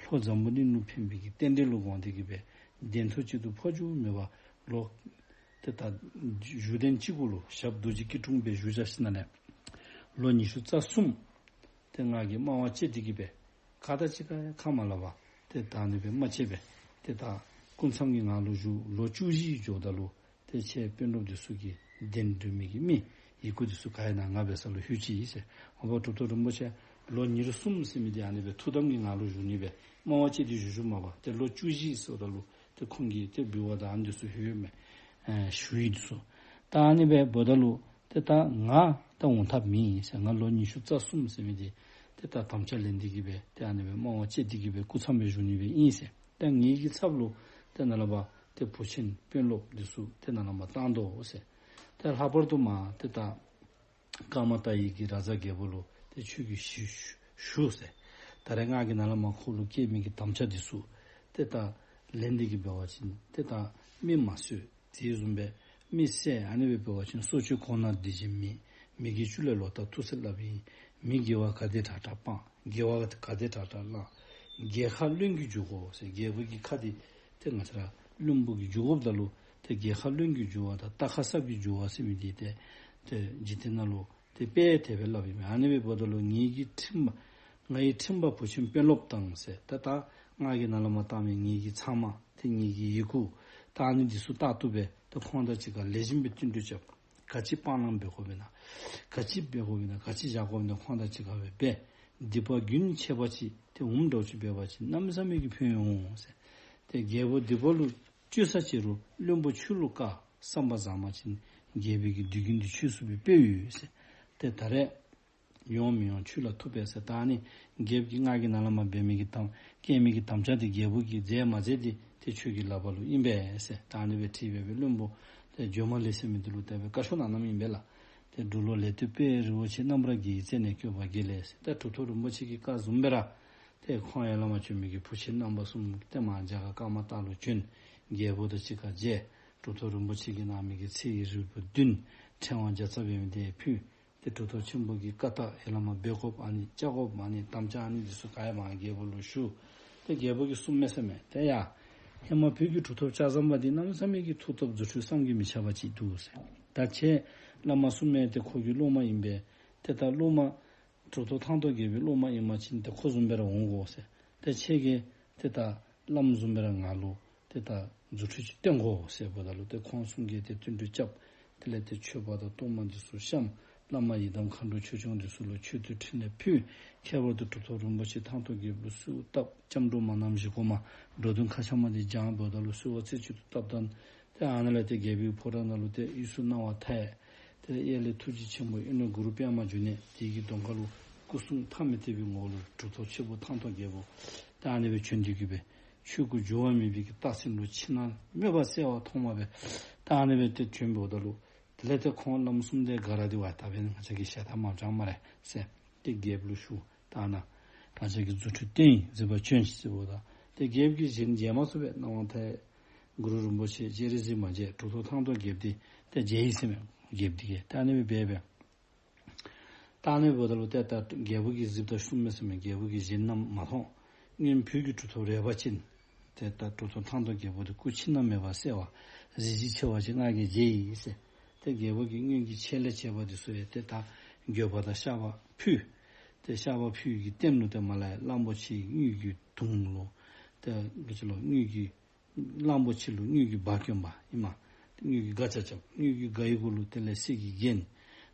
ལྷོ་འཛམ་བུ་གླིང་ལུ་ཕན་པའི་གི་རྟེན་འབྲེལ་ལུ་དགོངས་ཏེ་གི་སྦེ་གདན་ཐོག་གཅིག་ཏུ་ཕོག་འགྱོ་མེད་པར་ལོ་ཏེ་ད་བཞུགས་གདན་གཅིག་གུ་ལུ་ཞབས་རྡོ་རྗེ་སྐྱིལ་ཀྲུང་སྦེ་བཞུགས་བཞག་ཞིནམ་ལས་ལོ་ཉི་ཤུ་རྩ་གསུམ་ཏེ་ང་གིས་དམའ་བ་བཅད་དེ་གི་སྦེ་ཁ་ད་ཅིག་ཁ་ཡང་ཁ་མ་སླབ་པར་ཏེ་ད་ཨ་ནི་སྦེ་དམའ་བཅད་སྦེ་ཏེ་ད་སྐུ་མཚམས་ཀྱི་ངང་ལུ་བཞུགས། ལོ་བཅུ་བཞི་འགྱོཝ་ད་ལུ་ཏེ་ཁྱེད་དཔོན་སློབ་འདི་ཚུ་གི་གདན་འདྲེན་མི་གི་མི་ཡི་གུ་འདི་ཚུ་ག་ཡང་ན་ང་འབད་ས་ལུ་ལྷོད་ཅི་ཟེར། འོ་བ་གྲུབ་ཐོབ་རིན་པོ་ཆེ་ལོ་ཉེར་གསུམ་ཟེར་མི་འདི་ཨ་ནི་སྦེ་ཐུགས་དམ་གྱི་ངང་ལུ་བཞུགས་ནི་སྦེ་དམའ་བ་བཅད་དེ་བཞུགས་བཞུགསཔ་མ་པ་ཏེ་ལོ་བཅུ་བཞི་ཟེརཝ་ད་ལུ་ཏེ་ཁོང་གིས་ཏེ་འབུལ་བ་དང་ཨ་ནི་འདི་ཚུ་ལྷོད་མས། ཨེ་ཞུ་ཡིག་འདི་ཚུ་ད་ཨ་ནི་སྦེ་འབདཝ་ད་ལུ་ཏེ་ད་ང་ད་འོང་ཐབས་མེད་ཟེར། ང་ལོ་ཉི་ཤུ་རྩ་གསུམ་ཟེར་མི་འདི་ཏེ་ད་དམ་བཅའ་ལེན་ཏེ་གི་སྦེ་ཏེ་ཨ་ནི་སྦེ་དམའ་བ་བཅད་དེ་གི་སྦེ་སྐུ་མཚམས་སྦེ་བཞུགས་ནི་སྦེ་ཨིན་ཟེར། ཏེ་ངེའི་གི་ཚབ་ལུ་ཏེ་ནཱ་ལས་ཕར་ཏེ་བུ་ཆེན་དཔོན་སློབ་འདི་ཚུ་ཏེ་ནཱ་ལས་མར་བཏང་དོ་ཟེར། ཏེ་ལྷག་པར་དུ་མར་ཏེ་ད་ཀ་མ་ཏ་ཡི་གི་ར་ཛ་རྒྱལ་པོ་ལུ་ཏེ་ཁྱོད་ཀྱིས་ཞུ་ཞུ་ཞུ་ཟེར། ད་རེས་ང་གིས་ནཱ་ལས་མར་ཁོ་ལུ་བསྐྱལ་མི་གི་དམ་བཅའ་འདི་ཚུ་ཏེ་ད་ལེན་ཏེ་གི་འབད་བ་ཅིན་ཏེ་ད་མི་མ་གསོད། དེ་བཟུམ་སྦེ་མི་བསད། ཨ་ནི་སྦེ་འབད་བ་ཅིན་སྲོག་གཅོད་གོང་ན་འདྲེ་བྱེད་མེད། མི་དགེ་བཅུ་ལས་ལོག་ལྟ་ཐུབ་ཟེར་སླབ་ཨིན། མི་དགེ་བ་ག་དེ་དྲག་དྲག་སྤང་། དགེ་བ་ག་དེ་དྲག་དྲག་བླང་། རྒྱལ་ཁ་བློན་གྱི་འཇུག་དགོ་ཟེར། རྒྱལ་པོ་གི་ཁ་འདི་ཏེ་ང་བཅས་ར་བློན་པོ་གིས་འཇུག་དགོཔ་ད་ལུ་ཏེ་ ཏེ་རྒྱལ་ཁ་ལོན་གྱི་འགྱུར་བ་དང་རྟ་ཁ་སྲབ་ཀྱི་འགྱུར་བ་ཟེར་མི་འདི་ཏེ་ཏེ་འཇིག་རྟེན་ནང་ལུ་ཏེ་དཔེ་དེ་སྦེ་སླབ་ཨིན་མས། ཨ་ནི་སྦེ་འབདཝ་ད་ལུ་ངེད་ཀྱི་ཁྲིམས་པ་ངེའི་ཁྲིམས་པ་བུ་ཆེན་དཔོན་སློབ་དང་ཟེར་ད་ད་ང་གིས་ནཱ་ལས་མར་བཏང་མི་ངེད་ཀྱི་ཚབ་མ་ཏེ་ངེད་ཀྱི་ཡི་གུ་ད་ཨ་ནི་འདི་ཚུ་ལྟར་དུ་སྦེ་ཏེ་ཁོང་དང་གཅིག་ཁར་ལེགས་ཤོམ་སྦེ་བསྟུན་གྲོས་རྐྱབ། ག་ཅི་སྤང་བླང་འབད་དགོཔ་ཨིན་ན། ག་ཅི་འབད་དགོཔ་ཨིན་ན། ག་ཅི་བཞག་དགོཔ་ཨིན་ན། ཁོང་དང་གཅིག་ཁར་སྦེ་འབད། སྡིག་པ་རྒྱུན་ཆད་པ་ཅིག་ཏེ་འོངམ་འདྲཝ་ཅིག་འབད་བ་ཅིན་གནམ་མེད་ས་མེད་ཀྱི་ཕན་ཡོན་འོང་ཟེར། ཏེ་རྒྱལ་པོ་སྡིག་པ་ལུ་སྤྱོད་ས་ཅིག་རུང་བློན་པོ་ཁྱོད་ལུ་བཀའ་བསམ་པ་བཟང་པ་ཅིན་རྒྱལ་པོ་གིས་སྡིག་རྒྱུན་འདི་ཆོད་སུ་སྦེ་སྤེལ་ཡོད་ཟེར། ཏེ་ད་རེས་ཡོང་མི་ཡོང་ཁྱོད་ལ་ཐུག་པས་ཟེར། ད་ཨ་ནི་རྒྱལཔོ་གིས་ང་གིས་ནཱ་ལས་མར་འབད་མི་གི་དམ་བསྐྱལ་མི་གི་དམ་བཅའ་འདི་རྒྱལཔོ་གིས་མཛད་མ་མཛད་འདི་ཏེ་ཁྱོད་ཀྱི་ལག་པར་ལུ་ཨིན་པས་ཟེར། ད་ཨ་ནི་སྦེ་དྲིས་སྦེ་སྦེ་བློན་པོ་ཏེ་ཇོ་མ་ལེ་ཟེར་མི་འདི་ལུ་དེ་སྦེ་བཀའ་ཤོག་གནང་གནངམ་ཨིན་པས་ལགས། ཏེ་འབྲུག་ལོ་ལེགས་སྟོན་དཔལ་རི་བོ་ཆེ་རྣམ་པར་རྒྱལ་བའི་བཙན་ནས་བསྐྱོད་པ་དགེ་ལེགས་ཟེར། ཏེ་གྲུབ་ཐོབ་རིན་པོ་ཆེ་གི་བཀའ་བཟུམ་སྦེ་ར་ཏེ་ཁོང་ཡར་ལས་མར་བྱོན་མི་གི་བུ་ཆེན་རྣམ་པ་གསུམ་ཏེ་མར་རྒྱ་གར་ཀ་མ་ཏ་ལུ་བྱོན། རྒྱལཔོ་དང་གཅིག་ཁར་མཇལ། གྲུབ་ཐོབ་རིན་པོ་ཆེ་གིས་གནང་མི་གི་ཚེ་ཡི་རིལ་བུ་བདུན་ཕྲེང་བ་བརྒྱ་རྩ་འབད་མི་འདི་ཕུལ། ཏེ་གྲུབ་ཐོབ་ཆེན་པོ་གི་བཀའ་རྟགས་ཡར་ལས་མར་འབད་དགོཔ་ཨ་ནི་བཅའ་དགོཔ་ཨ་ནི་དམ་བཅའ་ཨ་ནི་འདི་ཚུ་ག་ཡང་མར་རྒྱལཔོ་ལུ་ཞུ། ཏེ་རྒྱལཔོ་གིས་གསུངམ་མས་ཟེར་མས། ཏེ་ཡ་ཧེ་མ་བོད་ཀྱི་གྲུབ་ཐོབ་ལྕགས་ཟམ་པ་འདི་གནམ་མེད་ས་མེད་ཀྱི་མཐུ་སྟོབས་རྫུ་འཕྲུལ་བསམ་གྱིས་མི་ཁྱབ་པ་ཅིག་འདུག་ཟེར། ད་ཁྱེད་བླ་མ་གསུམ་མས་ཏེ་ཁོ་གི་སློབ་མ་ཨིན་པས། ཏེ་ད་སློབ་མ་གྲུབ་ཐོབ་ཐང་སྟོང་རྒྱལ་པོའི་སློབ་མ་ཨིན་པ་ཅིན་ཏེ་ཁོ་བཟུམ་སྦེ་ར་འོང་དགོ་ཟེར། ཏེ་ཁྱེད་ཀྱིས་ཏེ་ད་བླམ་བཟུམ་སྦེ་ར་ང་ལུ་ཏེ་ད་རྫུ་འཕྲུལ་ཅིག་སྟོན་དགོ་ཟེར་འབདཝ་ད་ལུ་ཏེ་ཁོང་གསུམ་གྱིས་ཏེ་བསྟུན་གྲོས་རྐྱབ། དེ་ལས་ཏེ་མཆོད་པ་དང་གཏོར་མ་འདི་ཚུ་བཤམས། བླ་མ་ཡི་དམ་མཁའ་འགྲོ་ཆོས་སྐྱོང་འདི་ཚུ་ལུ་མཆོད་བསྟོད་ཕྲིན་ལས་ཕུལ། ཁྱད་པར་དུ་གྲུབ་ཐོབ་རིན་པོ་ཆེ་ཐང་སྟོང་རྒྱལ་པོ་ལུ་གསོལཝ་བཏབ། སྐྱབས་འགྲོ་མ་རྣམས་བཞེས་སྒོ་མ་འགྲོ་དོན་མཁའ་ཁྱབ་མ་འདི་བགྱང་འབདཝ་ད་ལུ་གསོལ་བ་རྩེ་གཅིག་ཏུ་བཏབ་ད། ཏེ་ཨ་ནཱ་ལས་ཏེ་རྒྱལ་པོའི་ཕོ་བྲང་ནང་ལུ་ཏེ་དབུས་སུ་སྣང་བ་མཐའ་ཡས། ཏེ་གཡས་ལས་ཐུགས་རྗེ་ཆེན་པོ་གཡོན་ལས་གུ་རུ་པདྨ་འབྱུང་གནས། དེ་གི་གདོང་ཁ་ལུ་སྐུ་གསུང་ཐ་མལ་ཐེག་པའི་ངོ་བོ་ལུ་གྲུབ་ཐོབ་ཆེན་པོ་ཐང་སྟོང་རྒྱལ་པོ་ཏེ་ཨ་ནི་སྦེ་བྱོན་ཏེ་གི་སྦེ་ཆོས་སྐུ་འགྱུར་བ་མེད་པའི་གི་རྟགས་མཚན་ལུ་ཕྱི་ནང་མོས་པ་གསལ་བ་མཐོང་བ་སྦེ་ཏེ་ཨ་ནི་སྦེ་ཏེ་བྱོན་འབདཝ་ད་ལུ་དེ་ལས་ཏེ་ཁོང་བླམ་གསུམ་དེ་ག་ར་འདི་བ་ད་འབདན་ང་བཅས་ཀྱིས་ཞལ་ཏ་མ་བགྱང་སྨ་རེ་ཟེར། ཏེ་རྒྱལཔོ་ལུ་ཞུ། ད་ནཱ་ང་བཅས་ཀྱིས་རྫུ་འཕྲུལ་སྟོན་ཡི་གཟིགས་པར་བྱོན་ཟེརཝ་ད་ཏེ་རྒྱལཔོ་གིས་གཞན་མཇལ་མ་ཚུགས་པས། སྣང་བ་མཐའ་ཡས་གུ་རུ་རིན་པོ་ཆེ་སྤྱན་རས་གཟིགས་མ་མཇལ། གྲུབ་ཐོབ་ཐང་སྟོང་རྒྱལཔོ་འདི་ཏེ་མཇལ་ཡི་ཟེར་མས། རྒྱལཔོ་འདི་གིས་ད་ཨ་ནི་སྦེ་འབད་སྦེ་ད་ཨ་ནི་འབདཝ་ད་ལུ་ཏེ་ད་རྒྱལཔོ་གིས་གཟིགསཔ་ད་གསུངམ་མས་ཟེར་མས། རྒྱལཔོ་གིས་གཞན་རྣམས་མ་མཐོང་། སྔོན་བོད་ཀྱི་གྲུབ་ཐོབ་རས་པ་ཅན་ཏེ་ད་གྲུབ་ཐོབ་ཐང་སྟོང་རྒྱལ་པོ་འདི་སྐུ་ཕྱི་ནང་མེད་པར་གསལ་བ་གཟི་བརྗིད་ཆེ་བ་ཅིག་ང་གིས་མཇལ་ཡི་ཟེར། ཏེ་རྒྱལ་པོ་གིས་སྔོན་གྱི་ཆད་ལས་བཅད་པ་འདི་ཚུ་ཡང་ཏེ་ད་འགྱོད་པ་དང་བཤགས་པ་ཕུལ། ཏེ་བཤགས་པ་ཕུལ་གྱི་རྟེན་ལུ་ཏེ་མ་ལ་ཡ་གླང་པོ་ཆེའི་དངུལ་གྱི་དུང་ལུ་ཏེ་ག་ཅི་ལོ་དངུལ་གྱི་གླང་པོ་ཆེ་ལུ་དངུལ་གྱི་སྦ་གྱོན་པ་ཨིན་མས། དངུལ་གྱི་སྒ་ཆས་རྐྱབ། དངུལ་གྱི་སྒ་ཡི་གུ་ལུ་དེ་ལས་གསེར་གྱི་རྒྱན།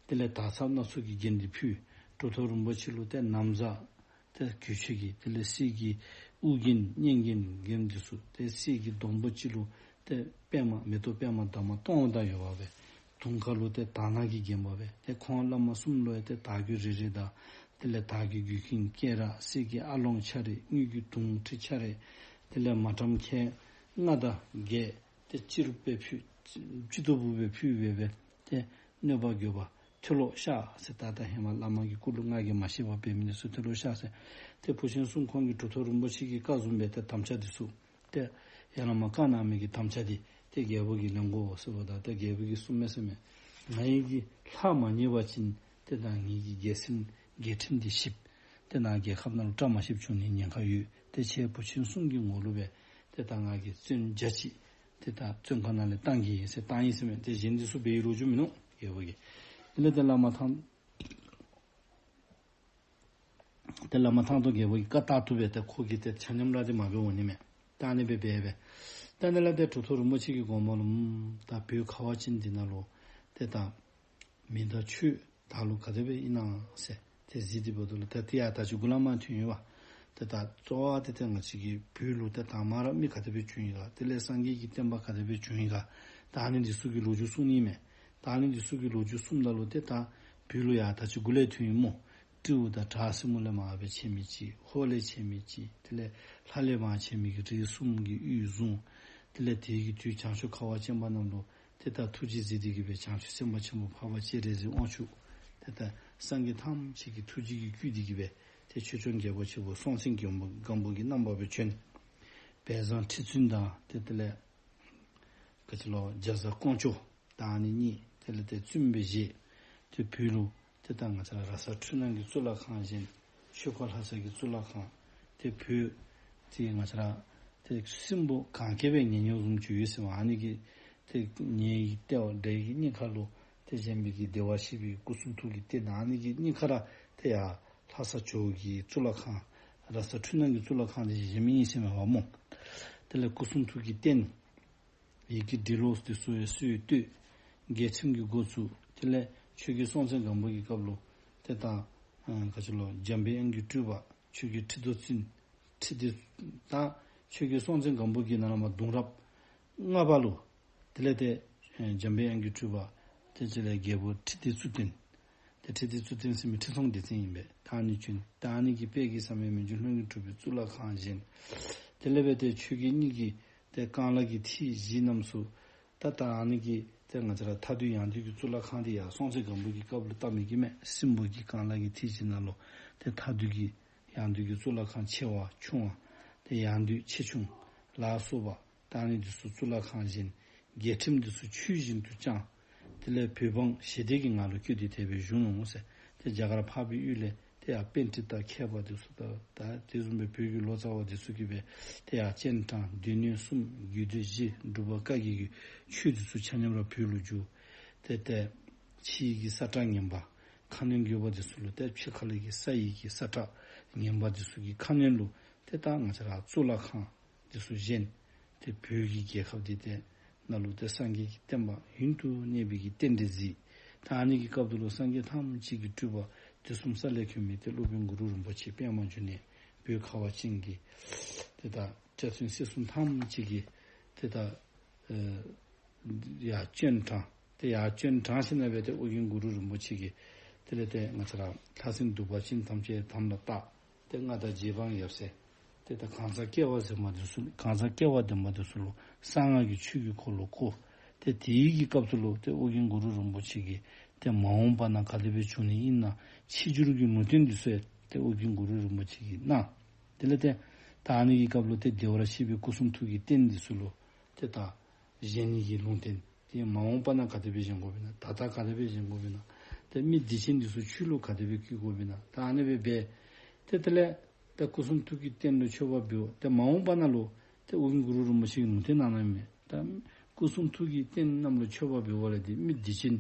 དེ་ལས་དར་ཚབ་སྣ་ཚོགས་ཀྱི་རྒྱན་འདི་ཕུལ། གྲུབ་ཐོབ་རིན་པོ་ཆེ་ལུ་ཏེ་ན་བཟའ་ཏེ་གོས་ཆས་ཀྱི་དེ་ལས་གསེར་གྱི་དབུ་རྒྱན་སྙན་རྒྱན་རྒྱན་འདི་ཚུ་ཏེ་གསེར་གྱི་སྡོང་པོ་ཅིག་ལུ་ཏེ་པདྨ་མེ་ཏོག་པདྨ་འདབ་མ་སྟོང་དང་ཡོདཔ་སྦེ། དུང་ཁ་ལུ་ཏེ་དར་ནག་གིས་བརྒྱན་པ་སྦེ། ཏེ་ཁོང་བླ་མ་གསུམ་ལུ་ཡང་ཏེ་དར་གོས་རེ་རེ་དང་དེ་ལས་དར་གྱི་གོས་གྱོན་སྐེ་རགས་གསེར་གྱི་ཨ་ལོང་ཆ་རེ་དངུལ་གྱི་དུང་ཁྲི་ཆ་རེ་དེ་ལས་མ་ཊམ་ཁལ་ལྔ་དང་བརྒྱད་ཏེ་སྤྱི་རུབ་སྦེ་ཕུལ། སྤྱི་ཏོག་བུ་སྦེ་ཕུལ་སྦེ་སྦེ་ཏེ་གནོད་པ་འགྱོད་པ་མཐོལ་ལོ་བཤགས་ཟེར། ད་ལྟ་ཧེ་མ་བླ་མ་གི་སྐུ་ལུ་ང་གིས་མ་ཤེས་པ་འབད་མི་འདི་ཚུ་མཐོལ་ལོ་བཤགས་ཟེར། ཏེ་བུ་ཆེན་གསུམ་ཁོང་གིས་གྲུབ་ཐོབ་རིན་པོ་ཆེ་གི་བཀའ་བཟུམ་སྦེ་ཏེ་དམ་བཅའ་འདི་ཚུ་ཏེ་ཡར་ལས་མར་བཀའ་གནང་མི་གི་དམ་བཅའ་འདི་ཏེ་རྒྱལ་པོ་གིས་ལེན་དགོ་ཟེརཝ་ད་ཏེ་རྒྱལ་པོ་གིས་གསུངམ་མས་ཟེར་མས། ང་ཡི་གི་ལྷ་མ་རྙེད་པ་ཅིན་ཏེ་ད་ངེ་གི་རྒྱལ་སྲིད་རྒྱལ་ཁྲིམས་འདི་ཞིབ། ཏེ་ནཱ་རྒྱལ་ཁབ་ནང་ལུ་བཀྲ་མ་ཤིསཔ་བྱུང་ནི་ཉེན་ཁ་ཡོད། ཏེ་ཁྱེད་བུ་ཆེན་གསུམ་གྱི་ངོ་ལུ་སྦེ་ཏེ་ད་ང་གིས་བཙོན་རྒྱ་ཆེ་ཏེ་ད་བཙོན་ཁང་ནང་ལས་བཏང་གེ་ཟེར་བཏང་ཡི་ཟེར་མས། ཏེ་གཞན་འདི་ཚུ་འབད་བའི་ལོ་རྒྱུས་མིན་ནུག་རྒྱལ་པོ་གིས། དེ་ལས་ཏེ་བླ་མ་ཐང་ཏེ་བླ་མ་ཐང་སྟོང་རྒྱལ་པོ་གི་བཀའ་ལྟར་དུ་སྦེ་ཏེ་ཁོ་གིས་ཏེ་ཆ་མཉམ་ར་ཏེ་མ་འབད་འོང་ནི་མས། ད་ཨ་ནི་སྦེ་འབད་སྦེ། ད་ཨ་ནི་ལས་ཏེ་གྲུབ་ཐོབ་རིན་པོ་ཆེ་གི་དགོངས་པ་ལུ་ད་བོད་ཁ་བ་ཅན་འདི་ནང་ལུ་ཏེ་ད་མི་དང་ཆོས་བདག་ལུ་ག་དེ་སྦེ་ཨིན་ན་ཟེར་ཏེ་གཟིགས་ཏེ་འབདཝ་ད་ལུ་ད་ཏེ་ཡར་ད་ཅི་གུ་ལས་མར་ཐོན་ཡི་བ། ཏེ་ད་གཙོ་བོ་ཏེ་ཏེ་ང་བཅས་ཀྱི་བོད་ལུ་ཏེ་དང་མ་ར་མི་ག་དེ་སྦེ་བྱོན་ཡི་ག། དེ་ལས་སངས་རྒྱས་ཀྱི་བསྟན་པ་ག་དེ་སྦེ་བྱོན་ཡི་ག། ད་ཨ་ནི་འདི་ཚུ་གི་ལོ་རྒྱུས་གསུང་ནི་མས། ད་ཨ་ནི་འདི་ཚུ་གི་ལོ་རྒྱུས་གསུངམ་ད་ལུ་ཏེ་ད་བོད་ལུ་ཡར་ད་ཅི་གུ་ལས་ཐོན་ཡི་སྨོ། སྤྲེའུ་དང་བྲག་སྲིན་མོ་ལས་མར་སྦེ་ཆད་མི་ཅིག། ཧོར་ལས་ཆད་མི་ཅིག། དེ་ལས་ལྷ་ལས་མར་ཆད་མི་གི་རིགས་གསུམ་གྱི་དབུས་བཟུང་། དེ་ལས་དེ་གི་དུས་བྱང་ཕྱོགས་ཁ་བ་ཅན་པ་རྣམས་ལུ་ཏེ་ད་ཐུགས་རྗེས་གཟིགས་ཏེ་གི་སྦེ་བྱང་ཆུབ་སེམས་དཔའ་ཆེན་པོ་འཕགས་པ་སྤྱན་རས་གཟིགས་དབང་ཕྱུག། ཏེ་ད་སངས་རྒྱས་ཐམས་ཅད་ཀྱི་ཐུགས་རྗེ་གིས་བསྐུལ་ཏེ་གི་སྦེ་ཏེ་ཆོས་སྐྱོང་རྒྱལ་པོ་ཆེན་པོ་སྲོང་བཙན་སྒམ་པོ་སྒམ་པོ་གི་རྣམ་པ་སྦེ་བྱོན། བལ་བཟང་ཁྲི་བཙུན་དང་ཏེ་དེ་ལས་ག་ཅི་ལོ་རྒྱ་བཟའ་ཀོང་ཇོ་ད་ཨ་ནི་གཉིས་དེ་ལས་ཏེ་བཙུནམོ་སྦེ་བཞེས། ཏེ་བོད་ལུ་ཏེ་ད་ང་བཅས་ར་ར་ས་འཕྲུལ་སྣང་གི་གཙུག་ལག་ཁང་བཞེངས། ཆོས་འཁོར་ལྷ་ས་གི་གཙུག་ལག་ཁང་། ཏེ་བོད་ཏེ་ང་བཅས་ར་ཏེ་སྲིན་པོ་གན་རྐྱལ་སྦེ་ཉལ་ཉལཝ་བཟུམ་ཅིག་ཡོད་ཟེར་མས། ཨ་ནི་གི་ ཏེ་ཉེ་བའི་ལྟེ་བ་འབྲེལ་གྱི་གཉིས་ཁ་ལུ་ཏེ་བཞེངས་པའི་གི་བདེ་བར་གཤེགས་པའི་སྐུ་གསུང་ཐུགས་ཀྱི་རྟེན་ཨ་ནི་གི་གཉིས་ཁ་ར་ཏེ་ཡར་ལྷ་ས་ཇོ་བོ་གི་གཙུག་ལག་ཁང་ར་ས་འཕྲུལ་སྣང་གི་གཙུག་ལག་ཁང་འདི་བཞེངས་མི་ཨིན་ཟེར་མས་པ་སྨོ། དེ་ལས་སྐུ་གསུང་ཐུགས་ཀྱི་རྟེན་ཡི་གེ་འབྲི་ཀློག་འདི་ཚུ་ཡང་སྲོལ་བཏོད། རྒྱལ་ཁྲིམས་ཀྱི་འགོ་བཙུགས། དེ་ལས་ཆོས་རྒྱལ་སྲོང་བཙན་སྒམ་པོ་གི་སྐབས་ལུ་ཏེ་ད་ཨ་ག་ཅི་ལོ་འཇམ་དཔལ་དབྱངས་ཀྱི་སྤྲུལ་པ་ཆོས་རྒྱལ་ཁྲི་ཐོག་བཙུན། ཁྲི་ཐོག་ད་ཆོས་རྒྱལ་སྲོང་བཙན་སྒམ་པོ་གི་ནང་ལས་མར་གདུང་རབས་ལྔ་པ་ལུ་དེ་ལས་ཏེ་ཨ་འཇམ་དཔལ་དབྱངས་ཀྱི་སྤྲུལ་པ་ཏེ་དེ་ལས་རྒྱལ་པོ་ཁྲི་ལྡེ་གཙུག་བརྟན། ཏེ་ཁྲི་ལྡེ་གཙུག་བརྟན་ཟེར་མི་ཁྲི་སྲོང་ལྡེ་བཙན་ཨིན་པས། ད་ཨ་ནི་བྱོན། ད་ཨ་ནི་གི་དཔལ་གྱི་བསམ་ཡས་མི་འགྱུར་ལྷུན་གྱིས་གྲུབ་པའི་གཙུག་ལག་ཁང་བཞེངས། དེ་ལས་འབད་ཏེ་ཆོས་རྒྱལ་གཉིས་ཀྱི་ཏེ་རྐང་ལག་གི་ཐིག་བཞི་རྣམས་སུ་ད་ད་ཨ་ནི་གི་ཏེ་ང་བཅས་ར་མཐའ་འདུལ་ཡང་འདུལ་གྱི་གཙུག་ལག་ཁང་འདི་ཡང་སྲོང་བཙན་སྒམ་པོ་གི་སྐབས་ལུ་བཏབ་མི་གི་མས། སྲིན་པོ་གི་རྐང་ལག་གི་ཐིག་བཞི་ནང་ལུ་ཏེ་མཐའ་འདུལ་གྱི་ཡང་འདུལ་གྱི་གཙུག་ལག་ཁང་ཆེ་བ་ཆུང་བ་ཏེ་ཡང་འདུལ་ཆེ་ཆུང་ལ་སོགས་པ་ད་ཨ་ནི་འདི་ཚུ་གཙུག་ལག་ཁང་བཞེངས། རྒྱལ་ཁྲིམས་འདི་ཚུ་ཆོས་བཞིན་དུ་བསྐྱངས། དེ་ལས་བོད་འབངས་ཞི་བདེ་གི་ངང་ལུ་བཀོད་དེ་དེ་སྦེ་བཞུགས་ནུག་ཟེར། ཏེ་རྒྱ་གར་འཕགས་པའི་ཡུལ་ལས་ཏེ་ཡར་པཎྜི་ཏ་མཁས་པ་འདི་ཚུ་དང་ད་དེ་བཟུམ་སྦེ་བོད་ཀྱི་ལོ་ཙཱ་བ་འདི་ཚུ་གིས་སྦེ་ཏེ་ཡར་སྤྱན་དྲངས། སྡེ་སྣོད་གསུམ་རྒྱུད་སྡེ་བཞི་འབྲུག་པ་བཀའ་བརྒྱད་ཀྱི་ཆོས་འདི་ཚུ་ཆ་མཉམ་ར་བོད་ལུ་བསྒྱུར། ཏེ་ཏེ་ཕྱི་ཡི་གི་ས་ཁྲ་ངན་པ་ཁ་གནོན་བཀོད་པ་འདི་ཚུ་ལུ་ཏེ་ཕྱི་ཁ་ལས་ཀྱི་ས་ཡི་གི་ས་ཁྲ་ངན་པ་འདི་ཚུ་གི་ཁ་གནོན་ལུ་ཏེ་ད་ང་བཅས་ར་གཙུག་ལག་ཁང་འདི་ཚུ་བཞེངས། ཏེ་བོད་ཀྱི་རྒྱལ་ཁབ་འདི་ཏེ་ནང་ལུ་ཏེ་སངས་རྒྱས་ཀྱི་བསྟན་པ་ཡུན་དུ་གནས་པའི་གི་རྟེན་འབྲེལ་གཟིགས། ད་ཨ་ནི་གི་སྐབས་དེ་ལུ་སངས་རྒྱས་ཐམས་ཅད་ཀྱི་སྤྲུལ་པ་དུས་གསུམ་ས་ལས་འཁྱུད་མི་ཏེ་སློབ་དཔོན་གུ་རུ་རིན་པོ་ཆེ་པདྨ་འབྱུང་གནས་བོད་ཁ་བ་ཅན་གྱི་ཏེ་ད་སྐྱ་བཙུན་སྲིད་གསུམ་ཐམས་ཅད་ཀྱི་ཏེ་ད་ཨེ་ཡར་སྤྱན་དྲངས། ཏེ་ཡར་སྤྱན་དྲངས་ཞིནམ་ལས་སྦེ་ཏེ་ཨོ་རྒྱན་གུ་རུ་རིན་པོ་ཆེ་གིས་དེ་ལས་ཏེ་ང་བཅས་ར་ལྷ་སྲིན་གདུག་པ་ཅན་ཐམས་ཅད་དམ་ལ་བཏགས། ཏེ་མངའ་བདག་རྗེ་འབངས་ཡབ་སྲས་ཏེ་ད་གང་ཟག་སྐལ་བ་ཟེར་མི་འདི་ཚུ་གང་ཟག་སྐལ་བ་ལྡན་པ་འདི་ཚུ་ལུ་གསང་སྔགས་ཀྱི་ཆོས་ཀྱི་འཁོར་ལོ་བསྐོར། ཏེ་དེའི་གི་སྐབས་སུ་ལུ་ཏེ་ཨོ་རྒྱན་གུ་རུ་རིན་པོ་ཆེ་གིས་ཏེ་མ་འོངས་པ་ན་ག་དེ་སྦེ་འབྱུང་ནི་ཨིན་ན་ཕྱི་འགྱུར་གྱི་ལུང་བསྟན་འདི་ཚུ་ཡང་ཏེ་ཨོ་རྒྱན་གུ་རུ་རིན་པོ་ཆེ་གིས་གནང་། དེ་ལས་ཏེ་ད་ཨ་ནི་གི་སྐབས་ལུ་ཏེ་བདེ་བར་གཤེགས་པའི་སྐུ་གསུང་ཐུགས་ཀྱི་རྟེན་འདི་ཚུ་ལུ་ཏེ་ད་བཞེངས་ནི་གི་ལུང་བསྟན། ཏེ་མ་འོངས་པ་ན་ག་དེ་སྦེ་བཞེངས་དགོཔ་ཨིན་ན། ད་ལྟ་ག་དེ་སྦེ་བཞེངས་དགོཔ་ཨིན་ན། ཏེ་མི་སྡིག་ཅན་འདི་ཚུ་ཆོས་ལུ་ག་དེ་སྦེ་བཀོད་དགོཔ་ཨིན་ན། ད་ཨ་ནི་སྦེ་འབད། ཏེ་དེ་ལས་ད་སྐུ་གསུང་ཐུགས་ཀྱི་རྟེན་ལུ་མཆོད་པ་འབུལ། ཏེ་མ་འོངས་པ་ན་ལུ་ཏེ་ཨོ་རྒྱན་གུ་རུ་རིན་པོ་ཆེ་གིས་ལུང་བསྟན་གནང་གནངམ་མས། ད་སྐུ་གསུང་ཐུགས་ཀྱི་རྟེན་རྣམས་ལུ་མཆོད་པ་འབུལ་བ་ལས་ཏེ་མི་སྡིག་ཅན་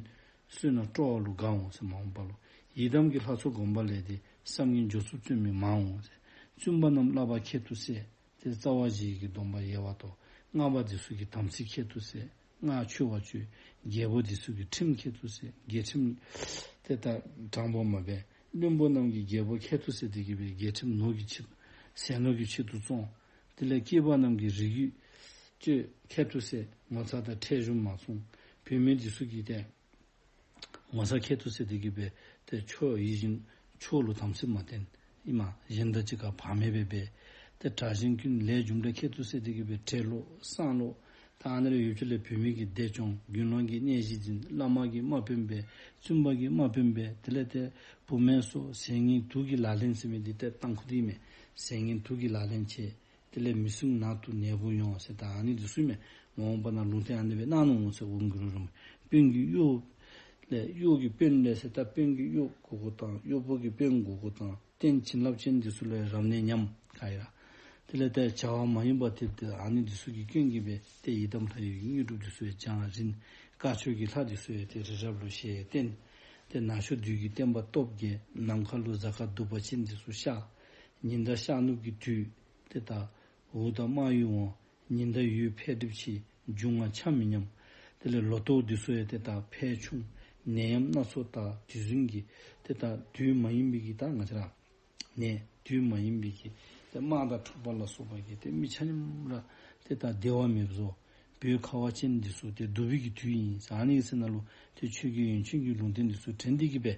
བསོད་ནམས་སྤྲོ་བ་ལུ་དགའ་འོང་ཟེར། མ་འོངས་པ་ལུ་ཡི་དམ་གྱི་ལྷ་ཚོགས་བསྒོམ་པ་ལས་ཏེ་བསམ་ངན་འཇོག་ཚུལ་བརྩོན་མི་མང་འོང་ཟེར། བཙུན་པ་རྣམས་བསླབ་པ་ཁྱད་དུ་གསད། ཏེ་རྩ་བ་བཞི་ཡི་གི་སྡོམ་པ་ཡལ་བར་དོར། སྔགས་པ་འདི་ཚུ་གི་དམ་ཚིག་ཁྱད་དུ་གསད། སྔགས་འཆོལ་བར་སྤྱོད། རྒྱལ་པོ་འདི་ཚུ་གི་ཁྲིམས་ཁྱད་དུ་གསད། རྒྱལ་ཁྲིམས་ཏེ་ད་དྲང་པོ་མ་འབད། བློན་པོ་རྣམས་ཀྱིས་རྒྱལ་པོ་ཁྱད་དུ་གསད་དེ་གིས་སྦེ་རྒྱལ་ཁྲིམས་ནོར་གྱི་ཆེད་དུ་ཟས་ནོར་གྱི་ཆེད་དུ་བཙོང་། དེ་ལས་སྐྱེས་པ་རྣམས་ཀྱིས་རིགས་རྒྱུད་སྤྱོད་ཁྱད་དུ་གསད། ངོ་ཚ་དང་ཁྲེལ་གཞུང་མ་བསྲུང་། བུད་མེད་འདི་ཚུ་གིས་ཏེ་ངོ་ཚ་ཁྱད་དུ་གསད་དེ་གིས་སྦེ་ཏེ་ཆོས་ཡིད་བཞིན་ཆོས་ལུ་དམ་ཚིག་མ་བསྟེན། ཨིན་མས། གཞན་དང་གཅིག་ཁར་བག་མེད་སྦེ་འབད། ཏེ་དྲག་ཞན་ཀུན་ལས་རྒྱུ་འབྲས་ཁྱད་དུ་གསད་དེ་གིས་སྦེ་བྲེ་ལོག་སང་ལོག། ད་ཨ་ནི་ལས་ཡུལ་ཕྱོགས་ལས་བུད་མེད་ཀྱིས་སྡེ་སྐྱོང་། དགེ་སློང་གིས་གནས་གཞི་འཛིན། བླ་མ་གིས་དམག་དཔོན་འབད། བཙུན་པ་གིས་དམག་དཔོན་འབད། དེ་ལས་ཏེ་བུད་མེད་སོགས་ཟས་ངན་དུག་གི་ལག་ལེན་ཟེར་མི་འདི་ཏེ་ཏམ་ཁུ་འདི་མས། ཟས་ངན་དུག་གི་ལག་ལེན་བྱེད། དེ་ལས་མི་སྲུན་ནང་དུ་ནད་འབུ་ཡོང་ཟེར། ད་ཨ་ནི་འདི་ཚུ་མས། མ་འོངས་པ་ན་ལུང་བསྟན་ཨ་ནི་སྦེ་གནང་ནུག་ཟེར། ཨོ་རྒྱན་གུ་རུ་རིན་པོ་ཆེ། དཔོན་གྱི་གཡོག་ལས་གཡོག་གི་དཔོན་ལས་ཟེར། ད་དཔོན་གྱི་གཡོག་མགུ་སྐོར་བཏང་། གཡོག་པོ་གི་དཔོན་མགུ་སྐོར་བཏང་། རྟེན་བྱིན་རླབས་ཅན་འདི་ཚུ་ལུ་རབ་གནས་ཉམས་ཁ་ཡི་ར། དེ་ལས་ཏེ་བྱ་བ་མ་ཡིན་པ་ཏེ་ཏེ་ཨ་ནི་འདི་ཚུ་གི་སྐྱོན་གྱིས་སྦེ་ཏེ་ཡི་དམ་ལྷ་ཡི་དངོས་གྲུབ་འདི་ཚུ་ཡང་བྱང་རིང་། དཀར་ཕྱོགས་ཀྱི་ལྷ་འདི་ཚུ་ཡང་ཏེ་རི་རབ་ལུ་ཞལ་བསྟན། ཏེ་ནག་ཕྱོགས་བདུད་ཀྱི་བསྟན་པ་སྟོབས་རྒྱས། ནམ་མཁའ་ལུ་གཟའ་སྐར་གདུག་པ་ཅན་འདི་ཚུ་ཤར། ཉི་ཟླ་ཤར་ནུབ་ཀྱི་དུས་ཏེ་ད་འུག་དང་དམར་ཡུལ་འོང་། ཉི་ཟླ་ཡུལ་འཕེལ་འགྲིབ་ཆེ། འབྱུང་བ་ཆ་མི་མཉམ། དེ་ལས་ལོ་ཐོག་འདི་ཚུ་ཡང་ཏེ་ད་འཕེལ་ཆུང་། ནད་ཡམས་སྣ་ཚོགས་དང་དེ་བཟུམ་གྱི་ཏེ་ད་དུས་མ་ཡིན་པའི་གི་ད་ང་བཅས་ར་ནད་དུས་མ་ཡིན་པའི་གི་ཏེ་དམག་དང་འཁྲུག་པ་ལ་སོགས་པ་གིས་ཏེ་མི་ཆ་མཉམ་ར་ཏེ་ད་བདེ་བ་མེདཔ་བཟོ། བོད་ཁ་བ་ཅན་འདི་ཚུ་ཏེ་སྡུག་པའི་གི་དུས་ཨིན་ཟེར། ཨ་ནི་ཟེར་ན་ལུ་ཏེ་ཆོས་རྒྱལ་ཡོན་ཆེན་གྱི་ལུང་བསྟན་འདི་ཚུ་དྲན་ཏེ་གིས་སྦེ་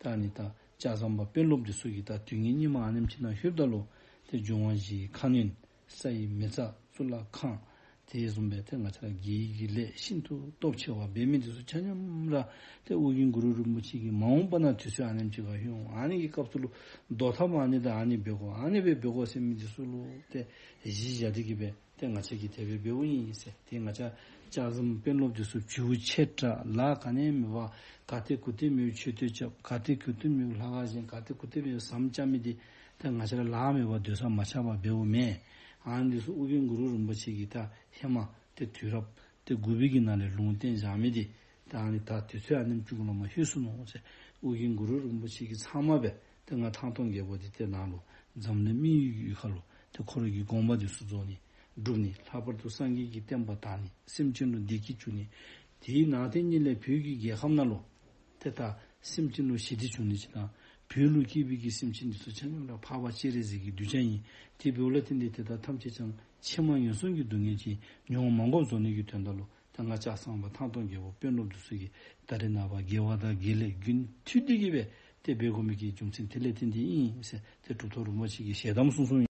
ད་ཨ་ནི་ད་ལྕགས་ཟམ་པ་དཔོན་སློབ་འདི་ཚུ་གིས་ད་དུས་ངན་སྙིགས་མ་ཨ་ནེམ་ཅིག་ནང་ལྷོདཔ་ད་ལུ་ཏེ་འབྱུང་བ་བཞིའི་ཁ་གནོན། ས་ཡི་མེ་བཙའ། གཙུག་ལག་ཁང་། དེ་བཟུམ་སྦེ་ཏེ་ང་བཅས་ར་རྒྱལ་བའི་གི་ལས་ཤིན་ཏུ་སྟོབས་ཆེ་བ་འབད་མི་འདི་ཚུ་ཆ་མཉམ་ར་ཏེ་ཨོ་རྒྱན་གུ་རུ་རིན་པོ་ཆེ་གིས་མ་འོངས་པ་ན་དུས་ཚོད་ཨ་ནེམ་ཅིག་ཁར་ལྷོད་འོང་། ཨ་ནི་གི་སྐབས་སུ་ལུ་བཟློག་ཐབས་ཨ་ནི་དང་ཨ་ནི་འབད་དགོ། ཨ་ནི་སྦེ་འབད་དགོ་ཟེར་མི་འདི་ཚུ་ལུ་ཏེ་གཞི་བཞག་སྟེ་གིས་སྦེ་ཏེ་ང་བཅས་ཀྱིས་དེ་སྦེ་འབདཝ་ཨིན་ཟེར། ཏེ་ང་བཅས་ལྕགས་ཟམ་དཔོན་སློབ་འདི་ཚུ་བྱིའུ་ཆེ་དྲགས་ལཱ་ག་ནི་མེད་པར་ག་ཏེ་གུ་ཏེ་མེད་པའི་ཆོས་ཐོས་རྐྱབ། ག་ཏེ་གུ་ཏེ་མེད་པའི་ལྷ་ཁང་བཞེངས། ག་ཏེ་གུ་ཏེ་མེད་པའི་ཟམ་རྐྱབ་མི་འདི་ཏེ་ང་བཅས་ར་ལཱ་མེད་པར་སྡོད་ས་མ་ཆགས་པར་འབདཝ་མེན། ཨ་ནི་འདི་ཚུ་ཨོ་རྒྱན་གུ་རུ་རིན་པོ་ཆེ་གིས་ད་ཧེ་མ་ཏེ་དུས་རབས་ ཏེ་དགུ་པའི་གི་ནང་ལས་ལུང་བསྟན་བཞག་མི་འདི་ད་ཨ་ནི་ད་དུས་ཚོད་ཨ་ནེམ་ཅིག་ལུ་མ་ལྷོད་སོ་ནུག་ཟེར། ཨོ་རྒྱན་གུ་རུ་རིན་པོ་ཆེ་གིས་ཚང་མ་སྦེ་ཏེ་ང་ཐང་སྟོང་རྒྱལ་པོ་འདི་ཏེ་ནཱ་ལུ་འཛམ་གླིང་མི་ཡུལ་ཁ་ལུ་ཏེ་ཁོ་རའི་གི་དགོངས་པ་འདི་ཚུ་རྫོགས་ནི་སྒྲུབ་ནི། ལྷག་པར་དུ་སངས་རྒྱས་ཀྱི་བསྟན་པ་དར་ནི། སེམས་ཅན་ལུ་བདེ་སྐྱིད་བྱུང་ནི། དེའི་ནང་དེ་ཉིད་ལས་བོད་ཀྱི་རྒྱལ་ཁམས་ནང་ལུ་ཏེ་ད་སེམས་ཅན་ལུ་ཞི་བདེ་བྱུང་ནི་ཅིག་དང་། བོད་ལུ་སྐྱེས་པའི་གི་སེམས་ཅན་འདི་ཚུ་ཆ་མཉམ་ར་འཕགས་པ་སྤྱན་རས་གཟིགས་ཀྱི་གདུལ་བྱ་ཨིན། དེ་འབདཝ་ལས་བརྟེན་ཏེ་ཏེ་ད་ཐམས་ཅད་ཀྱང་ཕྱི་མ་ངན་སོང་གི་སྡུག་བསྔལ་ཅིག་མྱོང་མ་དགོཔ་བཟོ་ནི་གི་དོན་དག་ལུ་ད་ང་ལྕགས་ཟམ་པ་ཐང་སྟོང་རྒྱལ་པོ་དཔོན་སློབ་འདི་ཚུ་གིས་ད་རེས་ནངས་པ་དགེ་བ་དང་དགེ་ལེགས་རྒྱུན་མཐུད་དེ་གི་སྦེ་ཏེ་འབད་དགོ་མི་གི་རྒྱུ་མཚན་དེ་ལས་བརྟེན་ཏེ་ཨིན་ཟེར་ཏེ་གྲུབ་ཐོབ་རིན་པོ་ཆེ་གིས་ཞལ་གདམས་གསུངས་གསུངསམ་ཨིན།